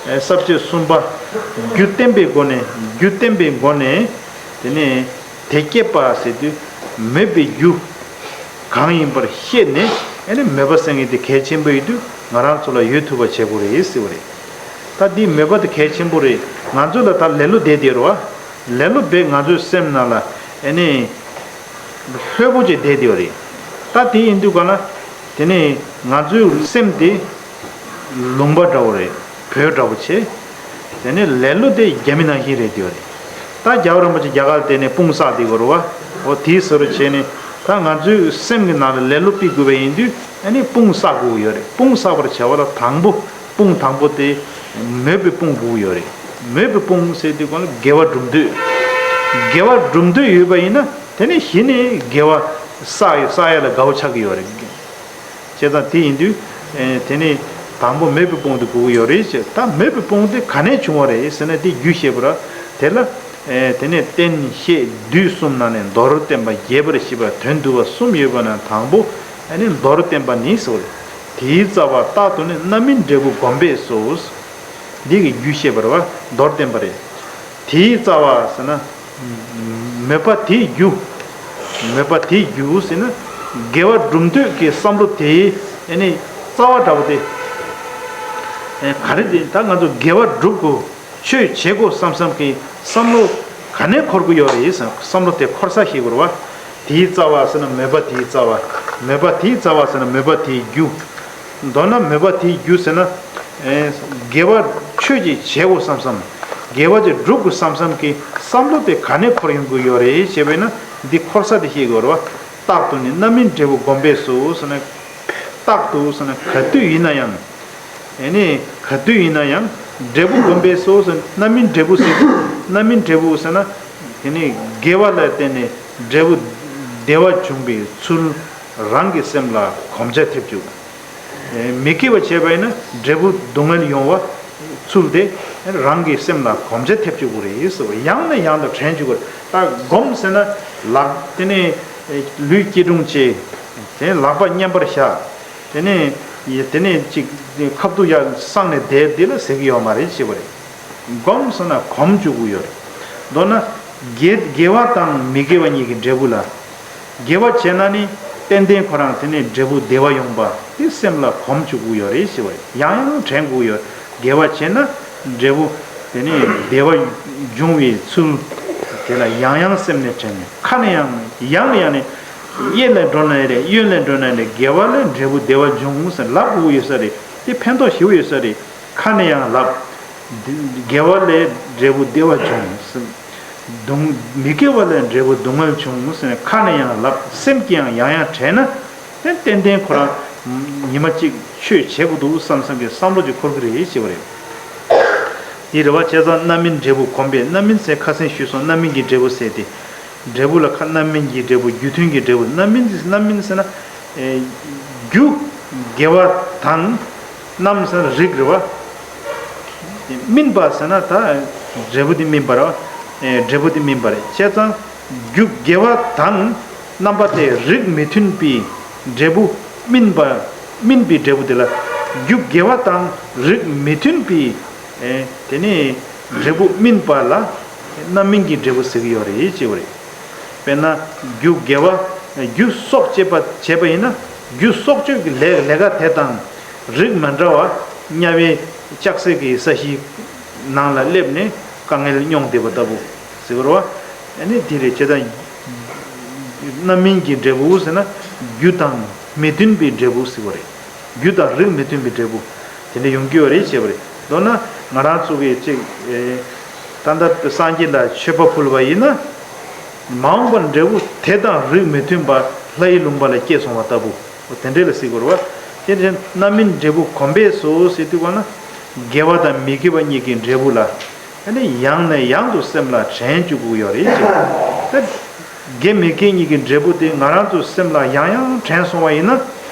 ཨེ་ས་བཅད་གསུམ་པ། རྒྱུ་བསྟན་པའི་སྒོ་ནས་རྒྱུ་བསྟན་པའི་སྒོ་ནས་དེ་ནས། དེ་སྐྱེད་པ་ཟེར་དུས་མོས་པའི་རྒྱུ་གང་ཡིན་པར་ཤེས་ནས་ཨ་ནི་མོས་པ་ཟེར་མཁན་དེ་གལ་ཆེན་པོ་ཡིན་དུས་ང་རང་ཚོ་ལ་ཡོད་ཐུབ་པ་བྱེད་དགོས་རེད་ཟེར་བ་རེད། ད་འདི་མོས་པ་དེ་གལ་ཆེན་པོ་རེད། ང་ཚོ་ལ་ད་ལེ་ལོ་བསྡད་དེ་རེད་བ། ལེ་ལོ་དེ་ང་ཚོའི་སེམས་ནང་ལ་ཨ་ནི་ལྷོད་པོ་ཅིག་བསྡད་དེ་ཡོད་རེད། ད་དེ་ཡིན་དུས་ག་ལ། དེ་ནས་ང་ཚོའི་སེམས་དེ་ལུང་པ་འདྲ་བོ་རེད། བོད་འདྲ་བོ་བྱས། དེ་ནས་ལེ་ལོ་དེ་རྒྱ་མི་ནང་བཞིན་རེད་དེ་ཡོད་རེད། ད་རྒྱལ་བ་རིན་པོ་ཆེ་རྒྱ་གར་དེ་ནས་དཔུང་བསགས་དེ་གོ་རུ་བ། འོ་དེའི་ཟུར་བྱས་ནས་ད་ང་ཚོའི་སེམས་ཀྱི་ནང་ལ་ལེ་ལོ་སྤེལ་དགོས་པ་ཡིན་དུས་ཨ་ནི་དཔུང་བསགས་དགོས་ཡོད་རེད། དཔུང་བསགས་པར་བྱ་བ་ལ་དང་པོ་དཔུང་དང་པོ་དེ་མོས་པའི་དཔུང་དགོས་ཡོད་རེད། མོས་པའི་དཔུང་ཟེར་དུས་གོང་ལ་དགེ་བ་སྒྲུབ་འདོད། དགེ་བ་སྒྲུབ་འདོད་ཡོད་པ་ཡིན་ན་དེ་ནས་གཞི་ནས་དགེ་བ་བསགས་ཡོད་བསགས་ཡ་ལ་དགའ་བོ་ཆགས་ཀྱི་ཡོད་རེད། བྱས་ཙང་དེ་ཡིན་དུས། ཨེ་དེ་ནི་ དང་པོ་མེད་པའི་དཔུང་དེ་དགོས་ཀྱི་ཡོད་རེད་ཅེས། ད་མེད་པའི་དཔུང་དེ་ག་ནས་བྱུང་བ་རེད་ཟེར་ན། དེ་རྒྱུ་བཤད་པར་དེ་ལ། ཨེ་དེ་ནས་རྟེན་བཤད་བསྡུས་གསུམ་ནང་ནས་མདོར་བསྟན་པ་རྒྱས་པར་བཤད་པ་དོན་བསྡུ་བ་གསུམ་ཡོད་པ་ན། དང་པོ་ཨ་ནི་མདོར་བསྟན་པ་ནི་ཟེར་བ་རེད། དེའི་རྩ་བ་རྟག་ཏུ་ནི་རྣམ་སྨིན་འབྲས་བུ་བསྒོམ་པས་སོ། འདི་གི་རྒྱུ་བཤད་པར་བ་མདོར་བསྟན་པ་རེད། དེའི་རྩ་བ་ཟེར་ན། མོས་པ་དེའི་རྒྱུ། མོས་པ་དེའི་རྒྱུ་ཟེར་ན། དགེ་བ་སྒྲུབ་འདོད་ཀྱི་བསམ་བློ་དེའི་ཨ་ནི་རྩ་བ་འདྲ་བོ་དེ། ཨེ་ག་རེ་དེ། ད་ང་ཚོ་དགེ་བ་སྒྲུབ་དགོས། ཆོས་བྱེད་དགོས་བསམ་བསམ་གྱི་བསམ་བློ་ག་ནས་འཁོར་གྱི་ཡོད་རེད་ཟེར། བསམ་བློ་དེ་འཁོར་ས་ཤེས་དགོས་རེད་བ། དེའི་རྩ་བ་ཟེར་ན་མོས་པ་དེའི་རྩ་བ། མོས་པ་དེའི་རྩ་བ་ཟེར་ན་མོས་པ་དེའི་རྒྱུ། མདོར་ན་མོས་པ་དེའི་རྒྱུ་ཟེར་ན། ཨེ་དགེ་བ་ཆོས་ཅིག་བྱེད་དགོས་བསམ་བསམ། དགེ་བ་ཅིག་སྒྲུབ་དགོས་བསམ་བསམ་གྱི་བསམ་བློ་དེ་ག་ནས་འཁོར་ཡོང་གི་ཡོད་རེད་ཅེས་པས་ན། འདི་འཁོར་ས་དེ་ཤེས་དགོས་རེད་བ། རྟག་ཏུ་ནི་རྣམ་སྨིན་འབྲས་བུ་བསྒོམ་པས་སོ་ཟེར་ན། རྟག་ཏུ་ཟེར་ན་ག་དུས་ཡིན་ན་ཡང་། ཨེ་ནི་ག་དུས་ཡིན་ན་ཡང་འབྲས་བུ་བསྒོམ་པས་སོ་ཟེར། རྣམ་སྨིན་འབྲས་བུ་ཟེར། རྣམ་སྨིན་འབྲས་བུ་ཟེར་ན། དེ་ནི་དགེ་བ་ལ་བརྟེན་ནས་འབྲས་བུ་བདེ་བ་འབྱུང་བའི་ཚུལ་རང་གི་སེམས་ལ་གོམས་ཆ་ཐེབས་བཅུག། ཨེ་མི་དགེ་བ་བྱས་པ་ཡིན་ན་འབྲས་བུ་སྡུག་བསྔལ་ཡོང་བ་ཚུལ་དེ་རང་གི་སེམས་ལ་གོམས་ཆ་ཐེབས་བཅུག་དགོས་རེད་ཟེར་བ། ཡང་ནས་ཡང་དུ་དྲན་བཅུག་དགོས་རེད། ད་བསྒོམ་ཟེར་ན་ལག་དེ་ནས་ལུས་སྐྱིལ་ཀྲུང་བཅས། དེ་ནས་ལག་པ་མཉམ་པར་བཞག། དེ་ནས་ཡ་དེ་ནས་ཅིག་ཁ་ཐུག་ཡར་སངས་ནས་བསྡད་འདི་ལ་ཟེར་གྱི་ཡོད་མ་རེད་ཅེས་པ་རེད། སྒོམ་ཟེར་ན་གོམས་བཅུག་གི་ཡོད་རེད། མདོར་ན་དགེ་དགེ་བ་དང་མི་དགེ་བ་གཉིས་ཀྱི་འབྲས་བུ་ལ། དགེ་བ་བྱས་ན་ནི་ཏན་ཏན་ཁོ་རང་དེ་ནས་འབྲས་བུ་བདེ་བ་ཡོང་བ་དེ་སེམས་ལ་གོམས་བཅུག་གི་ཡོད་རེད་ཅེས་པ་རེད། ཡང་ཡང་དྲན་དགོས་ཡོད། དགེ་བ་བྱས་ན་འབྲས་བུ་དེ་ནས་བདེ་བ་འབྱུང་བའི་ཚུལ་དེ་ལ་ཡང་ཡང་སེམས་ནས་དྲན་ནས། ཁ་ནས་ཡང་ཡང་ནས་ཡང་ནས། གཡས་ལ་འགྲོ་ན་ཡང་རེད། གཡོན་ལ་འགྲོ་ན་ཡང་རེད། དགེ་བ་ལས་འབྲས་བུ་བདེ་བ་འབྱུང་ཟེར་ལབ་དགོས་ཡོད་ས་རེད། དེ་ཕན་ཐོགས་ཞེ་པོ་ཡོད་ས་རེད། ཁ་ནས་ཡང་ལབ། དགེ་བ་ལས་འབྲས་བུ་བདེ་བ་འབྱུང་ཟེར། སྡུག་མི་དགེ་བ་ལས་འབྲས་བུ་སྡུག་བསྔལ་འབྱུང་ཟེར་ནས་ཁ་ནས་ཡང་ལབ། སེམས་ཀྱིས་ཡང་ཡང་ཡང་དྲན་ན། དེ་ཏན་ཏན་ཁོ་རང་ཉི་མ་གཅིག་ཆོས་བྱེད་དགོས་འདུག་བསམ་བསམ་གྱི་བསམ་བློ་ཅིག་འཁོར་གྱི་རེད་ཅེས་པ་རེད། དེ་རེད་བ། བྱས་ཙང་རྣམ་སྨིན་འབྲས་བུ་བསྒོམ་པས། རྣམ་སྨིན་ཟེར་ཁ་སང་ཞུས་སོང་། རྣམ་སྨིན་གྱི་འབྲས་བུ་ཟེར་ཏེ། འབྲས་བུ་ལ་ཁ་རྣམ་སྨིན་གྱི་འབྲས་བུ། རྒྱུ་མཐུན་གྱི་འབྲས་བུ། རྣམ་སྨིན་ཟེར་རྣམ་སྨིན་ཟེར་ན། ཨེ་རྒྱུ་དགེ་བ་དང་། རྣམ་ཟེར་ན་རིགས་རེད་བ། སྨིན་པ་ཟེར་ན་ད་འབྲས་བུ་དེ་སྨིན་པ་རེད་བ། ཨེ་འབྲས་བུ་དེ་སྨིན་པ་རེད། བྱས་ཙང་རྒྱུ་དགེ་བ་དང་རྣམ་པ་དེ་རིགས་མི་མཐུན་པའི་འབྲས་བུ་སྨིན་པ། སྨིན་པའི་འབྲས་བུ་དེ་ལ་རྒྱུ་དགེ་བ་དང་རིགས་མི་མཐུན་པའི། ཨེ་དེ་ནི་འབྲས་བུ་སྨིན་པ་ལ་རྣམ་སྨིན་གྱི་འབྲས་བུ་ཟེར་གྱི་ཡོད་རེད་ཅེས་པ་རེད། དཔེར་ན་རྒྱུ་དགེ་བ། རྒྱུ་གསོག་བྱེད་པ་བྱས་པ་ཡིན་ན། རྒྱུ་གསོག་བྱེད་ཀྱི་ལས་ལས་ཀ་དེ་དང་རིགས་མ་འདྲ་བ་དམྱལ་བའི་ལྕགས་སྲེག་གི་ས་གཞིའི་ནང་ལ་སླེབས་ནས་དཀའ་ངལ་མྱོང་བསྡད་པ་ལྟ་བུ་ཟེར་བ་རེད་བ། ཨ་ནི་དེ་རེད། བྱས་ཙང་རྣམ་སྨིན་གྱི་འབྲས་བུ་ཟེར་ན་རྒྱུ་དང་མི་མཐུན་པའི་འབྲས་བུ་ཟེར་བ་རེད། རྒྱུ་དང་རིགས་མི་མཐུན་པའི་འབྲས་བུ་དེ་འདྲ་ཡོང་གི་ཡོད་རེད་ཅེས་པ་རེད། མདོར་ན་ང་རང་ཚོ་གི་ཅིག་ཨེ་ད་ལྟ་སངས་རྒྱས་ལ་མཆོད་པ་ཕུལ་བ་ཡིན་ན། མ་འོངས་པར་འབྲས་བུ་དེ་དང་རིགས་མི་མཐུན་པ་ལྷ་ཡི་ལུང་པ་ལ་སྐྱེས་སོང་བ་ལྟ་བུ། འོ་དེ་འདྲ་ལ་ཟེར་དགོས་རེད་བ། དེ་བཞིན་རྣམ་སྨིན་འབྲས་བུ་བསྒོམ་པས་སོ་ཟེར་དུས་ག་ན། དགེ་བ་དང་མི་དགེ་བ་གཉིས་ཀྱི་འབྲས་བུ་ལ། ཨ་ནི་ཡང་ནས་ཡང་དུ་སེམས་ལ་དྲན་བཅུག་དགོས་ཡོད་རེད་ཅེས། ད་དགེ་མི་དགེ་གཉིས་ཀྱི་འབྲས་བུ་དེ་ང་རང་ཚོ་སེམས་ལ་ཡང་ཡང་དྲན་སོང་བ་ཡིན་ན།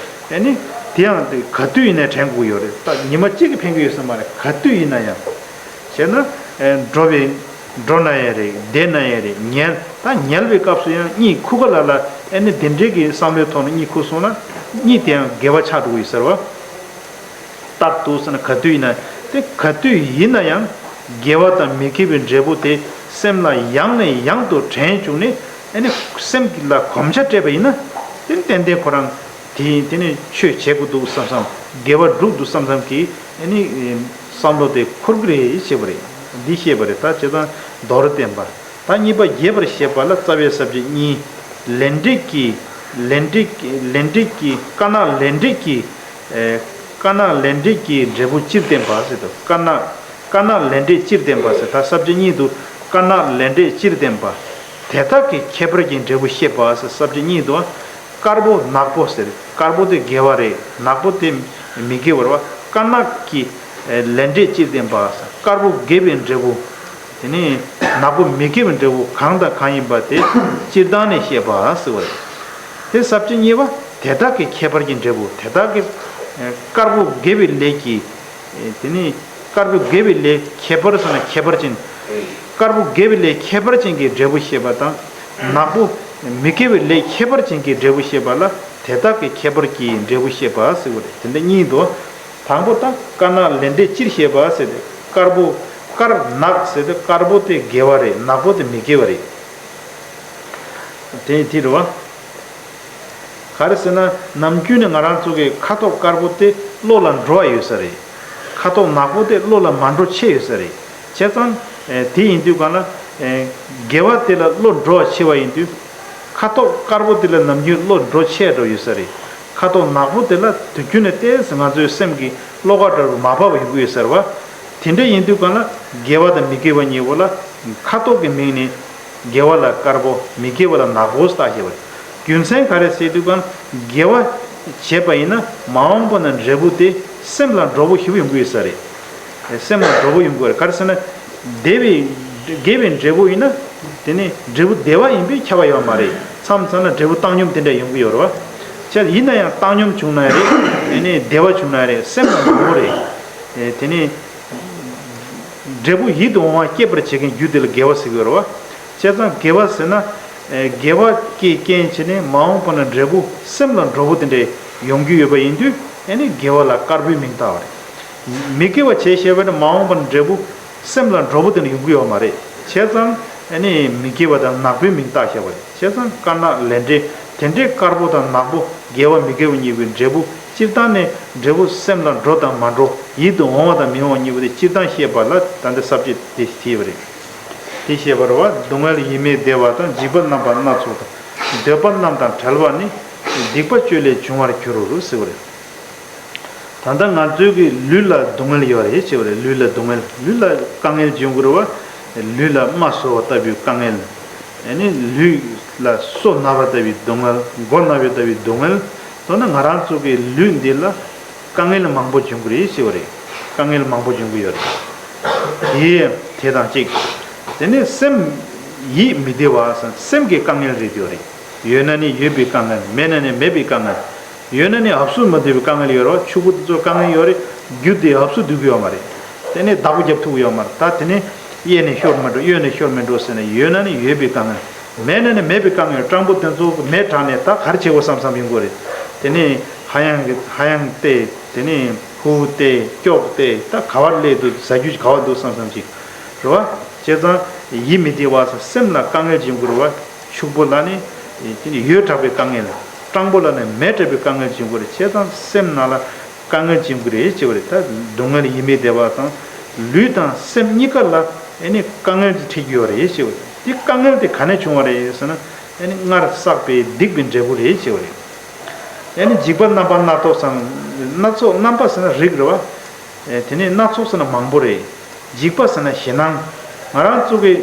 ཨ་ནི་དེ་ཡང་དེ་ག་དུས་ཡིན་ནའི་དྲན་དགོས་ཡོད་རེད། ད་ཉི་མ་གཅིག་གིས་ཕན་གྱི་ཡོད་ས་མ་རེད། ག་དུས་ཡིན་ན་ཡང་། བྱས་ན་ཨེ་འགྲོ་བའི་འགྲོ་ན་ཡང་རེད། བསྡད་ན་ཡང་རེད། ཉལ་ད་ཉལ་བའི་སྐབས་སུ་ཡང་གཉིད་ཁུག་ག་ལ་ལ། ཨ་ནི་དེ་འདྲའི་གི་བསམ་བློའི་ཐོག་ནས་གཉིད་ཁུག་སོང་ན་གཉིད་དེ་ཡང་དགེ་བ་ཆགས་འགྲོ་གི་ཡོད་ཟེར་བ། རྟག་ཏུ་ཟེར་ན་ག་དུས་ཡིན་ན། དེ་ག་དུས་ཡིན་ན་ཡང་དགེ་བ་དང་མི་དགེ་བའི་འབྲས་བུ་དེ་སེམས་ལ་ཡང་ནས་ཡང་དུ་དྲན་བཅུག་ནས། ཨ་ནི་སེམས་ལ་གོམས་ཆ་སྤྲད་པ་ཡིན་ན། དེ་ནི་ཏན་ཏན་ཁོ་རང་དེ་དེ་ནི་ཆོས་བྱེད་དགོས་འདུག་བསམ་བསམ། དགེ་བ་སྒྲུབ་འདུག་བསམ་བསམ་གྱི་ཨ་ནི་བསམ་བློ་དེ་འཁོར་གི་རེད་ཅེས་པ་རེད། འདི་བཤད་པ་རེད། ད་བྱས་ཙང་མདོར་བསྟན་པ། ད་གཉིས་པ་རྒྱས་པར་བཤད་པ་ལ་རྩ་བའི་ས་བཅད་གཉིས། ལས་འབྲས་ཀྱི། ལས་འབྲས་ཀྱི་ལས་འབྲས་ཀྱི་དཀར་ནག་ལས་འབྲས་ཀྱི། ཨེ་དཀར་ནག་ལས་འབྲས་ཀྱི་འབྲས་བུ་སྤྱིར་བསྟན་པ་ཟེར་དུས། དཀར་ནག་དཀར་ནག་ལས་འབྲས་སྤྱིར་བསྟན་པ་ཟེར། ད་ས་བཅད་གཉིས་འདུག་དཀར་ནག་ལས་འབྲས་སྤྱིར་བསྟན་པ། དེ་དག་གི་ཁྱད་པར་གྱི་འབྲས་བུ་བཤད་པ་ཟེར་ས་བཅད་གཉིས་འདུག་དཀར་པོ་ནག་པོ་ཟེར། དཀར་པོ་དེ་དགེ་བ་རེད། ནག་པོ་དེ་མི་དགེ་བ་རེད་བ། དཀར་ནག་གི་ལས་འབྲས་སྤྱིར་བསྟན་པ་ཟེར། དཀར་པོ་དགེ་བའི་འབྲས་བུ། དེ་ནས་ནག་པོ་མི་དགེ་བའི་འབྲས་བུ་གང་དང་གང་ཡིན་པ་དེ་སྤྱིར་བཏང་ནས་བཤད་པ་ཟེར་བ་རེད། དེ་ས་བཅད་གཉིས་པ་དེ་དག་གི་ཁྱད་པར་གྱི་འབྲས་བུ། དེ་དག་གི་ དཀར་པོ་དགེ་བའི་ལས་ཀྱི། དེ་ནི་དཀར་པོ་དགེ་བའི་ལས་ཁྱད་པར་ཟེར་ན་ཁྱད་པར་ཅན། དཀར་པོ་དགེ་བའི་ལས་ཁྱད་པར་ཅན་གྱི་འབྲས་བུ་བཤད་པ་དང་། ནག་པོ་མི་དགེ་བའི་ལས་ཁྱད་པར་ཅན་གྱི་འབྲས་བུ་བཤད་པ་ལ་དེ་དག་གི་ཁྱད་པར་གྱི་འབྲས་བུ་བཤད་པ་ཟེར་བ་རེད། དེ་འདྲ་གཉིས་འདུག། དང་པོ་དང་དཀར་ནག་ལས་འབྲས་སྤྱིར་བཤད་པ་ཟེར་ཏེ། དཀར་པོ། དཀར་ནག་ཟེར་ཏེ་དཀར་པོ་དེ་དགེ་བ་རེད། ནག་པོ་དེ་མི་དགེ་བ་རེད། དེ་དེ་རེད་བ། ག་རེ་ཟེར་ན་ནམ་རྒྱུན་ནས་ང་རང་ཚོ་གི་ཁ་དོག་དཀར་པོ་དེ་བློ་ལ་འགྲོ་བ་ཡོད་ས་རེད། ཁ་དོག་ནག་པོ་དེ་བློ་ལ་མ་འགྲོ་ཆེ་ཡོད་ས་རེད། བྱས་ཙང་། དེ་ཡིན་དུས་གང་ལ། དགེ་བ་དེ་ལ་བློ་འགྲོ་བ་ཆེ་བ་ཡིན་དུས། ཁ་དོག་དཀར་པོ་དེ་ལ་ནམ་རྒྱུན་བློ་འགྲོ་ཆེ་འགྲོ་ཡོད་ས་རེད། ཁ་དོག་ནག་པོ་དེ་ལ་དུས་རྒྱུན་ནས་ཏོག་ཙམ་ང་ཚོའི་སེམས་ཀྱི་བློ་ཁ་འདྲ་བོ་མ་བབས་པ་ཡོང་གི་ཡོད་ས་རེད་བ། དེ་འདྲ་ཡིན་དུས་གང་ལ་དགེ་བ་དང་མི་དགེ་བ་གཉིས་པོ་ལ་ཁ་དོག་གི་མིང་ནས་དགེ་བ་ལ་དཀར་པོ། མི་དགེ་བ་ལ་ནག་པོ་བཏགས་བཞག་པ་རེད། རྒྱུ་མཚན་ག་རེ་ཟེར་དུས་གང་དགེ་བ་བྱས་པ་ཡིན་ན་མ་འོངས་པ་ན་འབྲས་བུ་དེ་སེམས་ལ་འགྲོ་བོ་ཞིག་ཡོང་གི་ཡོད་ས་རེད། སེམས་ལ་འགྲོ་བོ་ཡོང་གི་ཡོད་རེད། ག་རེ་ཟེར་ན། བདེ་བའི། དགེ་བའི་འབྲས་བུ་ཡིན་ན། དེ་ནི་འབྲས་བུ་བདེ་བ་ཡིན་པས་ཁྱབ་པ་ཡོད་མ་རེད། མཚམས་མཚམས་ན་འབྲས་བུ་བཏང་སྙོམས་དེ་འདྲ་ཡོང་གི་ཡོད་རེད་བ། བྱས་ཡིན་ན་ཡང་བཏང་སྙོམས་བྱུང་ན་རེད། དེ་ནི་བདེ་བ་བྱུང་ན་རེད། སེམས་ལ་འགྲོ་བོ་རེད། དེ་ནི། འབྲས་བུ་ཡིད་དུ་འོང་བ་སྐྱེད་པར་བྱེད་མཁན་རྒྱུ་དེ་ལ་དགེ་བ་ཟེར་གྱི་ཡོད་རེད་བ། བྱས་ཙང་དགེ་བ་ཟེར་ན། དགེ་བ་གི་རྐྱེན་བྱས་ནས་མ་འོངས་པ་ན་འབྲས་བུ་སེམས་ལ་འགྲོ་བོ་དེ་འདྲ་ཡོང་རྒྱུ་ཡོད་པ་ཡིན་དུས། ཨ་ནི་དགེ་བ་ལ་དཀར་པོའི་མིང་བཏགས་པ་རེད། མི་དགེ་བ་བྱས་བྱས་པ་ན་མ་འོངས་པ་ན་འབྲས་བུ་སེམས་ལ་འགྲོ་བོ་དེ་འདྲ་ཡོང་གི་ཡོད་མ་རེད། བྱས་ཙང་ཨ་ནི་མི་དགེ་བ་དང་ནག་པོའི་མིང་བཏགས་བཞག་པ་རེད། བྱས་ཙང་དཀར་ནག་ལས་འབྲས་དེ་འདྲའི་དཀར་པོ་དང་ནག་པོ་དགེ་བ་མི་དགེ་བ་གཉིས་པོའི་འབྲས་བུ་སྤྱིར་བཏང་ནས་འབྲས་བུ་སེམས་ལ་འགྲོ་དང་མ་འགྲོ། ཡིད་དུ་འོང་བ་དང་མི་འོང་བ་གཉིས་པོ་དེ་སྤྱིར་བཏང་བཤད་པ་ལ་ད་ལྟ་ས་བཅད་དེ་བྲིས་པ་རེད། དེ་བཤད་པ་རེད་བ། སྡུག་བསྔལ་ཡིད་མི་བདེ་བ་དང་། འཇིགས་པ་རྣམ་པ་སྣ་ཚོགས་དང་། འདོད་པ་རྣམས་དང་བྲལ་བ་ནི། སྡིག་པ་སྤྱོད་ལས་བྱུང་བར་འགྱུར་རོ་ཟེར་བ་རེད། ད་ལྟ་ང་ཚོའི་གི་ལུས་ལ་སྡུག་བསྔལ་ཡོད་རེད་ཅེས་པ་རེད། ལུས་ལ་སྡུག་བསྔལ། ལུས་ལ་དཀའ་ངལ་བྱུང་དགོས་རེད་བ། ལུས་ལ་རྨ་གསོ་བ་ལྟ་བུའི་དཀའ་ངལ། ཨ་ནི་ལུས་ལ་སོ་ན་བ་ལྟ་བུའི་སྡུག་བསྔལ། མགོ་ན་བ་ལྟ་བུའི་སྡུག་བསྔལ། མདོར་ན་ང་རང་ཚོ་གི་ལུས་འདི་ལ་དཀའ་ངལ་མང་པོ་བྱུང་གི་རེད་ཅེས་པ་རེད། དཀའ་ངལ་མང་པོ་བྱུང་གི་ཡོད་རེད། དེ་དེ་དང་གཅིག། དེ་ནས་སེམས་ཡིད་མི་བདེ་བ་སེམས་ཀྱི་དཀའ་ངལ་རེད་ཡོད་རེད། ཡོད་ན་ནི་ཡོད་པའི་དཀའ་ངལ། མེད་ན་ནི་མེད་པའི་དཀའ་ངལ། ཡོད་ན་ནི་འབབ་སུ་མི་བདེ་བའི་དཀའ་ངལ་ཡོད་རེད་བ། ཕྱུག་པོ་དེ་ཚོ་དཀའ་ངལ་ཡོད་རེད། རྒྱུ་དེ་འབབ་སུ་འདུག་གི་ཡོད་མ་རེད། དེ་ནས་བདག་པོ་རྒྱབ་ཐུབ་ཀྱི་ཡོད་མ་རེད། ད་དེ་ནས་གཡས་ནས་ཤོར་མི་འགྲོ། གཡོན་ནས་ཤོར་མི་འགྲོ་ཟེར་ནས་ཡོད་ན་ནི་ཡོད་པའི་དཀའ་ངལ། མེད་ན་ནི་མེད་པའི་དཀའ་ངལ། སྤྲང་པོ་དེ་ཚོ་མེ་དྲག་ནས་ད་ག་རེ་བྱེད་དགོས་བསམ་བསམ་ཡོང་གི་རེད། དེ་ནས་ཧ་ཡང་གི་ཧ་ཡང་སྟེ། དེ་ནས་ཧུ་ཧུ་སྟེ་སྐྱོག་སྟེ། ད་ག་བར་སླེབས་འདུག་ཟ་རྒྱུ་ག་བར་འདུག་བསམ་བསམ་ཅིག་རེད་བ། བྱས་ཙང་ཡིད་མི་བདེ་བ་སེམས་ལ་དཀའ་ངལ་བྱུང་གི་རེད་བ། ཕྱུག་པོ་ལ་ནི་དེ་ནི་ཡོད་དྲགས་པའི་དཀའ་ངལ། སྤྲང་པོ་ལ་ནི་མེད་དྲགས་པའི་དཀའ་ངལ་བྱུང་གི་རེད། བྱས་ཙང་སེམས་ནང་ལ་དཀའ་ངལ་བྱུང་གི་རེད་ཅེས་པ་རེད། ད་སྡུག་བསྔལ་ཡིད་མི་བདེ་བ་དང་ལུས་དང་སེམས་གཉིས་ཀ་ལ་ཨེ་ནི་དཀའ་ངལ་དེ་འཕྲད་ཀྱི་ཡོད་རེད་ཅེས་པ་རེད། དེ་དཀའ་ངལ་དེ་ག་ནས་བྱུང་བ་རེད་ཟེར་ན། ཨེ་ནི་སྔར་བསགས་པའི་སྡིག་པའི་འབྲས་བུ་རེད་ཅེས་པ་རེད། ཨེ་ནི་འཇིགས་པ་རྣམ་པ་སྣ་ཚོགས་སམ། སྣ་ཚོགས། རྣམ་པ་ཟེར་ན་རིགས་རེད་བ། ཨེ་དེ་ནས་སྣ་ཚོགས་ཟེར་ན་མང་པོ་རེད། འཇིགས་པ་ཟེར་ན་ཞེད་སྣང་། ང་རང་ཚོ་གི་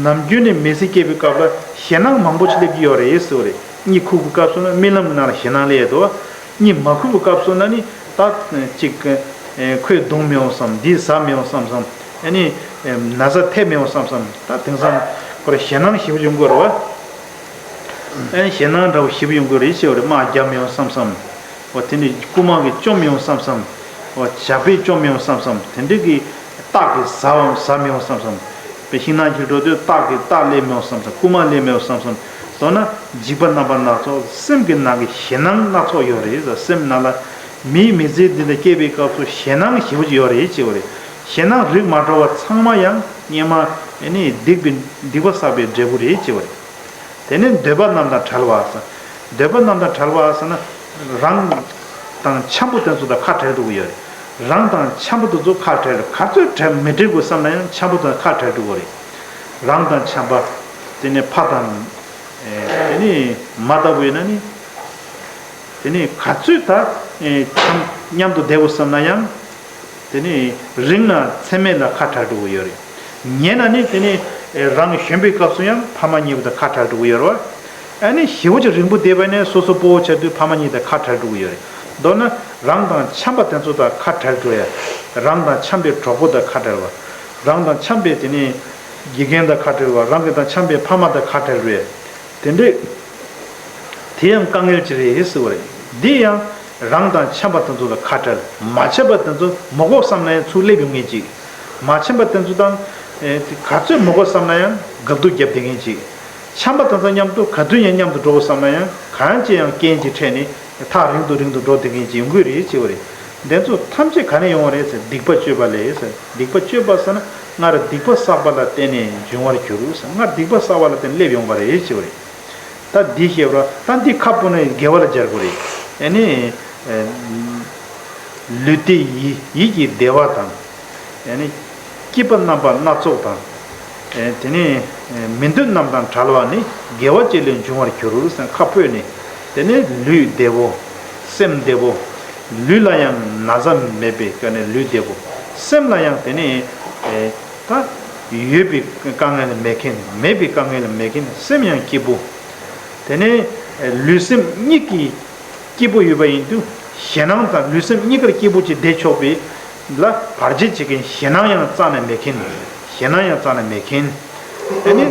ནམ་རྒྱུན་ནས་མི་ཚེ་སྐྱེལ་བའི་སྐབས་ལ་ཞེད་སྣང་མང་པོ་ཞིག་སླེབས་ཀྱི་ཡོད་རེད་ཟེར་བ་རེད། གཉིད་ཁུག་པའི་སྐབས་སུ་ན་རྨི་ལམ་གྱི་ནང་ལ་ཞེད་སྣང་སླེབས་ཡོད་དོ། གཉིད་མ་ཁུག་པའི་སྐབས་སུ་ན་ནི་ད་ཅིག་ཁོས་རྡུང་མི་འོང་བསམ། འདིས་ཟ་མི་འོང་བསམ་བསམ། ཨ་ནི་ན་ཚ་ཐེབས་མི་འོང་བསམ་བསམ། ད་དེང་སང་ཁོ་ར་ཞེད་སྣང་ཞེ་པོ་ཡོང་གི་ཡོད་རེད་བ། ཨ་ནི་ཞེད་སྣང་འདྲ་བོ་ཞེ་པོ་ཡོང་གི་ཡོད་རེད་ཟེར་བ་རེད། དམག་རྒྱབ་མི་འོང་བསམ་བསམ། འོ་དེ་ནི་རྐུན་མ་གིས་བཅོམ་མི་འོང་བསམ་བསམ། འོ་ཇག་པས་བཅོམ་མི་འོང་བསམ་བསམ། དེ་འདྲ་གི་སྟག་གིས་ཟ་འོང་ཟ་མི་འོང་བསམ་བསམ། དཔེ་ཤིང་ནགས་ཀྱི་འགྲོ་དུས་སྟག་གིས་སྟག་སླེབས་མི་འོང་བསམ་བསམ། རྐུན་མ་སླེབས་མི་འོང་བསམ་བསམ། མདོར་ན་འཇིགས་པ་རྣམ་པ་སྣ་ཚོགས། སེམས་ཀྱི་ནང་གི་ཞེད་སྣང་སྣ་ཚོགས་ཡོད་རེད། སེམས་ནང་ལ་མིའི་མི་ཚེ་འདི་ལ་སྐྱེས་པའི་སྐབས་སུ་ཞེད་སྣང་ཞེ་པོ་ཅིག་ཡོད་རེད་ཅེས་པ་རེད། ཞེད་སྣང་རིགས་མ་འདྲ་བ་ཚང་མ་ཡང་སྔོན་མ་ཨེ་ནི་སྡིག་པའི་སྡིག་པ་བསགས་པའི་འབྲས་བུ་རེད་ཅེས་པ་རེད། དེ་ནས་འདོད་པ་རྣམས་དང་བྲལ་བ་ཟེར། འདོད་པ་རྣམས་དང་བྲལ་བ་ཟེར་ན། རང་དང་འཆམ་པོ་དེ་ཚོ་དང་ཁ་བྲལ་འགྲོ་གི་ཡོད་རེད། རང་དང་འཆམ་པོ་དེ་ཚོ་ཁ་བྲལ་རེད། ག་ཚོད་བྲལ་མི་བྲལ་དགོས་བསམ་ན་ཡང་འཆམ་པོ་དང་ཁ་བྲལ་འགྲོ་གི་རེད། རང་དང་འཆམ་པ། དེ་ནས་ཕ་དང་། ཨེ་དེ་ནས་མ་ལྟ་བུ་ཡིན་ན་ནི། དེ་ནས་ག་ཚོད་ད་ཨེ་འཆམ་མཉམ་དུ་བསྡད་དགོས་བསམ་ན་ཡང་། དེ་ནི་རིང་ན་མཚན་མེད་ལ་ཁ་བྲལ་འགྲོ་གི་ཡོད་རེད། ཉེ་ན་ནི་དེ་ནི་རང་གཞོན་པའི་སྐབས་སུ་ཡང་ཕ་མ་གཉིས་པོ་དང་ཁ་བྲལ་འགྲོ་གི་ཡོད་རེད་བ། ཨ་ནི་ཞེ་པོ་ཅིག་རིང་པོ་བསྡད་པ་ནས་སོ་སོ་སྤོ་བོ་ཆགས་དུས་ཕ་མ་གཉིས་དང་ཁ་བྲལ་འགྲོ་གི་ཡོད་རེད། མདོར་ན་རང་དང་འཆམ་པ་དེ་ཚོ་དང་ཁ་བྲལ་འགྲོ་ཡ། རང་དང་འཆམ་པའི་གྲོགས་པོ་དང་ཁ་བྲལ་བ། རང་དང་འཆམ་པའི་དེ་ནི་དགེ་རྒན་དང་ཁ་བྲལ་བ། རང་གི་དང་འཆམ་པའི་ཕ་མ་དང་ཁ་བྲལ་འགྲོ་ཡ། དེ་འདྲས། དེ་ཡང་དཀའ་ངལ་ཅིག་རེད་ཟེར་བ་རེད། འདི་ཡང་ རང་དང་འཆམ་པ་དེ་ཚོ་ལ་ཁ་བྲལ། མ་འཆམ་པ་དེ་ཚོ་མི་དགོས་བསམ་ན་ཡང་ཚུར་སླེབས་ཡོང་མཁན་ཅིག་མ་འཆམ་པ་དེ་ཚོ་དང་། ཨེ། དེ་ག་ཚོད་མི་དགོས་བསམ་ན་ཡང་དགག་སྡུད་རྒྱབ་བསྡད་མཁན་ཅིག་འཆམ་པ་དེ་ཚོ་མཉམ་དུ་ག་དུས་ཡང་མཉམ་དུ་འགྲོ་དགོས་བསམ་ན་ཡང་གང་ཅི་ཡང་རྐྱེན་གྱིས་ཕྲད་ནས་ཐག་རིང་དུ་རིང་དུ་འགྲོ་བསྡད་མཁན་ཅིག་ཡོང་གི་རེད་ཅེས་པ་རེད། དེ་ཚོ་ཐམས་ཅད་ག་ནས་ཡོང་བ་རེད་ཟེར། སྡིག་པ་སྤྱོད་པ་ལས་ཟེར། སྡིག་པ་སྤྱོད་པ་ཟེར་ན་སྔར་སྡིག་པ་བསགས་པ་ལ་བརྟེན་ནས་འབྱུང་བར་འགྱུར་ཟེར། སྔར་སྡིག་པ་བསགས་པ་ལ་བརྟེན་ནས་སླེབས་ཡོང་བ་རེད་ཅེས་པ་རེད། ད་འདི་བཤད་པ་ད་འདི་ཁ་སྤོ་ནས་དགེ་བ་ལ་སྦྱར་དགོས་རེད། ཨ་ནི། ཨེ། ལུས་བདེ་ཡིད་ཡིད་ཀྱི་བདེ་བ་དང་། ཨ་ནི། སྐྱིད་པ་རྣམ་པ་སྣ་ཚོགས་དང་། ཨེ། དེ་ནས། ཨེ། མི་འདོད་རྣམས་དང་བྲལ་བ་ནི་དགེ་བ་ཅིག་ལས་འབྱུང་བར་འགྱུར་ཟེར་ཁ་སྤོས་ནས། དེ་ནས་ལུས་བདེ་བོ། སེམས་བདེ་བོ། ལུས་ལ་ཡང་ན་ཚ་མེད་པའི་སྐབས་ནས་ལུས་བདེ་བོ། སེམས་ལ་ཡང་དེ་ནས། ཨེ། ད། ཡོད་པའི་དཀའ་ངལ་མེད་མཁན། མེད་པའི་དཀའ་ངལ་མེད་མཁན། སེམས་ཡང་སྐྱིད་པོ། དེ་ནས། ཨེ། ལུས་སེམས་གཉིས་ཀྱི་སྐྱིད་པོ་ཡོད་པ་ཡིན་དུས་ཞེད་སྣང་དང་ལུས་སེམས་གཉིས་ཀར་སྐྱིད་པོ་ཅིག་བསྡད་ཆོག་པའི་ལ་བར་ཆད་བྱེད་མཁན་ཞེད་སྣང་ཡང་རྩ་ནས་མེད་མཁན། ཞེད་སྣང་ཡང་རྩ་ནས་མེད་མཁན། ཨ་ནི་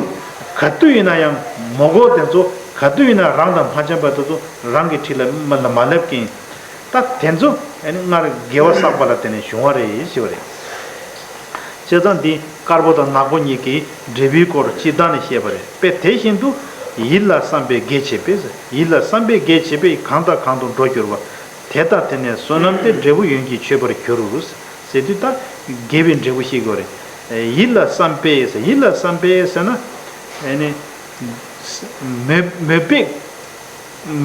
ག་དུས་ཡིན་ན་ཡང་མི་དགོས་དེ་ཚོ་ག་དུས་ཡིན་ན་རང་དང་མ་འཆམ་པ་དེ་ཚོ་རང་གི་འཁྲིས་ལ་མ་མ་སླེབས་མཁན། ད་དེ་ཚོ་ཨ་ནི་སྔར་དགེ་བ་བསགས་པ་ལ་བརྟེན་ནས་བྱུང་བ་རེད་ཞེས་པ་རེད། བྱས་ཙང་འདི་དཀར་པོ་དང་ནག་པོ་གཉིས་ཀྱི་འབྲས་བུའི་སྐོར་སྤྱིར་བཏང་ནས་བཤད་པ་རེད། དཔེ་དེ་བཞིན་དུ་ཡིད་ལ་བསམ་པས་དགེ་བྱེད་པས། ཡིད་ལ་བསམ་པས་དགེ་བྱེད་པས་གང་དང་གང་དུ་འགྲོ་འགྱུར་བ། དེ་ལྟར་དེ་ནས་བསོད་ནམས་དེ་འབྲས་བུ་ཡོན་གྱིས་ཆོད་པར་འགྱུར། ཟེར་དུས་ད་དགེ་བའི་འབྲས་བུ་ཤེས་དགོས་རེད། ཡིད་ལ་བསམ་པས། ཡིད་ལ་བསམ་པས་ཟེར་ན། ཨ་ནི། མོས་མོས་པས།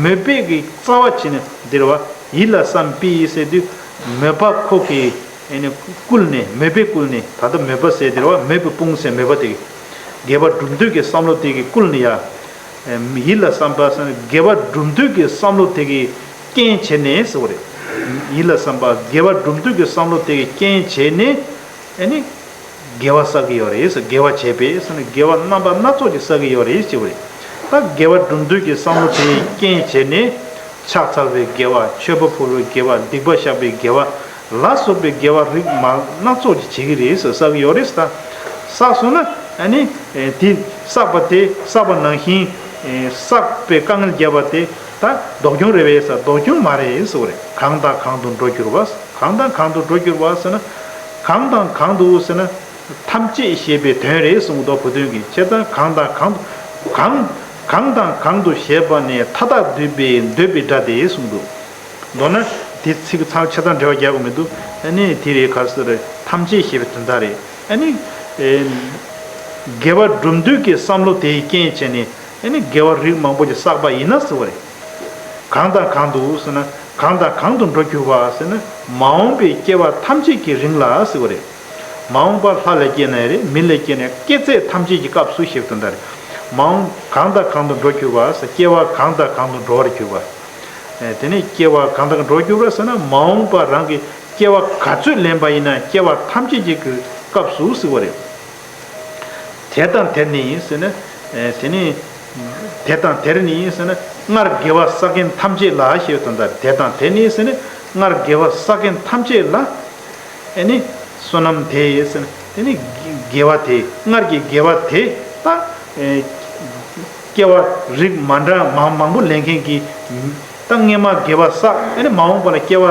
མོས་པས་ཀྱི་རྩ་བ་བྱས་ནས་འདིར་བ་ཡིད་ལ་བསམ་པས་ཟེར་དུས་མོས་པ་ཁོ་གི་ཨ་ནི་བསྐུལ་ནས། མོས་པས་བསྐུལ་ནས། ད་ལྟ་མོས་པ་ཟེར་འདིར་བ་མོས་པའི་དཔུང་ཟེར་མོས་པ་དེ་གི་དགེ་བ་སྒྲུབ་འདོད་ཀྱི་བསམ་བློ་དེ་གི་བསྐུལ་ནས་ཡ། ཡིད་ལ་བསམ་པ་ཟེར་ན་དགེ་བ་སྒྲུབ་འདོད་ཀྱི་བསམ་བློ་དེ་གི་རྐྱེན་བྱས་ནས་ཟེར་བ་རེད། ཡིད་ལ་བསམ་པ་དགེ་བ་སྒྲུབ་འདོད་ཀྱི་བསམ་བློ་དེ་གི་རྐྱེན་བྱས་ནས། ཨ་ནི། དགེ་བ་བསགས་ཀྱི་ཡོད་རེད་ཟེར། དགེ་བ་བྱས་པས་ཟེར་ན་དགེ་བ་རྣམ་པ་སྣ་ཚོགས་ཀྱི་བསགས་ཀྱི་ཡོད་རེད་ཅེས་པ་རེད། ད་དགེ་བ་སྒྲུབ་འདོད་ཀྱི་བསམ་བློ་དེའི་རྐྱེན་བྱས་ནས། ཕྱག་འཚལ་བའི་དགེ་བ། མཆོད་པ་ཕུལ་བའི་དགེ་བ། སྡིག་པ་བཤགས་པའི་དགེ་བ་ལ་སོགས་པའི་དགེ་བ་རིགས་མ་སྣ་ཚོགས་ཀྱི་བྱེད་ཀྱི་རེད་ཟེར། བསགས་ཀྱི་ཡོད་རེད་ཟེར། ད་བསགས་སོང་ན་ཨ་ནི་དེ་བསགས་པ་དེ་བསགས་པ་ནང་བཞིན་བསགས་པའི་དཀའ་ངལ་བརྒྱབ་པ་དེ་ད་ལྡོག་རྒྱུ་རེད་པས་ཟེར། ལྡོག་རྒྱུ་མ་རེད་ཟེར་བ་རེད། གང་དང་གང་དུ་འགྲོ་འགྱུར་བ། གང་དང་གང་དུ་འགྲོ་འགྱུར་བ་ཟེར་ན། གང་དང་གང་དུ་ཟེར་ན། ཐམས་ཅད་ཞེས་པའི་དོན་རེད་གསུངས་འདུག་བུ་སྟོན་གྱིས། བྱས་ཙང་གང་དང་གང་དུ་གང་གང་དང་གང་དུ་ཞེས་པ་ནི་མཐའ་དག་འདོད་པའི་འདོད་པའི་སྒྲ་དེ་གསུངས་འདུག་མདོར་ན་དེ་ཚིག་ཚང་ཆ་ཚང་འབྲེལ་བ་རྒྱག་དགོས་མི་འདུག་ཨ་ནི་དེ་རེད། ག་ཟེར་རེད། ཐམས་ཅད་ཞེས་པའི་དོན་དག་རེད། ཨ་ནི་ཨེ་དགེ་བ་སྒྲུབ་འདོད་ཀྱི་བསམ་བློ་དེའི་རྐྱེན་བྱས་ནས་ཨ་ནི་དགེ་བ་རིགས་མང་པོ་ཞིག་བསགས་པ་ཡིན་ན་ཟེར་བ་རེད། གང་དང་གང་དུ་ཟེར་ན། གང་དང་གང་དུ་འགྲོ་འགྱུར་བ་ཟེར་ན། མ་འོངས་པའི་སྐྱེ་བ་ཐམས་ཅད་ཀྱི་རིང་ལ་ཟེར་བ་རེད། མ་འོངས་པ་ལྷ་ལ་སྐྱེས་ན་རེད། མི་ལ་སྐྱེས་ན། སྐྱེས་ཚད་ཐམས་ཅད་ཀྱི་སྐབས་སུ་ཞེས་པ་དོན་དག་རེད། མ་འོངས་གང་དང་གང་དུ་འགྲོ་འགྱུར་བ་ཟེར། སྐྱེ་བ་གང་དང་གང་དུ་འགྲོ་བར་གྱུར་པ། ཨེ་དེ་ནས་སྐྱེ་བ་གང་དང་གང་འགྲོ་འགྱུར་བ་ཟེར་ན། མ་འོངས་པ་རང་གི་སྐྱེ་བ་ག་ཚོད་ལེན་པ་ཡིན་ན་སྐྱེ་བ་ཐམས་ཅད་ཀྱི་སྐབས་སུ་ཟེར་བ་རེད། དེ་དང་དེར་ནི་ཟེར་ན། ཨེ་དེ་ནི། དེ་དང་དེར་ནི་ཟེར་ན། སྔར་དགེ་བ་བསགས་མཁན་ཐམས་ཅད་ལ་ཞེས་པའི་དོན་དག་དེ་དང་དེར་ནི་ཟེར་ན། སྔར་དགེ་བ་བསགས་མཁན་ཐམས་ཅད་ལ། ཨེ་ནི། བསོད་ནམས་དེ་ཟེར་ན། དེ་ནི་དགེ་བ་དེ། སྔར་གྱི་དགེ་བ་དེ་ད། ཨེ་སྐྱེ་བ་རིགས་མ་འདྲ་མང་མང་པོ་ལེན་མཁན་གྱི། ད་སྔས་མ་དགེ་བ་བསགས། ཨ་ནི་མ་འོངས་པ་ལ་སྐྱེ་བ་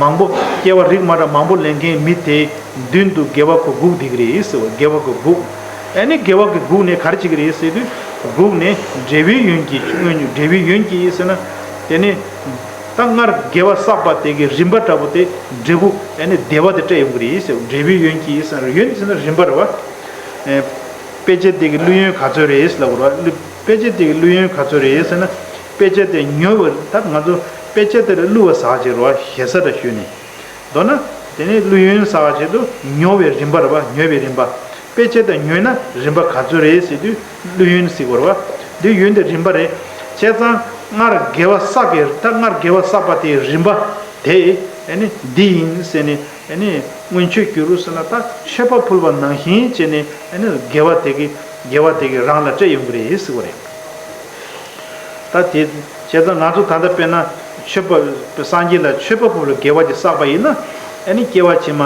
མང་པོ། སྐྱེ་བ་རིགས་མ་འདྲ་མང་པོ་ལེན་མཁན་མི་དེའི་མདུན་དུ་དགེ་བ་ཁོ་སྒུག་བསྡད་ཀྱི་རེད་ཟེར་བ། དགེ་བ་ཁོ་སྒུག་ཨ་ནི་དགེ་བ་གི་སྒུག་ནས་ག་རེ་བྱེད་ཀྱི་རེད་ཟེར་དུས། སྒུག་ནས་འབྲས་བུའི་ཡོན་གྱིས། སྔོན་འབྲས་བུའི་ཡོན་གྱིས་ཟེར་ན། དེ་ནི་ད་སྔར་དགེ་བ་བསགས་པ་དེ་གི་རིམ་པ་འདྲ་པོ་དེ་འབྲས་བུ་ཨ་ནི་བདེ་བ་དེ་སྤྲད་ཡོང་གི་རེད་ཟེར་བ། འབྲས་བུའི་ཡོན་གྱིས་ཟེར་ན། ཡོན་ཟེར་ན་རིམ་པ་རེད་བ། ཨེ། དཔེ་ཆ་དེ་གི་བླུ་ཡོན་ག་ཚོད་རེད་ལབ་དགོས་རེད་བ། དཔེ་ཆ་དེ་གི་བླུ་ཡོན་ག་ཚོད་རེད་ཟེར་ན། དཔེ་ཆ་དེ་ཉོ་བར་ད་ང་ཚོ་དཔེ་ཆ་དེ་ལ་བླུ་བ་ཟེར་བ་ཅིག་རེད་བ། ཞེ་ས་འདྲ་ཞུས་ནས། མདོར་ན། དེ་ནས་བླུ་ཡོན་ཟེར་བ་ཅིག་འདུག་ཉོ་བའི་རིམ་པ་རེད་བ། ཉོ་བའི་རིམ་པ། དཔེ་ཆ་དེ་ཉོས་ན་རིམ་པ་ག་ཚོད་རེད་ཟེར་དུས་བླུ་ཡོན་ཟེར་དགོས་རེད་བ། འདི་ཡོན་དེ་རིམ་པ་རེད། བྱས་ཙང་སྔར་དགེ་བ་བསགས་ཀྱི། ད་སྔར་དགེ་བ་བསགས་པ་དེའི་རིམ་པ་དེ་ཨ་ནི་འདི་ཡིན་ཟེར་ནས། ཨ་ནི་སྔོན་ཆད་འགྱུར་ཟེར་ན། ད་མཆོད་པ་ཕུལ་བ་ནང་བཞིན་བྱས་ནས་ཨ་ནི་དགེ་བ་དེ་གི་དགེ་བ་དེ་གི་རང་ལ་སྤྲད་ཡོང་གི་རེད་ཟེར་བ་རེད། ད་དེ་བྱས་ཙང་ང་ཚོ་ད་ལྟ་དཔེར་ན་མཆོད་པ། སངས་རྒྱས་ལ་མཆོད་པ་ཕུལ་བའི་དགེ་བ་དེ་བསགས་པ་ཡིན་ན། ཨ་ནི་སྐྱེ་བ་ཕྱི་མ་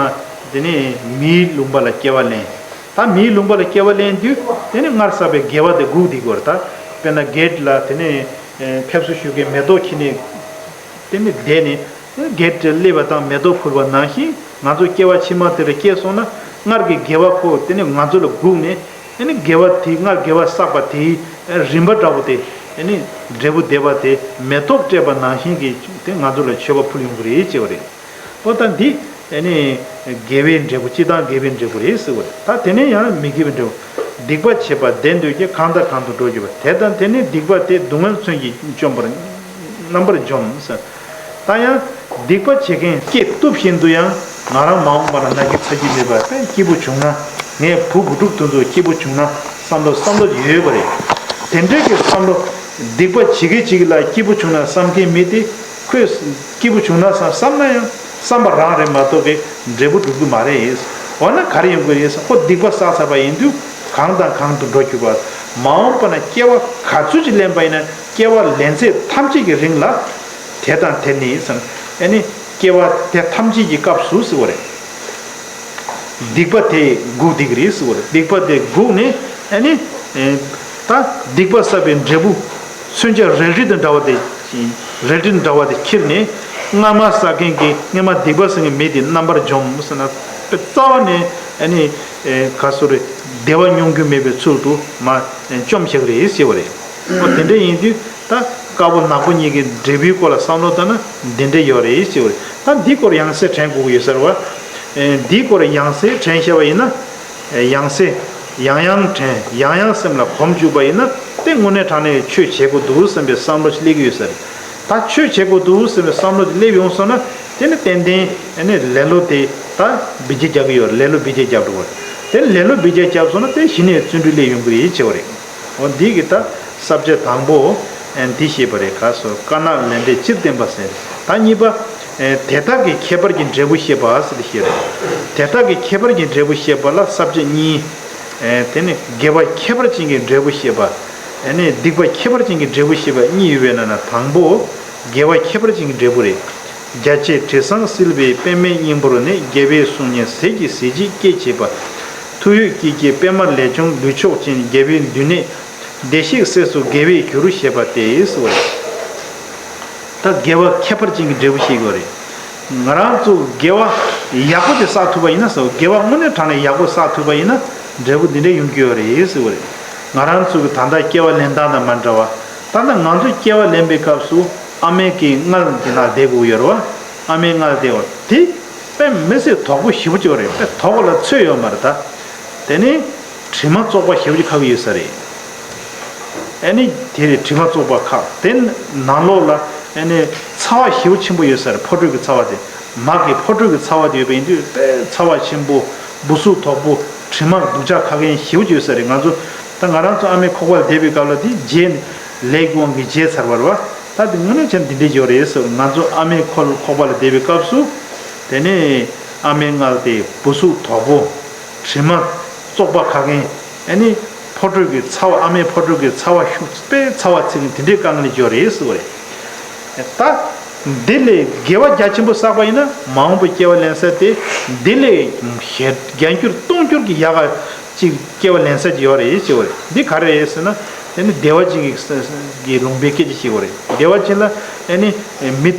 དེ་ནས་མིའི་ལུང་པ་ལ་སྐྱེ་བ་ལེན། ད་མིའི་ལུང་པ་ལ་སྐྱེ་བ་ལེན་དུས་དེ་ནས་སྔར་བསགས་པའི་དགེ་བ་དེ་སྒུག་བསྡད་དགོས་རེད། ད་དཔེར་ན་གེ་ཊི་ལ་དེ་ནས་ཕེབས་བསུ་ཞུ་མཁན་མེ་ཏོག་འཁྱེར་ནས་དེ་ནས་བསྡད་ནས། དགེ་སྦྱོར་སླེབས་པ་དང་མེ་ཏོག་ཕུལ་བ་ནང་བཞིན་ང་ཚོ་སྐྱེ་བ་ཕྱི་མ་དེ་ལ་སྐྱེས་སོང་ན་སྔར་གྱི་དགེ་བ་ཁོ་དེ་ནི་ང་ཚོ་ལ་བསྒུགས་ནས་ཨ་ནི་དགེ་བ་དེ་སྔར་དགེ་བ་བསགས་པ་དེའི་རིམ་པ་འདྲ་བོ་དེ་ཨ་ནི་འབྲས་བུ་བདེ་བ་དེ་མེ་ཏོག་སྤྲད་པ་ནང་བཞིན་གྱི་དེ་ང་ཚོ་ལ་མཆོད་པ་ཕུལ་ཡོང་གི་རེད་ཅེས་པ་རེད། ཨོ་ད་འདི་ཨ་ནི་དགེ་བའི་འབྲས་བུ་སྤྱིར་བཏང་དགེ་བའི་འབྲས་བུ་རེད་ཟེར་བ་རེད། ད་དེ་ནས་ཡང་མི་དགེ་བའི་འབྲས་བུ། སྡིག་པ་བྱས་པ་བདེ་འདོད་ཀྱིས་གང་དང་གང་དུ་འགྲོ་གྱུར་པ་དེ་དང་དེ་ནི་སྡིག་པ་དེ་སྡུག་བསྔལ་མཚོན་གྱིས་བཅོམ་པར་རྣམ་པར་འཇོམས་ཟེར། ད་ཡང་སྡིག་པ་བྱེད་མཁན་སྐྱེས་ཐུབ་བཞིན་དུ་ཡང་ང་རང་མ་འོངས་པ་ན་ན་གི་ཚ་གི་མེད་པ་དཔེ་སྐྱིད་པོ་བྱུང་ན་ངའི་བུ་བུ་ཕྲུག་དེ་ཚོ་སྐྱིད་པོ་བྱུང་ན་བསམ་བློ་བསམ་བློ་ཡོད་པ་རེད། དེ་འདྲའི་གི་བསམ་བློ་སྡིག་པ་བྱེད་ཀྱི་བྱེད་ཀྱི་ལ་སྐྱིད་པོ་བྱུང་ན་བསམ་མཁན་མི་དེ་ཁོས་སྐྱིད་པོ་བྱུང་ན་བསམ་བསམ་ན་ཡང་བསམ་པ་རང་རེད་མ་གཏོགས་གི་འབྲས་བུ་འགྲུབ་ཀྱི་མ་རེད། འོ་ན་ག་རེ་ཡོང་གི་རེད་ཟེར་ཁོ་སྡིག་པ་བསགས་ཚར་བ་ཡིན་དུས་གང་དང་གང་དུ་འགྲོ་གྱུར་པ་མ་འོངས་པ་ན་སྐྱེ་བ་ག་ཚོད་ཅིག་ལེན་པ་ཡིན་ན་སྐྱེ་བ་ལེན་ཚད་ཐམས་ཅད་ཀྱི་རིང་ལ་དེ་དང་དེ་ནི་བསམ་ཨ་ནི་སྐྱེ་བ་དེ་ཐམས་ཅད་ཀྱི་སྐབས་སུ་ཟེར་བ་རེད། སྡིག་པ་དེ་འགུགས་སྡིག་རེད་ཟེར་བ་རེད། སྡིག་པ་དེ་འགུགས་ནས་ཨ་ནི་ཨེ་ད་སྡིག་པ་བསགས་པའི་འབྲས་བུ་མཚོན་ཆ་རལ་གྲི་དང་འདྲ་བ་དེ་རལ་གྲི་དང་འདྲ་བ་དེ་ཁྱེར་ནས་སྔ་མ་བསགས་མཁན་གྱི་སྔ་མ་སྡིག་པ་བསགས་མཁན་མི་དེ་རྣམ་པར་འཇོམས་ཟེར་ན་རྩ་བ་ནས་ཨ་ནི་ཨེ་ག་སོ་རེད། བདེ་བ་མྱོང་རྒྱུ་མེད་པའི་ཚུལ་དུ་མ་བཅོམ་བཞག་རེད་ཟེར་བ་རེད། ཨོ་དེ་འདྲ་ཡིན་དུས་ད་དཀར་པོ་ནག་པོ་གཉིས་ཀྱི་འབྲས་བུའི་སྐོར་ལ་བསམ་བློ་བཏང་ན་འདི་འདྲ་ཡོད་རེད་ཅེས་པ་རེད། ད་འདིའི་སྐོར་ཡང་སེ་དྲན་དགོས་ཀྱི་ཡོད་ཟེར་བ། ཨེ་འདིའི་སྐོར་ཡང་སེ་དྲན་ཤེས་པ་ཡིན་ན། ཨེ་ཡང་སེ་ཡང་ཡང་དྲན་ཡང་ཡང་སེམས་ལ་གོམས་བཅུག་པ་ཡིན་ན་དེ་དངོས་གནས་དྲང་གནས་ཆོས་བྱེད་དགོས་འདུག་བསམ་པའི་བསམ་བློ་ཞིག་སླེབས་ཀྱི་ཡོད་ཟེར། ད་ཆོས་བྱེད་དགོས་འདུག་བསམ་པའི་བསམ་བློ་ཞིག་སླེབས་ཡོང་སོང་ན་དེ་ནི་ཏན་ཏན་ཨེ་ནི་ལེ་ལོ་དེ་ད་བི་ཇེ་རྒྱག་གི་ཡོད་རེད། ལེ་ལོ་བི་ཇེ་རྒྱག་འགྲོ་གི་རེད། དེ་ལེ་ལོ་བི་ཇེ་རྒྱབ་སོང་ན་དེ་གཞི་ནས་བརྩོན་འགྲུས་སླེབས་ཡོང་གི་རེད་ཅེས་པ་རེད། འོ་འདི་གི་ད་ས་བཅད་དང་པོ་ཨེ་འདི་ཞེས་པ་རེད། ག་སོ་དཀར་ནག་ལས་འབྲས་སྤྱིར་བསྟན་པ་ཟེར། ད་གཉིས་པ་ཨེ་དེ་དག་གི་ཁྱད་པར་གྱི་འབྲས་བུ་བཤད་པ་ཟེར་ཏེ་བཤད་རེད། དེ་དག་གི་ཁྱད་པར་གྱི་འབྲས་བུ་བཤད་པ་ལ་ས་བཅད་གཉིས། ཨེ་དེ་ནི་དགེ་བ་ཁྱད་པར་ཅན་གྱི་འབྲས་བུ་བཤད་པ། ཨེ་ནི་སྡིག་པ་ཁྱད་པར་ཅན་གྱི་འབྲས་བུ་བཤད་པ་གཉིས་ཡོད་པའི་ནང་ན་དང་པོ་དགེ་བ་ཁྱད་པར་ཅན་གྱི་འབྲས་བུ་རེད། རྒྱ་ཆེ་དྲི་བཟང་བསིལ་བའི་པདྨའི་སྙིང་པོར་ནི། རྒྱལ་བའི་གསུང་སྙན་ཟིལ་གྱིས་ཟིལ་གྱིས་བསྐྱེད་བྱེད་པ། ཐུགས་ཡོད་སྐྱེས་ཀྱི་པདྨ་ལས་བྱུང་ལུས་མཆོག་ཅན། རྒྱལ་བའི་མདུན་ནས་བདེ་གཤེགས་སྲས་སུ་དགེ་བའི་རྒྱུར་བཤད་པ་སྟེ་ཟེར་བ་རེད། ད་དགེ་བ་ཁྱད་པར་ཅན་གྱི་འབྲས་བུ་ཞིག་ཡོད་རེད། ང་རང་ཚོ་དགེ་བ་ཡག་པོ་དེ་བསགས་ཐུབ་པ་ཡིན་ན་ཟེར་བ། དགེ་བ་དངོས་གནས་དྲང་གནས་ཡག་པོ་བསགས་ཐུབ་པ་ཡིན་ན་འབྲས་བུ་འདི་འདྲ་ཡོང་གི་ཡོད་རེད་ཟེར་བ་རེད། ང་རང་ཚོ་གི་ད་ལྟ་སྐྱེ་བ་ལེན་སྟངས་དང་མ་འདྲ་བ། ད་ལྟ་ང་ཚོ་སྐྱེ་བ་ལེན་པའི་སྐབས་སུ་ཨ་མའི་གི་མངལ་གྱི་ནང་བསྡད་དགོས་ཡོད་རེད་བ། ཨ་མའི་མངལ་དེ་བ་དེ་དཔེ་མི་སྲིད་དོག་པོ་ཞེ་པོ་ཅིག་ཡོད་རེད། དཔེ་དོག་པོ་ལ་ཚོད་ཡོད་མ་རེད་ད། དེ་ནི་དྲི་མ་བཙོག་པ་ཞེ་པོ་ཅིག་ཁ་གི་ཡོད་ས་རེད། ཨ་ནི་དེ་རེད། དྲི་མ་བཙོག་པ་ཁག་དེ་ནང་ལོགས་ལ་ཨ་ནི་ཚ་བ་ཞེ་པོ་ཆེན་པོ་ཡོད་ས་རེད། ཕོ་དྲོད་ཀྱི་ཚ་བ་དེ། མ་གི་ཕོ་དྲོད་ཀྱི་ཚ་བ་དེ་ཡོད་པ་ཡིན་དུས་དཔེ་ཚ་བ་ཆེན་པོ། འབུ་སུབ་དོག་པོ། དྲི་མ་སྡུག་ཅག་ཁ་མཁན་ཞེ་པོ་ཅིག་ཡོད་ས་རེད། ང་ཚོ་ད་ང་རང་ཚོ་ཨ་མའི་ཁོག་པ་ལ་བསྡད་པའི་སྐབས་ལ་དེ་བརྗེད་ནས་ལས་ཀྱི་དབང་གིས་བརྗེད་ཚར་བ་རེད་བ། ད་དེ་དངོས་གནས་བྱས་ན་འདི་འདྲས་ཡོད་རེད་ཟེར། ང་ཚོ་ཨ་མའི་ཁོག་ཁོག་པ་ལ་བསྡད་པའི་སྐབས་སུ་དེ་ནས་ཨ་མའི་མངལ་དེ་འབུ་སུབ་དོག་པོ། དྲི་མ་བཙོག་པ་ཁ་མཁན། ཨ་ནི་ཕོ་དྲོད་ཀྱི་ཚ་བ། ཨ་མའི་ཕོ་དྲོད་ཀྱི་ཚ་བ་ཤུགས་དཔེ་ཚ་བ་ཚིག་གི་དེ་འདྲའི་དཀའ་ངལ་ཡོད་རེད་ཟེར་བ་རེད། ད་འདི་ལས་དགེ་བ་རྒྱ་ཆེན་པོ་བསགས་པ་ཡིན་ན་མ་འོངས་པའི་སྐྱེ་བ་ལེན་ས་དེ་འདི་ལས་བརྒྱ་འགྱུར་སྟོང་འགྱུར་གྱི་ཡག་ག་ཅིག་སྐྱེ་བ་ལེན་ས་ཅིག་ཡོད་རེད་ཟེར་བ་རེད། འདི་ག་རེ་རེད་ཟེར་ན་དེ་ནི་བདེ་བ་ཅན་གྱི་གི་ལུང་པའི་སྐད་ཆ་ཞིག་ཡོད་རེད། བདེ་བ་ཅན་ལ་ཨ་ནི་མི་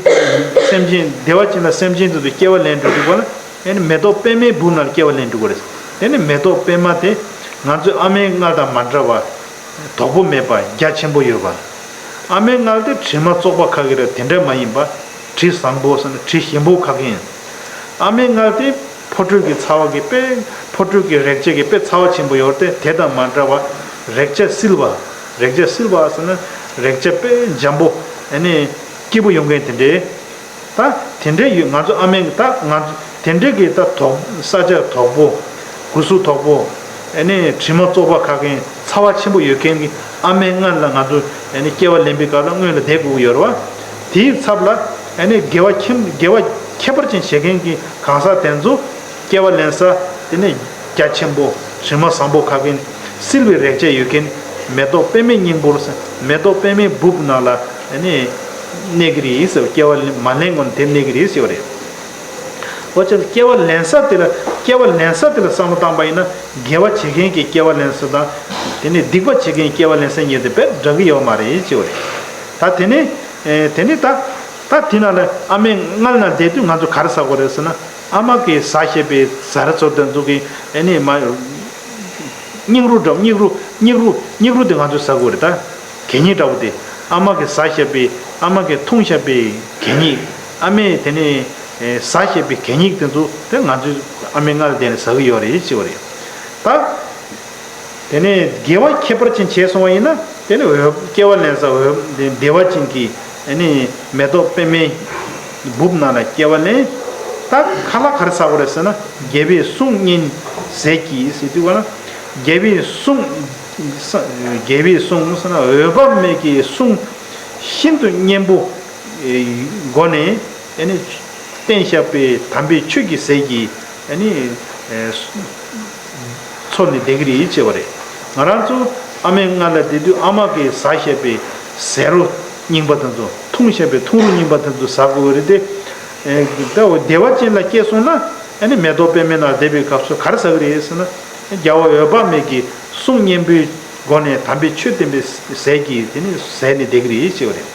སེམས་ཅན་བདེ་བ་ཅན་ལ་སེམས་ཅན་དེ་ཚོ་སྐྱེ་བ་ལེན་འགྲོ་དུས་སྐབས་ལ། དེ་ནི་མེ་ཏོག་པདྨའི་སྦུབས་ནང་སྐྱེ་བ་ལེན་འགྲོ་གི་རེད། དེ་ནི་མེ་ཏོག་པདྨ་དེ་ང་ཚོའི་ཨ་མའི་མངལ་དང་མ་འདྲ་བ། དོག་པོ་མེད་པ་རྒྱ་ཆེན་པོ་ཡོད་པ། ཨ་མའི་མངལ་དེ་དྲི་མ་བཙོག་པ་ཁ་གི་རེད། དེ་འདྲ་མ་ཡིན་པ། དྲི་བཟང་པོ་ཟེར་ན་དྲི་ཞིམ་པོ་ཁ་གི་ཡིན། ཨ་མའི་མངལ་དེ་ཕོ་དྲོད་ཀྱི་ཚ་བ་གི་དཔེ། ཕོ་དྲོད་ཀྱི་རེག་བྱ་གི་དཔེ་ཚ་བ་ཆེན་པོ་ཡོད་དེ། དེ་དང་མ་འདྲ་བ་རེག་བྱ་བསིལ་བ། རེག་བྱ་བསིལ་བ་ཟེར་ན་རེག་བྱ་དཔེ་འཇམ་པོ། ཨ་ནི་སྐྱིད་པོ་ཡོང་མཁན་དེ་འདྲའི། ད་དེ་འདྲའི་ཡོད། ང་ཚོ་ཨ་མའི་ད་ང་ཚོ་དེ་འདྲའི་གི་ད་དོག་ས་ཆ་དོག་པོ། འབུ་སུབ་དོག་པོ། ཨ་ནི་དྲི་མ་བཙོག་པ་ཁ་མཁན་ཚ་བ་ཆེན་པོ་ཡོད་མཁན་གྱི་ཨ་མའི་མངལ་ལ་ང་ཚོ་ཨ་ནི་སྐྱེ་བ་ལེན་པའི་སྐབས་ལ་སྔོན་ལ་བསྡད་དགོས་ཀྱི་ཡོད་རེད་བ། དེའི་ཚབ་ལ་ཨ་ནི་དགེ་བ་ཁྱིམ་དགེ་བ་ཁྱད་པར་ཅན་བྱེད་མཁན་གྱི་གང་ཟག་དེ་ཚོ་སྐྱེ་བ་ལེན་ས་དེ་ནི་རྒྱ་ཆེན་པོ། དྲི་མ་བཟང་པོ་ཁ་མཁན། བསིལ་བའི་རེག་བྱ་ཡོད་མཁན། མེ་ཏོག་པདྨའི་སྙིང་པོར། མེ་ཏོག་པདྨའི་སྦུབས་ནང་ལ་ཨ་ནི་གནས་ཀྱི་རེད་ཟེར། སྐྱེ་བ་མ་ལེན་གོང་དེ་གནས་ཀྱི་རེད་ཟེར་བ་རེད། འོ་ཅག་སྐྱེ་བ་ལེན་ས་དེ་ལ་སྐྱེ་བ་ལེན་ས་དེ་ལ་བསམ་བློ་བཏང་པ་ཡིན་ན་དགེ་བ་བྱེད་མཁན་གྱི་སྐྱེ་བ་ལེན་ས་དང་། དེ་ནས་སྡིག་པ་བྱེད་མཁན་སྐྱེ་བ་ལེན་ས་གཉིས་དེ་དཔེ་འདྲ་གི་ཡོད་མ་རེད་ཅེས་པ་རེད། ད་དེ་ནས་དེ་ནས་ད། ད་དེ་ན་ལ་ཨ་མའི་མངལ་ན་བསྡད་དུས་ང་ཚོ་ག་རེ་ཟ་དགོས་རེད་ཟེར་ན། ཨ་མ་གིས་ཟ་བཞིན་པའི་ཟ་ར་ཚོ་དེ་ཚོ་གི་ཨ་ནི་མ། སྙིགས་རོ་འདྲ་སྙིགས་རོ་སྙིགས་རོ་སྙིགས་རོ་དེ་ང་ཚོས་ཟ་དགོས་རེད། ད་གད་སྙིགས་འདྲ་བོ་དེ། ཨ་མ་གིས་ཟ་བཞིན་པའི་ཨ་མ་གིས་འཐུང་བཞིན་པའི་གད་སྙིགས། ཨ་མས་དེ་ནས་ཟ་བཞིན་པའི་གད་སྙིགས་དེ་ཚོ་དེ་ང་ཚོས་ཨ་མའི་མངལ་དེ་ནས་ཟ་གི་ཡོད་རེད་ཅེས་པ་རེད། ད། དེ་ནས་དགེ་བ་ཁྱད་པར་ཅན་བྱས་སོང་བ་ཡིན་ན། དེ་ནས་འོད་སྐྱེ་བ་ལེན་ས་འོད་བདེ་བ་ཅན་གྱི་ཨ་ནི་མེ་ཏོག་པདྨའི་སྦུབས་ནང་ལ་སྐྱེ་བ་ལེན། ད་ཁ་ལག་ག་རེ་ཟ་དགོས་རེད་ཟེར་ན། རྒྱལ་བའི་གསུང་སྙན་ཟས་ཀྱིས་ཟེར་དུས་ག་ན། རྒྱལ་བའི་གསུང་། རྒྱལ་བའི་གསུང་ཟེར་ན་འོད་དཔག་མེད་ཀྱི་གསུང་ཤིན་ཏུ་སྙན་པོ་སྒོ་ནས། ཨ་ནི་བསྟན་བཞག་པའི་དམ་པའི་ཆོས་ཀྱི་ཟས་ཀྱིས་ཨ་ནི་འཚོ་ནས་བསྡད་ཀྱི་རེད་ཅེས་པ་རེད། ང་རང་ཚོ་ཨ་མའི་མངལ་ལ་བསྡད་དུས་ཨ་མ་གིས་ཟ་བཞིན་པའི་ཟས་རོ་རྙིང་པ་དེ་ཚོ། འཐུང་བཞིན་པའི་འཐུང་རོ་རྙིང་པ་དེ་ཚོ་ཟ་དགོས་ཀྱི་རེད་དེ། ད་བདེ་བ་ཅན་ལ་སྐྱེས་སོང་ན། ཨ་ནི་མེ་ཏོག་པདྨའི་ནང་བསྡད་པའི་སྐབས་སུ་ག་རེ་ཟ་གི་རེད་ཟེར་ན། རྒྱལ་བ་འོད་དཔག་མེད་ཀྱི་གསུང་སྙན་པོའི་སྒོ་ནས་དམ་པའི་ཆོས་བསྟན་པའི་ཟས་ཀྱིས་དེ་ནི་ཟས་ནས་བསྡད་ཀྱི་རེད་ཅེས་པ་རེད།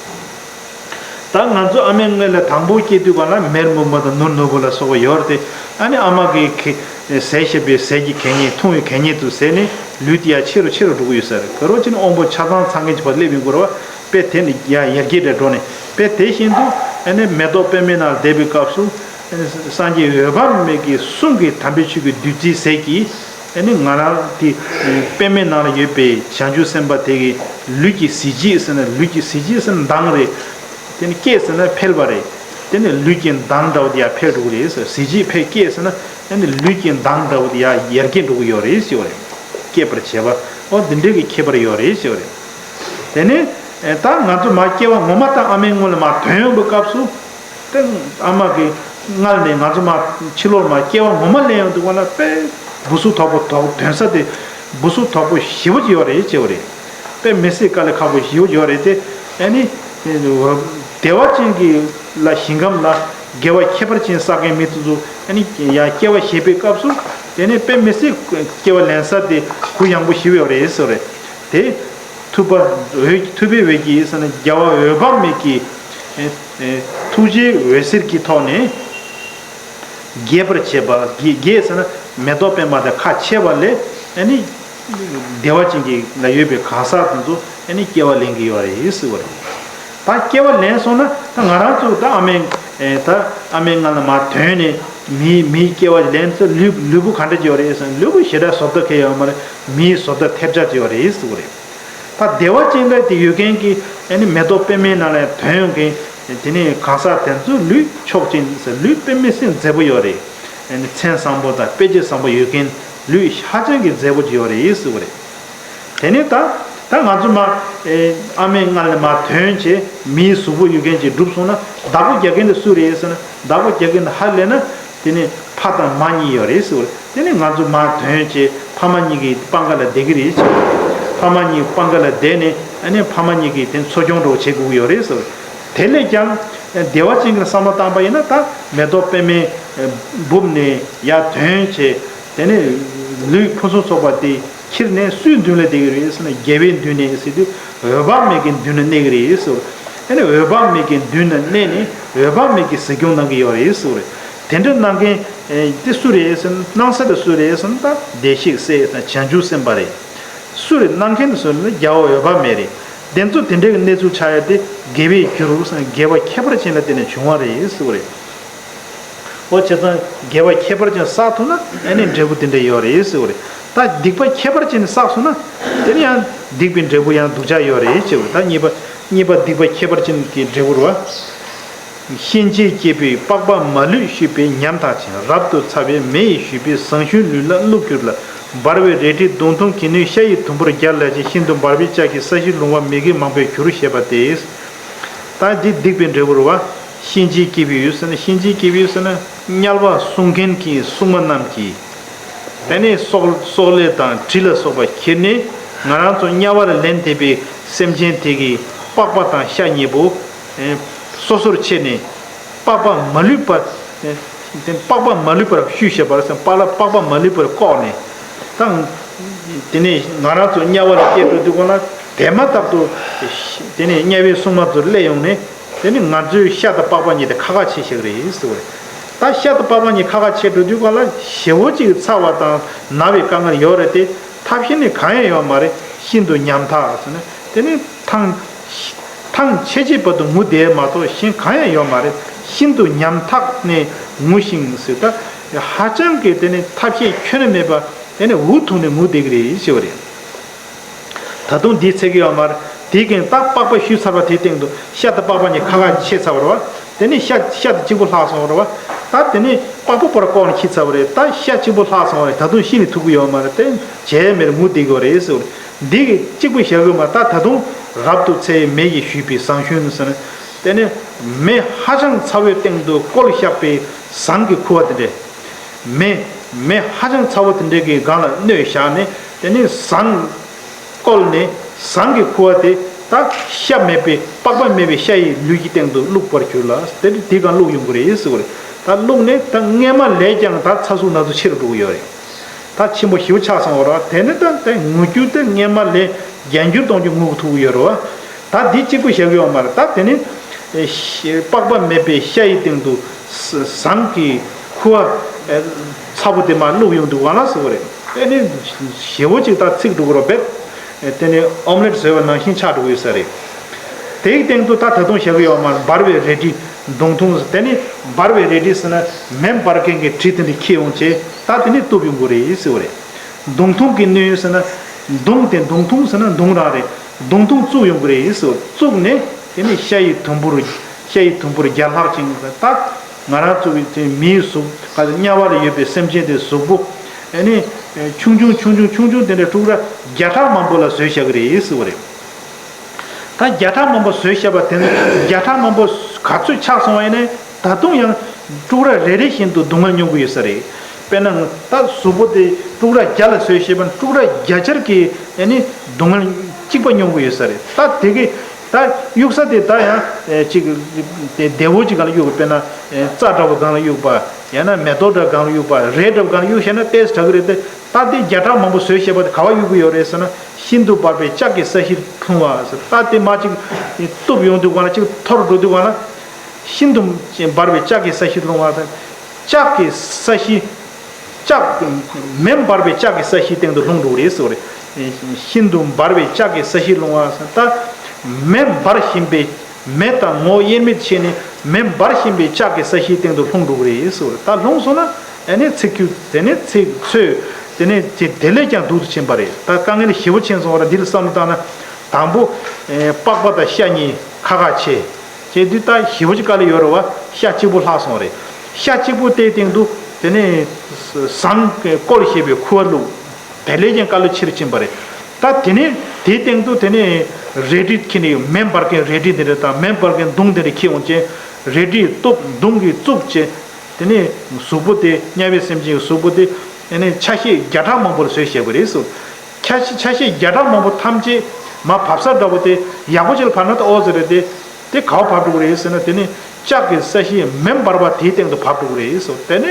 ད་ང་ཚོ་ཨ་མའི་མངལ་ལ་དང་པོ་སྐྱེས་དུས་ག་ལ་མེར་མུར་མོ་དང་ནུར་ནུར་བུ་ལ་སོགས་པ་ཡོད་རེད་དེ། ཨ་ནི་ཨ་མ་གིས་ཟས་བཞིན་པའི་ཟས་ཀྱི་གད་སྙིགས། འཐུང་བའི་གད་སྙིགས་དེ་ཟས་ནས་ལུས་དེ་ཡང་ཆེ་རུ་ཆེ་རུ་འགྲོ་གི་ཡོད་ས་རེད། ག་རེ་བྱས་ན་དབང་པོ་ཆ་ཚང་ཚང་མཁན་གྱི་བར་སླེབས་ཡོང་གི་རེད་བ། དཔེ་དེ་ནི་ཡང་ཡར་རྒྱས་རེ་འགྲོ་ནས། དཔེ་དེ་བཞིན་དུ་ཨ་ནི་མེ་ཏོག་པདྨའི་ནང་བསྡད་པའི་སྐབས་སུ། ཨ་ནི་སངས་རྒྱས་འོད་དཔག་མེད་ཀྱི་གསུང་གི་དམ་པའི་ཆོས་ཀྱི་བདུད་རྩིའི་ཟས་ཀྱིས། ཨ་ནི་ང་རང་དེ་པདྨའི་ནང་ལ་ཡོད་པའི་བྱང་ཆུབ་སེམས་དཔའ་དེ་གི་ལུས་ཀྱི་གཟི་བརྗིད་ཟེར་ན། ལུས་ཀྱི་གཟི་བརྗིད་ཟེར་ན་མདངས་རེད། དེ་ནི་སྐྱེས་ཟེར་ན་འཕེལ་བ་རེད། དེ་ནི་ལུས་ཀྱི་མདངས་འདྲ་བོ་དེ་ཡང་འཕེལ་འགྲོ་གི་རེད་ཟེར། གཟི་བརྗིད་འཕེལ། སྐྱེས་ཟེར་ན་ཨ་ནི་ལུས་ཀྱི་མདངས་འདྲ་བོ་དེ་ཡང་ཡར་རྒྱས་འགྲོ་གི་ཡོད་རེད་ཟེར་བ་རེད། སྐྱེད་པར་བྱེད་པ། འོ་འདི་འདྲའི་གི་ཁྱད་པར་ཡོད་རེད་ཟེར་བ་རེད། དེ་ནི་ད་ང་ཚོ་མ་སྐྱེ་བ་ངོ་མ་དང་ཨ་མའི་སྔོན་ལ་མ་ཐོན་ཡོང་བའི་སྐབས་སུ། དེ་ཨ་མ་གི་མངལ་ནས་ང་ཚོ་མ་ཕྱི་ལོགས་མ་སྐྱེ་བ་ངོ་མ་ལེན་ཡོང་དུས་ག་ལ་དཔེ་སྦུ་སུ་དོག་པོ་དོག་ཐོན་ས་དེ་སྦུ་སུ་དོག་པོ་ཞེ་པོ་ཅིག་ཡོད་རེད་ཅེས་པ་རེད། དཔེ་མི་སྲིད་དཀའ་ལས་ཁག་པོ་ཞེ་པོ་ཅིག་ཡོད་རེད་དེ། ཨ་ནི་བདེ་བ་ཅན་གྱི་ལ་ཞིང་ཁམས་ལ་དགེ་བ་ཁྱད་པར་ཅན་བསགས་མཁན་མི་དེ་ཚོ་ཨ་ནི་ཡང་སྐྱེ་བ་བཞེས་པའི་སྐབས་སུ། དེ་ནས་དཔེ་མི་སྲིད་སྐྱེ་བ་ལེན་ས་དེ་གུ་ཡངས་པོ་ཞེ་པོ་ཡོད་རེད་ཟེར་བ་རེད་དེ། ཐུབ་པ་འོད། ཐུབ་པའི་འོད་ཀྱིས་ཟེར་ན་རྒྱལ་བ་འོད་དཔག་མེད་ཀྱི་ཨེ་ཨེ་ཐུགས་རྗེའི་འོད་ཟེར་གྱི་ཐོག་ནས་རྒྱས་པར་བྱེད་པ། རྒྱས་རྒྱས་ཟེར་ན་མེ་ཏོག་པདྨ་དང་ཁ་ཕྱེ་བ་ལས། ཨ་ནི་བདེ་བ་ཅན་གྱི་ལ་ཡོད་པའི་གང་ཟག་དེ་ཚོ་ཨ་ནི་སྐྱེ་བ་ལེན་གྱི་ཡོད་རེད་ཟེར་བ་རེད། ད་སྐྱེ་བ་ལེན་སོང་ན་ད་ང་རང་ཚོ་ད་ཨ་མའི་ཨེ་ད་ཨ་མའི་མངལ་ལ་མར་ཐོན་ནས་མིའི་མིའི་སྐྱེ་བ་ལེན་ཚེ་ལུས་ལུས་པོ་ག་འདྲ་ཅིག་ཡོད་རེད་ཟེར་ན། ལུས་པོ་ཞེ་དྲག་བཟོ་ལྟ་གང་ཡང་ཡོད་མ་རེད། མིའི་བཟོ་ལྟ་ཐེབས་ཆག་ཅིག་ཡོད་རེད་ཟེར་བ་རེད། ད་བདེ་བ་ཅན་འདྲ་དེ་ཡོད་མཁན་གྱི་ཨ་ནི་མེ་ཏོག་པདྨའི་ནང་ལ་ཐོན་ཡོང་མཁན་དེ་ནས་གང་ཟག་དེ་ཚོའི་ལུས་མཆོག་ཅན་ཟེར། ལུས་དཔེ་མི་སྲིད་མཛེས་པོ་ཡོད་རེད། ཨ་ནི་མཚན་བཟང་པོ་དང་དཔེ་བྱད་བཟང་པོ་ཡོད་མཁན། ལུས་ཧ་ཅང་གི་མཛེས་པོ་ཅིག་ཡོད་རེད་ཟེར་བ་རེད། དེ་ནས་ད་ད་ང་ཚོ་མ་ཨ་མའི་མངལ་ནས་མར་ཐོན་བྱས་མིའི་གཟུགས་པོ་ཡོད་མཁན་ཅིག་གྲུབ་སོང་ན། བདག་པོ་རྒྱག་མཁན་དེ་སུ་རེད་ཟེར་ན། བདག་པོ་རྒྱག་མཁན་དེ་ཧ་ལས་ན། དེ་ནས་ཕ་དང་མ་གཉིས་ཡོད་རེད་ཟེར་བ་རེད། དེ་ནས་ང་ཚོ་མར་ཐོན་བྱས་ཕ་མ་གཉིས་ཀྱི་སྤང་ཁ་ལ་བསྡད་ཀྱི་རེད་ཟེར་བ་རེད། ཕ་མ་གཉིས་སྤང་ཁ་ལ་བསྡད་ནས་ཨ་ནི་ཕ་མ་གཉིས་ཀྱིས་དེ་འཚོ་སྐྱོང་འདྲ་བོ་བྱེད་དགོས་ཀྱི་ཡོད་རེད་ཟེར་བ་རེད། དེ་ལས་ཀྱང་བདེ་བ་ཅན་གྱི་བསམ་བློ་བཏང་པ་ཡིན་ན། ད་མེ་ཏོག་པདྨའི་སྦུབས་ནས་ཡར་ཐོན་བྱས། དེ་ནས་ལུས་ཕུན་སུམ་ཚོགས་པ་དེ་ཁྱེར་ནས་སུའི་མདུན་ལ་བསྡད་ཀྱི་རེད་ཟེར་ན། རྒྱལ་བའི་མདུན་ནས་ཟེར་དུས་འོད་དཔག་མེད་ཀྱི་མདུན་ལ་གནས་ཀྱི་རེད་ཟེར་བ་རེད། དེ་ནས་འོད་དཔག་མེད་ཀྱི་མདུན་ལ་གནས་ནས་འོད་དཔག་མེད་ཀྱི་གཟིགས་སྐྱོང་གནང་གི་ཡོད་རེད་ཟེར་བ་རེད། དེ་འདྲ་གནང་མཁན་དེ་སུ་རེད་ཟེར་ན། གནང་ས་དེ་སུ་རེད་ཟེར་ན། ད་བདེ་གཤེགས་སྲས་དང་བྱང་ཆུབ་སེམས་དཔའ་རེད། སུ་རེད། གནང་མཁན་དེ་སུ་རེད་ན། རྒྱལ་བ་འོད་དཔག་མེད་རེད། དེ་ཚོ་དེ་འདྲའི་གནས་ཚུལ་ཆགས་ཡ་དེ་དགེ་བའི་རྒྱུ་རུ་ཟེར་ན། དགེ་བ་ཁྱད་པར་ཅན་ལ་བརྟེན་ནས་བྱུང་བ་རེད་ཟེར་བ་རེད། འོ་བྱས་ཙང་དགེ་བ་ཁྱད་པར་ཅན་བསགས་ཐུབ་ན་ཨ་ནི་འབྲས་བུ་དེ་འདྲ་ཡོད་རེད་ཟེར་བ་རེད། ད་སྡིག་པ་ཁྱད་པར་ཅན་བསགས་སོང་ན་དེ་ནི་ཡང་སྡིག་པའི་འབྲས་བུ་ཡང་སྡུག་ཅག་ཡོད་རེད་ཟེར་བ་རེད། ད་གཉིས་པ་གཉིས་པ་སྡིག་པ་ཁྱད་པར་ཅན་གྱི་འབྲས་བུ་རེད་བ། གཤིན་རྗེའི་སྐྱེས་བུས་པགས་པ་མ་ལུས་བཤུས་པའི་ཉམ་ཐག་ཅན། རབ་ཏུ་ཚ་བའི་མེ་ཡིས་བཤུས་པའི་ཟངས་ཞུན་ལུས་ལ་བླུགས་གྱུར་ལ། འབར་བའི་རལ་གྲིའི་མདུང་ཐུང་གིས་ནི་ཤ་ཡི་དུམ་བུར་བརྒྱ་ལ་ཅིག། ཤིན་ཏུ་འབར་བའི་ལྕགས་ཀྱིས་ས་གཞི་ལྷུང་བ་མི་དགེ་མང་པོས་གྱུར། ཞེས་པ་སྟེ། ད་འདི་སྡིག་པའི་འབྲས་བུ་རེད་བ། གཤིན་རྗེའི་སྐྱེས་བུ་ཡོད་ཟེར་ན། གཤིན་རྗེའི་སྐྱེས་བུ་ཡོད་ཟེར་ན་དམྱལ་བ་སྲུང་མཁན་གྱི་སྲུང་མ་རྣམས་ཀྱིས། དེ་ནས་སྲོག་སྲོག་ལས་དང་གྲི་ལ་སོགས་པ་ཁྱེར་ནས་ང་རང་ཚོ་དམྱལ་བར་ལེན་བསྡད་པའི་སེམས་ཅན་དེ་གི་པགས་པ་དང་ཤ་གཉིས་པོ་སོ་སོར་ཕྱེ་ནས། པགས་པ་མ་ལུས་པར། དེ་པགས་པ་མ་ལུས་པར་བཤུས་ཞེས་པར་སེམས། པགས་ལ་པགས་པ་མ་ལུས་པར་བཀོག་ནས་དང་། དེ་ནས་ང་རང་ཚོ་དམྱལ་བ་ལ་སྐྱེས་འགྲོ་དུས་སྒང་ལ་དེ་མ་ཐག་ཏུ་དེ་ནས་དམྱལ་བའི་སྲུང་མ་ཚོ་སླེབས་ཡོང་ནས། དེ་ནི་ང་ཚོའི་ཤ་དང་པགས་པ་གཉིས་དེ་ཁ་ཁ་ཕྱེ་བཞག་རེད་ཟེར་བ་རེད། ད་ཤ་དང་པགས་པ་གཉིས་ཁ་ཁ་ཕྱེ་འགྲོ་དུས་གང་ལ་ཞེ་བོ་ཅིག་ཚ་བ་དང་ན་བའི་དཀའ་ངལ་ཡོད་རེད་དེ། ཐབས་ཤེས་ནི་གང་ཡང་ཡོད་མ་རེད། ཤིན་ཏུ་ཉམ་ཐག་ཟེར་ན་དེ་ནི་ཐང་། ཐང་ཆད་ཆད་བར་དུ་ངུ་བསྡད་མ་གཏོགས་གཞན་གང་ཡང་ཡོད་མ་རེད། ཤིན་ཏུ་ཉམ་ཐག་ནས་ངུ་ཞིང་ཟེར། ད་ཧ་ཅང་གི་དེ་ནི་ཐབས་ཤེས་ཁྱོན་ནས་མེད་པ། དེ་ནི་འུ་ཐུག་ནས་ངུ་བསྡད་ཀྱི་རེད་ཞེས་པ་རེད། ད་དུང་འདིའི་ཚེ་གི་ཡོད་མ་རེད། དེའི་རྐྱེན་ད་པགས་པ་བཤུས་ཚར་བ་དེའི་སྟེང་དུ་ཤ་དང་པགས་པ་གཉིས་ཁ་ཁ་ཕྱེ་ཚར་བ་རེད་བ། དེ་ནི་ཤ་ཤ་དེ་གཅིག་པུ་ལྷག་སོང་བ་རེད་བ། ད་དེ་ནི་པགས་པ་པར་བཀོག་ནས་ཁྱེར་ཚར་བ་རེད། ད་ཤ་གཅིག་པུ་ལྷག་སོང་བ་རེད། ད་དུང་ཤི་ནས་ཐུག་གི་ཡོད་མ་རེད། དེ་བྱས་མེད་ངུ་བསྡད་ཀྱི་ཡོད་རེད་ཟེར་བ་རེད། འདི་གི་གཅིག་པུ་བཞག་གི་མ། ད་ད་དུང་རབ་ཏུ་ཚ་བའི་མེ་ཡིས་བཞུས་པའི་ཟངས་གཞོན་ཟེར་ན། དེ་ནི་མེ་ཧ་ཅང་ཚ་བོའི་སྟེང་དུ་བསྐོལ་བཞག་པའི་ཟངས་ཀྱི་ཁུ་བ་དེ་འདྲས། མེ་མེ་ཧ་ཅང་ཚ་བོ་དེ་འདྲས་ཀྱི་སྒང་ལ་བསྣོལ་བཞག་ནས། དེ་ནི་ཟངས་བསྐོལ་ནས་ཟངས་ཀྱི་ཁུ་བ་དེ་ད་ཤ་མེད་པའི་པགས་པ་མེད་པའི་ཤ་ཡི་ལུས་ཀྱི་སྟེང་དུ་བླུགས་པར་གྱུར་ལ། དེ་དེ་སྒང་བླུགས་ཡོང་གི་རེད་ཟེར་བ་རེད། ད་བླུགས་ནས་ད་སྔས་མ་ལས་ཀྱང་ད་ཚ་ཟུག་ན་ཟུག་ཆེ་རུ་འགྲོ་གི་ཡོད་རེད། ད་ཆེན་པོ་ཞེ་པོ་ཆགས་སོང་བ་རེད། དེ་ནི་ད་དེ་ངུ་རྒྱུ་དེ་སྔས་མ་ལས་བརྒྱ་འགྱུར་གཏོང་རྒྱུ་ངུ་གི་ཐུག་གི་ཡོད་རེད་བ། ད་འདི་གཅིག་པུ་བཞག་གི་ཡོད་མ་རེད། ད་དེ་ནི་ཨེ་ཤ་པགས་པ་མེད་པའི་ཤ་ཡི་སྟེང་དུ་ཟ་ཟངས་ཀྱི་ཁུ་བ་ཨེ་ཚ་པོ་དེ་མར་བླུགས་ཡོང་དུས་གང་ལ་ཟེར་བ་རེད། དེ་ནི་ཞེ་བོ་ཅིག་ད་ཚིག་འགྲོ་གི་རེད་བས། དེ་ནི་ཨོམ་ལེད་བཟོས་པ་ནང་བཞིན་ཆགས་འགྲོ་གི་ཡོད་ས་རེད། དེའི་སྟེང་དུ་ད་ད་དུང་བཞག་གི་ཡོད་མ་རེད། འབར་བའི་རལ་གྲི་མདུང་ཐུང་། དེ་ནི་འབར་བའི་རལ་གྲི་ཟེར་ན་མེ་འབར་མཁན་གྱི་གྲི་དེ་འདྲ་འཁྱེར་ཡོང་བྱས། ད་དེ་ནི་གཏུབ་ཡོང་གི་རེད་ཟེར་བ་རེད། མདུང་ཐུང་གི་སྣོད་ཟེར་ན་མདུང་། དེ་མདུང་ཐུང་ཟེར་ན་མདུང་རང་རེད། མདུང་ཐུང་བཙུགས་ཡོང་གི་རེད་ཟེར། བཙུགས་ནས་དེ་ནི་ཤ་ཡི་དུམ་བུར། ཤ་ཡི་དུམ་བུར་བརྒྱ་ལྷག་ཅིག་ད་ང་རང་ཚོ་གི་དེ་མིའི་གཟུགས་ག་ཚོད་དམྱལ་བ་ལ་ཡོད་པའི་སེམས་ཅན་དེ་གཟུགས་པོ་ཨ་ནི་ཆུང་ཆུང་ཆུང་ཆུང་ཆུང་ཆུང་དེ་འདྲ་ཕྲུག་ར་བརྒྱ་ཕྲག་མང་པོ་ལ་བཟོས་བཞག་གི་རེད་ཟེར་བ་རེད། ད་བརྒྱ་ཕྲག་མང་པོ་བཟོས་བཞག་པ་དེ་ནི་བརྒྱ་ཕྲག་མང་པོ་ག་ཚོད་ཆགས་སོང་བ་ཡིན་ནའི་ད་དུང་ཡང་ཕྲུག་ར་རེ་རེ་བཞིན་དུ་སྡུག་བསྔལ་མྱོང་གི་ཡོད་ས་རེད། དཔེར་ན་ད་གཟུགས་པོ་དེ་ཕྲུག་ར་བརྒྱ་ལ་བཟོས་བཞག་པ་ན་ཕྲུག་ར་བརྒྱ་ཆར་གྱི་ཨ་ནི་སྡུག་བསྔལ་གཅིག་པ་མྱོང་གི་ཡོད་ས་རེད། ད་དེ་གི་ད་གཡུག་ས་དེ་ད་ཡང་ཨེ་ཅིག་དེ་བདེ་བོ་ཅིག་སྒང་ལ་གཡུག་པ། དཔེར་ན་ཨེ་རྩྭ་འདྲ་བོ་སྒང་ལ་གཡུག་པ། ཡང་ན་མེ་ཏོག་འདྲ་སྒང་ལ་གཡུག་པ། རས་འདྲ་བོ་སྒང་ལ་གཡུག་བཞག་ན་ཏོག་ཙམ་དྲག་གི་རེད་དེ། ད་དེ་བརྒྱ་ཕྲག་མང་པོ་བཟོས་བཞག་པ་དེ་ག་པར་གཡུག་གི་ཡོད་རེད་ཟེར་ན། ཤིན་ཏུ་འབར་བའི་ལྕགས་ཀྱི་ས་གཞིར་ལྷུང་བ་ཟེར། ད་དེ་མར་ཅིག་གཏུབ་ཡོང་དུས་གང་ལ་ཅིག་འཐོར་འགྲོ་དུས་གང་ལ། ཤིན་ཏུ་འབར་བའི་ལྕགས་ཀྱི་ས་གཞིར་ལྷུང་བ་ཟེར། ལྕགས་ཀྱི་ས་གཞི། ལྕགས། མེ་འབར་བའི་ལྕགས་ཀྱི་ས་གཞིའི་སྟེང་དུ་ལྷུང་འགྲོ་གི་རེད་ཟེར་བ་རེད། ཤིན་ཏུ་འབར་བའི་ལྕགས་ཀྱི་ས་གཞིར་ལྷུང་བ་ཟེར། ད་མེ་འབར་བཞིན་པའི། མེ་དང་ངོ་བོ་དབྱེར་མེད་ཕྱེ་ནས་མེ་འབར་བཞིན་པའི་ལྕགས་ཀྱི་ས་གཞིའི་སྟེང་དུ་ལྷུང་འགྲོ་གི་རེད་ཟེར་བ་རེད། ད་ལྷུང་སོང་ན་ཨ་ནི་ཚིག་རྒྱུ་དེ་ནི་ཚིག་ཚོས་དེ་ནི་དེ་དེ་ལས་ཀྱང་སྡུག་ཏུ་ཕྱིན་པ་རེད། ད་དཀའ་ངལ་ཞེ་པོ་ཕྱིན་སོང་བ་རེད། འདི་ལ་བསམ་བློ་བཏང་ན། དང་པོ་ཨེ་པགས་པ་དང་ཤ་གཉིས་ཁ་ཁ་ཕྱེ། བྱས་དུས་ད་ཞེ་པོ་ཅིག་དཀའ་ལས་ཡོད་རེད་བ། ཤ་གཅིག་པུ་ལྷག་སོང་རེད། ཤ་གཅིག་པུ་དེའི་སྟེང་དུ་དེ་ནས་ཟངས་བསྐོལ་བཞག་པའི་ཁུ་བ་བླུགས། དེ་ལས་ཀྱང་དཀའ་ལས་ཆེ་རུ་ཕྱིན་པ་རེད། ད་དེ་ནས་དེའི་སྟེང་དུ་དེ་ནས་རལ་གྲི་འཁྱེར་ནས་མེ་འབར་མཁན་རལ་གྲི་དེ་འདྲ་དང་མེ་འབར་མཁན་མདུང་དེ་འདྲ་འཁྱེར་འོང་བྱས། རལ་གྲིས་གཏུབ། མདུང་གིས་བཙུགས་བྱས། དེ་ནས་གཟུགས་པོ་དེ་དམྱལ་བའི་སེམས་ཅན་གྱི་གཟུགས་པོ་དེ་དེ་ནས་ཆ་ཤས་བརྒྱ་ཕྲག་མང་པོ་ལ་བཟོས་བཞག་པ་རེད་ཟེར། ཆ་ཤས་ཆ་ཤས་བརྒྱ་ཕྲག་མང་པོ་ཐམས་ཅད་མར་བབས་ས་འདྲ་བོ་དེ་ཡག་པོ་ཅིག་ལ་བབས་ན་ད་ཨོ་ཟེར་རེད་དེ། དེ་ག་པར་བབས་འགྲོ་གི་རེད་ཟེར་ན། དེ་ནི་ལྕགས་ཀྱི་ས་གཞི་མེ་འབར་བ་དེའི་སྟེང་དུ་བབས་འགྲོ་གི་རེད་ཟེར། དེ་ནི་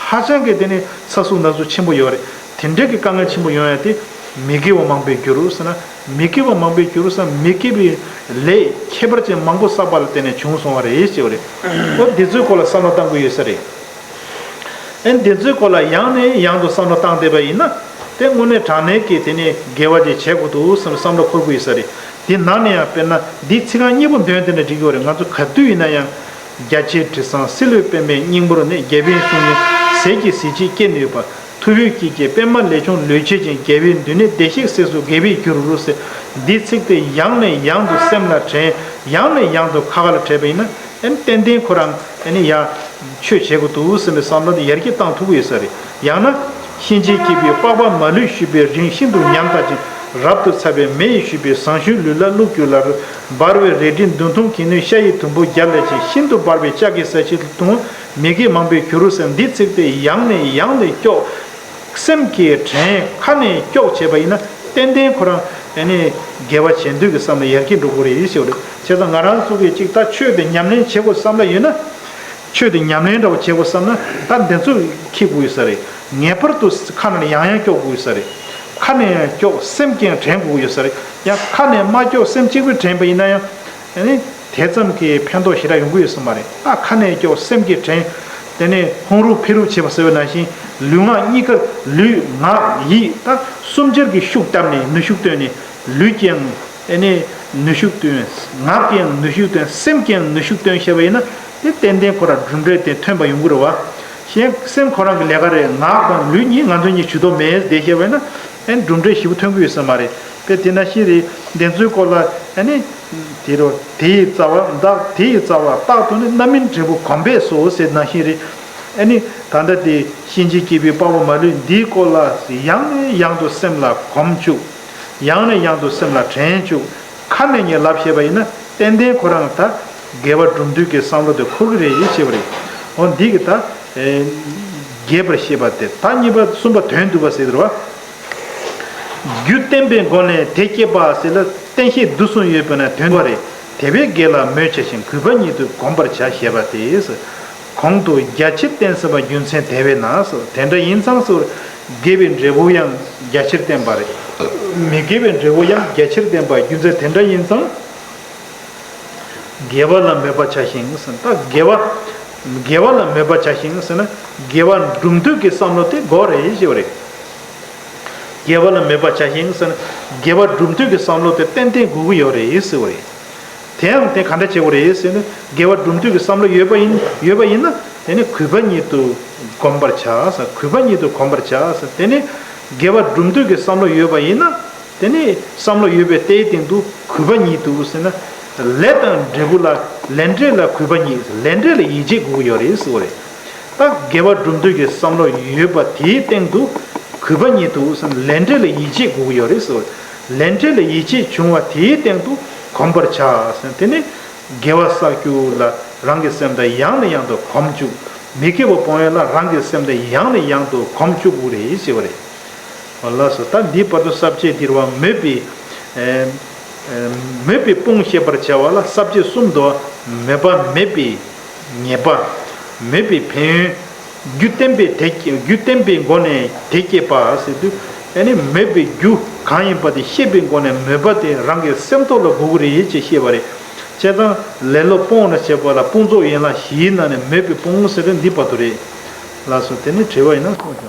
ཧ་ཅང་གི་དེ་ནི་ཚ་ཟུག་ན་ཟུག་ཆེན་པོ་ཡོད་རེད། དེ་འདྲའི་གི་དཀའ་ངལ་ཆེན་པོ་ཡོང་ཡ་དེ་མི་དགེ་བ་མང་པོའི་རྒྱུ་རུ་ཟེར་ན། མི་དགེ་བ་མང་པོའི་རྒྱུ་རུ་ཟེར་ན། མི་དགེ་བའི་ལས་ཁྱད་པར་ཅན་མང་པོ་བསགས་པ་ལ་བརྟེན་ནས་བྱུང་སོང་བ་རེད་ཅེས་པ་རེད། ཨོ་འདི་ཚོའི་སྐོར་ལ་བསམ་བློ་བཏང་དགོས་ཡོད་ས་རེད། ཨེ་འདི་ཚོའི་སྐོར་ལ་ཡང་ནས་ཡང་དུ་བསམ་བློ་བཏང་བསྡད་པ་ཡིན་ན། དེ་དངོས་གནས་དྲང་གནས་ཀྱི་དེ་ནས་དགེ་བ་ཅིག་བྱེད་དགོས་འདུག་བསམ་བསམ་བློ་འཁོར་གྱི་ཡོད་ས་རེད། དེ་ནང་ནས་ཡང་དཔེར་ན་འདི་ཚིག་རྐང་གཉིས་པོ་འདོན་དེ་འདྲ་འགྲིག་གི་ཡོད་རེད། ང་ཚོ་ག་དུས་ཡིན་ན་ཡང་། རྒྱ་ཆེའི་དྲི་བཟང་བསིལ་བའི་པདྨའི་སྙིང་པོར་གནས། རྒྱལ་བའི་གསུང་སྙན་ཟིལ་གྱིས་ཟིལ་གྱིས་སྐྱེད་ནུས་པ། ཐུབ་པའི་སྐྱེས་ཀྱི་པདྨ་ལས་བྱུང་ལུས་བྱད་ཅན། རྒྱལ་བའི་མདུན་ནས་བདེ་གཤེགས་སྲས་སུ་རྒྱས་པར་འགྱུར་རོ་ཟེར། འདི་ཚིག་དེ་ཡང་ནས་ཡང་དུ་སེམས་ལ་དྲན། ཡང་ནས་ཡང་དུ་ཁ་ཁ་ལ་དྲན་པ་ཡིན་ན། ཨེ་ནི་ཏན་ཏན་ཁོ་རང་ཨེ་ནི་ཡ་ཆོས་བྱེད་དགོས་འདུག་ཟེར་ནས་བསམ་བློ་དེ་ཡར་རྒྱས་བཏང་ཐུབ་ཀྱི་ཡོད་ས་རེད། ཡང་ན། གཤིན་རྗེའི་སྐྱེས་བུས་པགས་པ་མ་ལུས་བཤུས་པའི་རིང་། ཤིན་ཏུ་ཉམ་ཐག་ཅིང་རབ་ཏུ་ཚ་བའི་མེ་ཡིས་བཞུས་པའི་ཟངས་གཞོན་ལུས་ལ་བླུགས་གྱུར་ལ། འབར་བའི་རལ་གྲིའི་མདུང་ཐུང་གི་སྣོད་ཤ་ཡི་དུམ་བུ་བརྒྱ་ལས་ཆེ། ཤིན་ཏུ་འབར་བའི་ལྕགས་ཀྱི་ས་གཞིར་ལྷུང་། མི་དགེ་མང་པོའི་རྒྱུ་རུ་ཟེར། འདི་ཚིག་དེ་ཡང་ནས་ཡང་ནས་སྐྱོགས། སེམས་ཀྱིས་དྲན། ཁ་ནས་སྐྱོགས་བྱས་པ་ཡིན་ན་ཏན་ཏན་ཁོ་རང་ཨེ་ནི་དགེ་བ་བྱེད་འདོད་ཀྱི་བསམ་བློ་ཡར་རྒྱས་འགྲོ་གི་རེད་ཞེས་པ་རེད། བྱས་ཙང་ང་རང་ཚོ་གིས་གཅིག་ད་ཆོས་དེ་ཉམས་ལེན་བྱེད་དགོས་བསམ་བློ་ཡོད་ན། ཆོས་དེ་ཉམས་ལེན་འདྲ་བོ་བྱེད་དགོས་བསམ་ན་ད་འདི་ཚོ་འཁྱེར་དགོས་ཡོད་ས་རེད། ངེས་པར་དུ་ཁ་ནས་ཡང་ཡང་སྐྱོགས་དགོས་ཡོད་ས་རེད། ཁ་ནས་ཡང་སྐྱོགས། སེམས་ཀྱིས་ཡང་དྲན་དགོས་ཡོད་ས་རེད། ཡང་ཁ་ནས་མ་སྐྱོགས་སེམས་གཅིག་པུས་དྲན་པ་ཡིན་ན་ཡང་ཨ་ནི་ དེ་ཙམ་གྱི་ཕན་ཐོགས་ཞེ་དྲག་ཡོང་གི་ཡོད་ས་མ་རེད། ད་ཁ་ནས་སྐྱོ་སེམས་ཀྱིས་དྲན། དེ་ནས་ཧོང་རུབ་ཕི་རུབ་བྱེད་པ་ཟེར་བ་ནང་བཞིན་ལུས་ངག་གཉིས་ཀ། ལུས་ངག་ཡིད་ད་གསུམ་ཆར་གྱི་ཤུགས་བཏབ་ནས་ནུས་ཤུགས་བཏོན་ནས་ལུས་ཀྱང་ཨེ་ནས་ནུས་ཤུགས་བཏོན། ངག་གིས་ཡང་ནུས་ཤུགས་བཏོན། སེམས་ཀྱིས་ཡང་ནུས་ཤུགས་བཏོན་བྱས་པ་ཡིན་ན་དེ་ཏན་ཏན་ཁོ་རང་གྲུབ་འབྲས་དེ་ཐོན་པ་ཡོང་གི་རེད་བ། གཞན་སེམས་ཁོ་རང་གི་ལས་ཀ་རེད། ངག་དང་ལུས་གཉིས་ང་ཚོ་གཉིས་ཇུས་གཏོགས་མེད་བསྡད་བྱས་པ་ཡིན་ན་ཨེ་གྲུབ་འབྲས་ཞེ་པོ་ཐོན་གི་ཡོད་ས་མ་རེད། དཔེ་དེ་ནང་བཞིན་རེད། དེ་ཚོའི་སྐོར་ལ་ཨ་ནི། དེ་རུ་དེ་ཡི་རྩ་བ་བདག་དེ་ཡི་རྩ་བ་རྟག་ཏུ་ནི་རྣམ་སྨིན་འབྲས་བུ་གོམས་པས་སོ་ཟེར་ནང་བཞིན་རེད། ཨ་ནི་ད་ལྟ་དེ་གཤིན་རྗེ་སྐྱེས་བུའི་དཔའ་བོ་མ་ལུས་འདིའི་སྐོར་ལ་ཡང་ནས་ཡང་དུ་སེམས་ལ་གོམས་བཅུག། ཡང་ནས་ཡང་དུ་སེམས་ལ་དྲན་བཅུག། ཁ་ནས་ངས་ལབ་བཤད་པ་ཡིན་ན་ཏན་ཏན་ཁོ་རང་ད་དགེ་བ་སྒྲུབ་འདོད་ཀྱི་བསམ་བློ་དེ་འཁོར་གི་རེད་ཞེས་པ་རེད། འོ་འདི་གི་ད་རྒྱས་པར་བཤད་པ་དེ་ད་གཉིས་པ་གསུམ་པ་དོན་བསྡུ་བ་ཟེར་བ། རྒྱུ་བརྟན་པའི་སྒོ་ནས་དེ་སྐྱེས་པ་ཟེར་ལ་བརྟན་བཞག་དུ་གསུངས་ཡོད་པས་ན་དོན་པ་རེད། དེ་བས་དགེ་ལ་མོས་བྱ་ཞིང་གུས་པ་ཉིད་དུ་གོམས་པར་བྱ་ཞེས་པ་སྟེ། གོང་དུ་རྒྱ་ཆེར་བསྟན་ཟིན་པ་རྒྱུ་མཚན་དེ་བས་ན། དེ་འདྲ་ཡིན་ཙང་དགེ་བའི་འབྲས་བུ་ཡང་རྒྱ་ཆེར་བསྟན་པ་རེད། མི་དགེ་བའི་འབྲས་བུ་ཡང་རྒྱ་ཆེར་བསྟན་པ་རྒྱུ་མཚན་དེ་འདྲ་ཡིན་ཙང་། དགེ་བ་ལ་མོས་པ་བྱ་ཞིང་ཟེར་ན་ད་དགེ་བ། དགེ་བ་ལ་མོས་པ་བྱ་ཞིང་ཟེར་ན་དགེ་བ་སྒྲུབ་འདོད་ཀྱི་བསམ་བློ་དེ་དགོས་རེད་ཞེས་པ་རེད། དགེ་བ་ལ་མོས་པ་བྱ་ཞིང་ཟེར་ན་དགེ་བ་སྒྲུབ་འདོད་ཀྱི་བསམ་བློ་དེ་ཏན་ཏན་དགོས་ཀྱི་ཡོད་རེད་ཟེར་བ་རེད། དེ་ཡང་དེ་ག་འདྲ་བྱེད་དགོས་རེད་ཟེར་ན་དགེ་བ་སྒྲུབ་འདོད་ཀྱི་བསམ་བློ་ཡོད་པ་ཡིན་ཡོད་པ་ཡིན་ན་དེ་ནི་གུས་པ་ཉིད་དུ་གོམས་པར་བྱ་ཟེར། གུས་པ་ཉིད་དུ་གོམས་པར་བྱ་ཟེར། དེ་ནི་དགེ་བ་སྒྲུབ་འདོད་ཀྱི་བསམ་བློ་ཡོད་པ་ཡིན་ན། དེ་ནས་བསམ་བློ་ཡོད་པའི་ལྟའི་སྟེང་དུ་གུས་པ་ཉིད་དུ་ཟེར་ན། ལས་དང་འབྲས་བུ་ལ་ལས་འབྲས་ལ་གུས་པ་ཉིད། ལས་འབྲས་ལ་ཡིད་ཆེས་དགོས་ཀྱི་ཡོད་རེད་ཟེར་བ་རེད། ད་དགེ་བ་སྒྲུབ་འདོད་ཀྱི་བསམ་བློ་ཡོད་པ་དེའི་སྟེང་དུ་གུས་པ་ཉིད་དུ་ཟེར་ན་ལས་འབྲས་ལ་ཡིད་ཆེས་དགོས་ཀྱི་ཡོད་རེད་ཟེར་བ་རེད། ལས་འབྲས་ལ་ཡིད་ཆེས་བྱུང་བ་དེའི་སྟེང་དུ་གོམས་པར་བྱ་ཟེར་ན། དེ་ནས་དགེ་བ་བསགས་རྒྱུ་ལ་རང་གི་སེམས་དེ་ཡང་ནས་ཡང་དུ་གོམས་བཅུག། མི་དགེ་བ་སྤོང་ཡ་ལ་རང་གི་སེམས་དེ་ཡང་ནས་ཡང་དུ་གོམས་བཅུག་དགོས་རེད་ཟེར་བ་རེད། ལགས་སོ། ད་འདིའི་བར་དུ་ས་བཅད་འདིར་བ་མོས་པའི་ཨེ་ཨེ་མོས་པའི་དཔུང་བཤད་པར་བྱ་བ་ལ་ས་བཅད་གསུམ་དུ། མོས་པ་མེད་པའི་ཉེས་པ། མོས་པའི་ཕན་ཡོན། རྒྱུ་བརྟན་པའི་དེ་རྒྱུ་བརྟན་པའི་སྒོ་ནས་དེ་སྐྱེས་པ་ཟེར་དུས་ཨ་ནི་མོས་པའི་རྒྱུ་གང་ཡིན་པ་དེ་ཤེས་པའི་སྒོ་ནས་མོས་པ་དེ་རང་གི་སེམས་ཐོག་ལ་དགོས་ཀྱི་རེད་ཅེས་བཤད་པ་རེད། བྱས་ཙང་ལེ་ལོ་སྤོང་ལ་བྱེད་པ་ལ་དཔུང་ཚོགས་ཡན་ལག་བཞིའི་ནང་ནས་མོས་པའི་དཔུང་ཟེར་དུས་འདི་བར་དུ་རེད། ལགས་སོ། དེ་ནི་དྲི་བ་ཡིན་ན་གསུངས་ཤོག།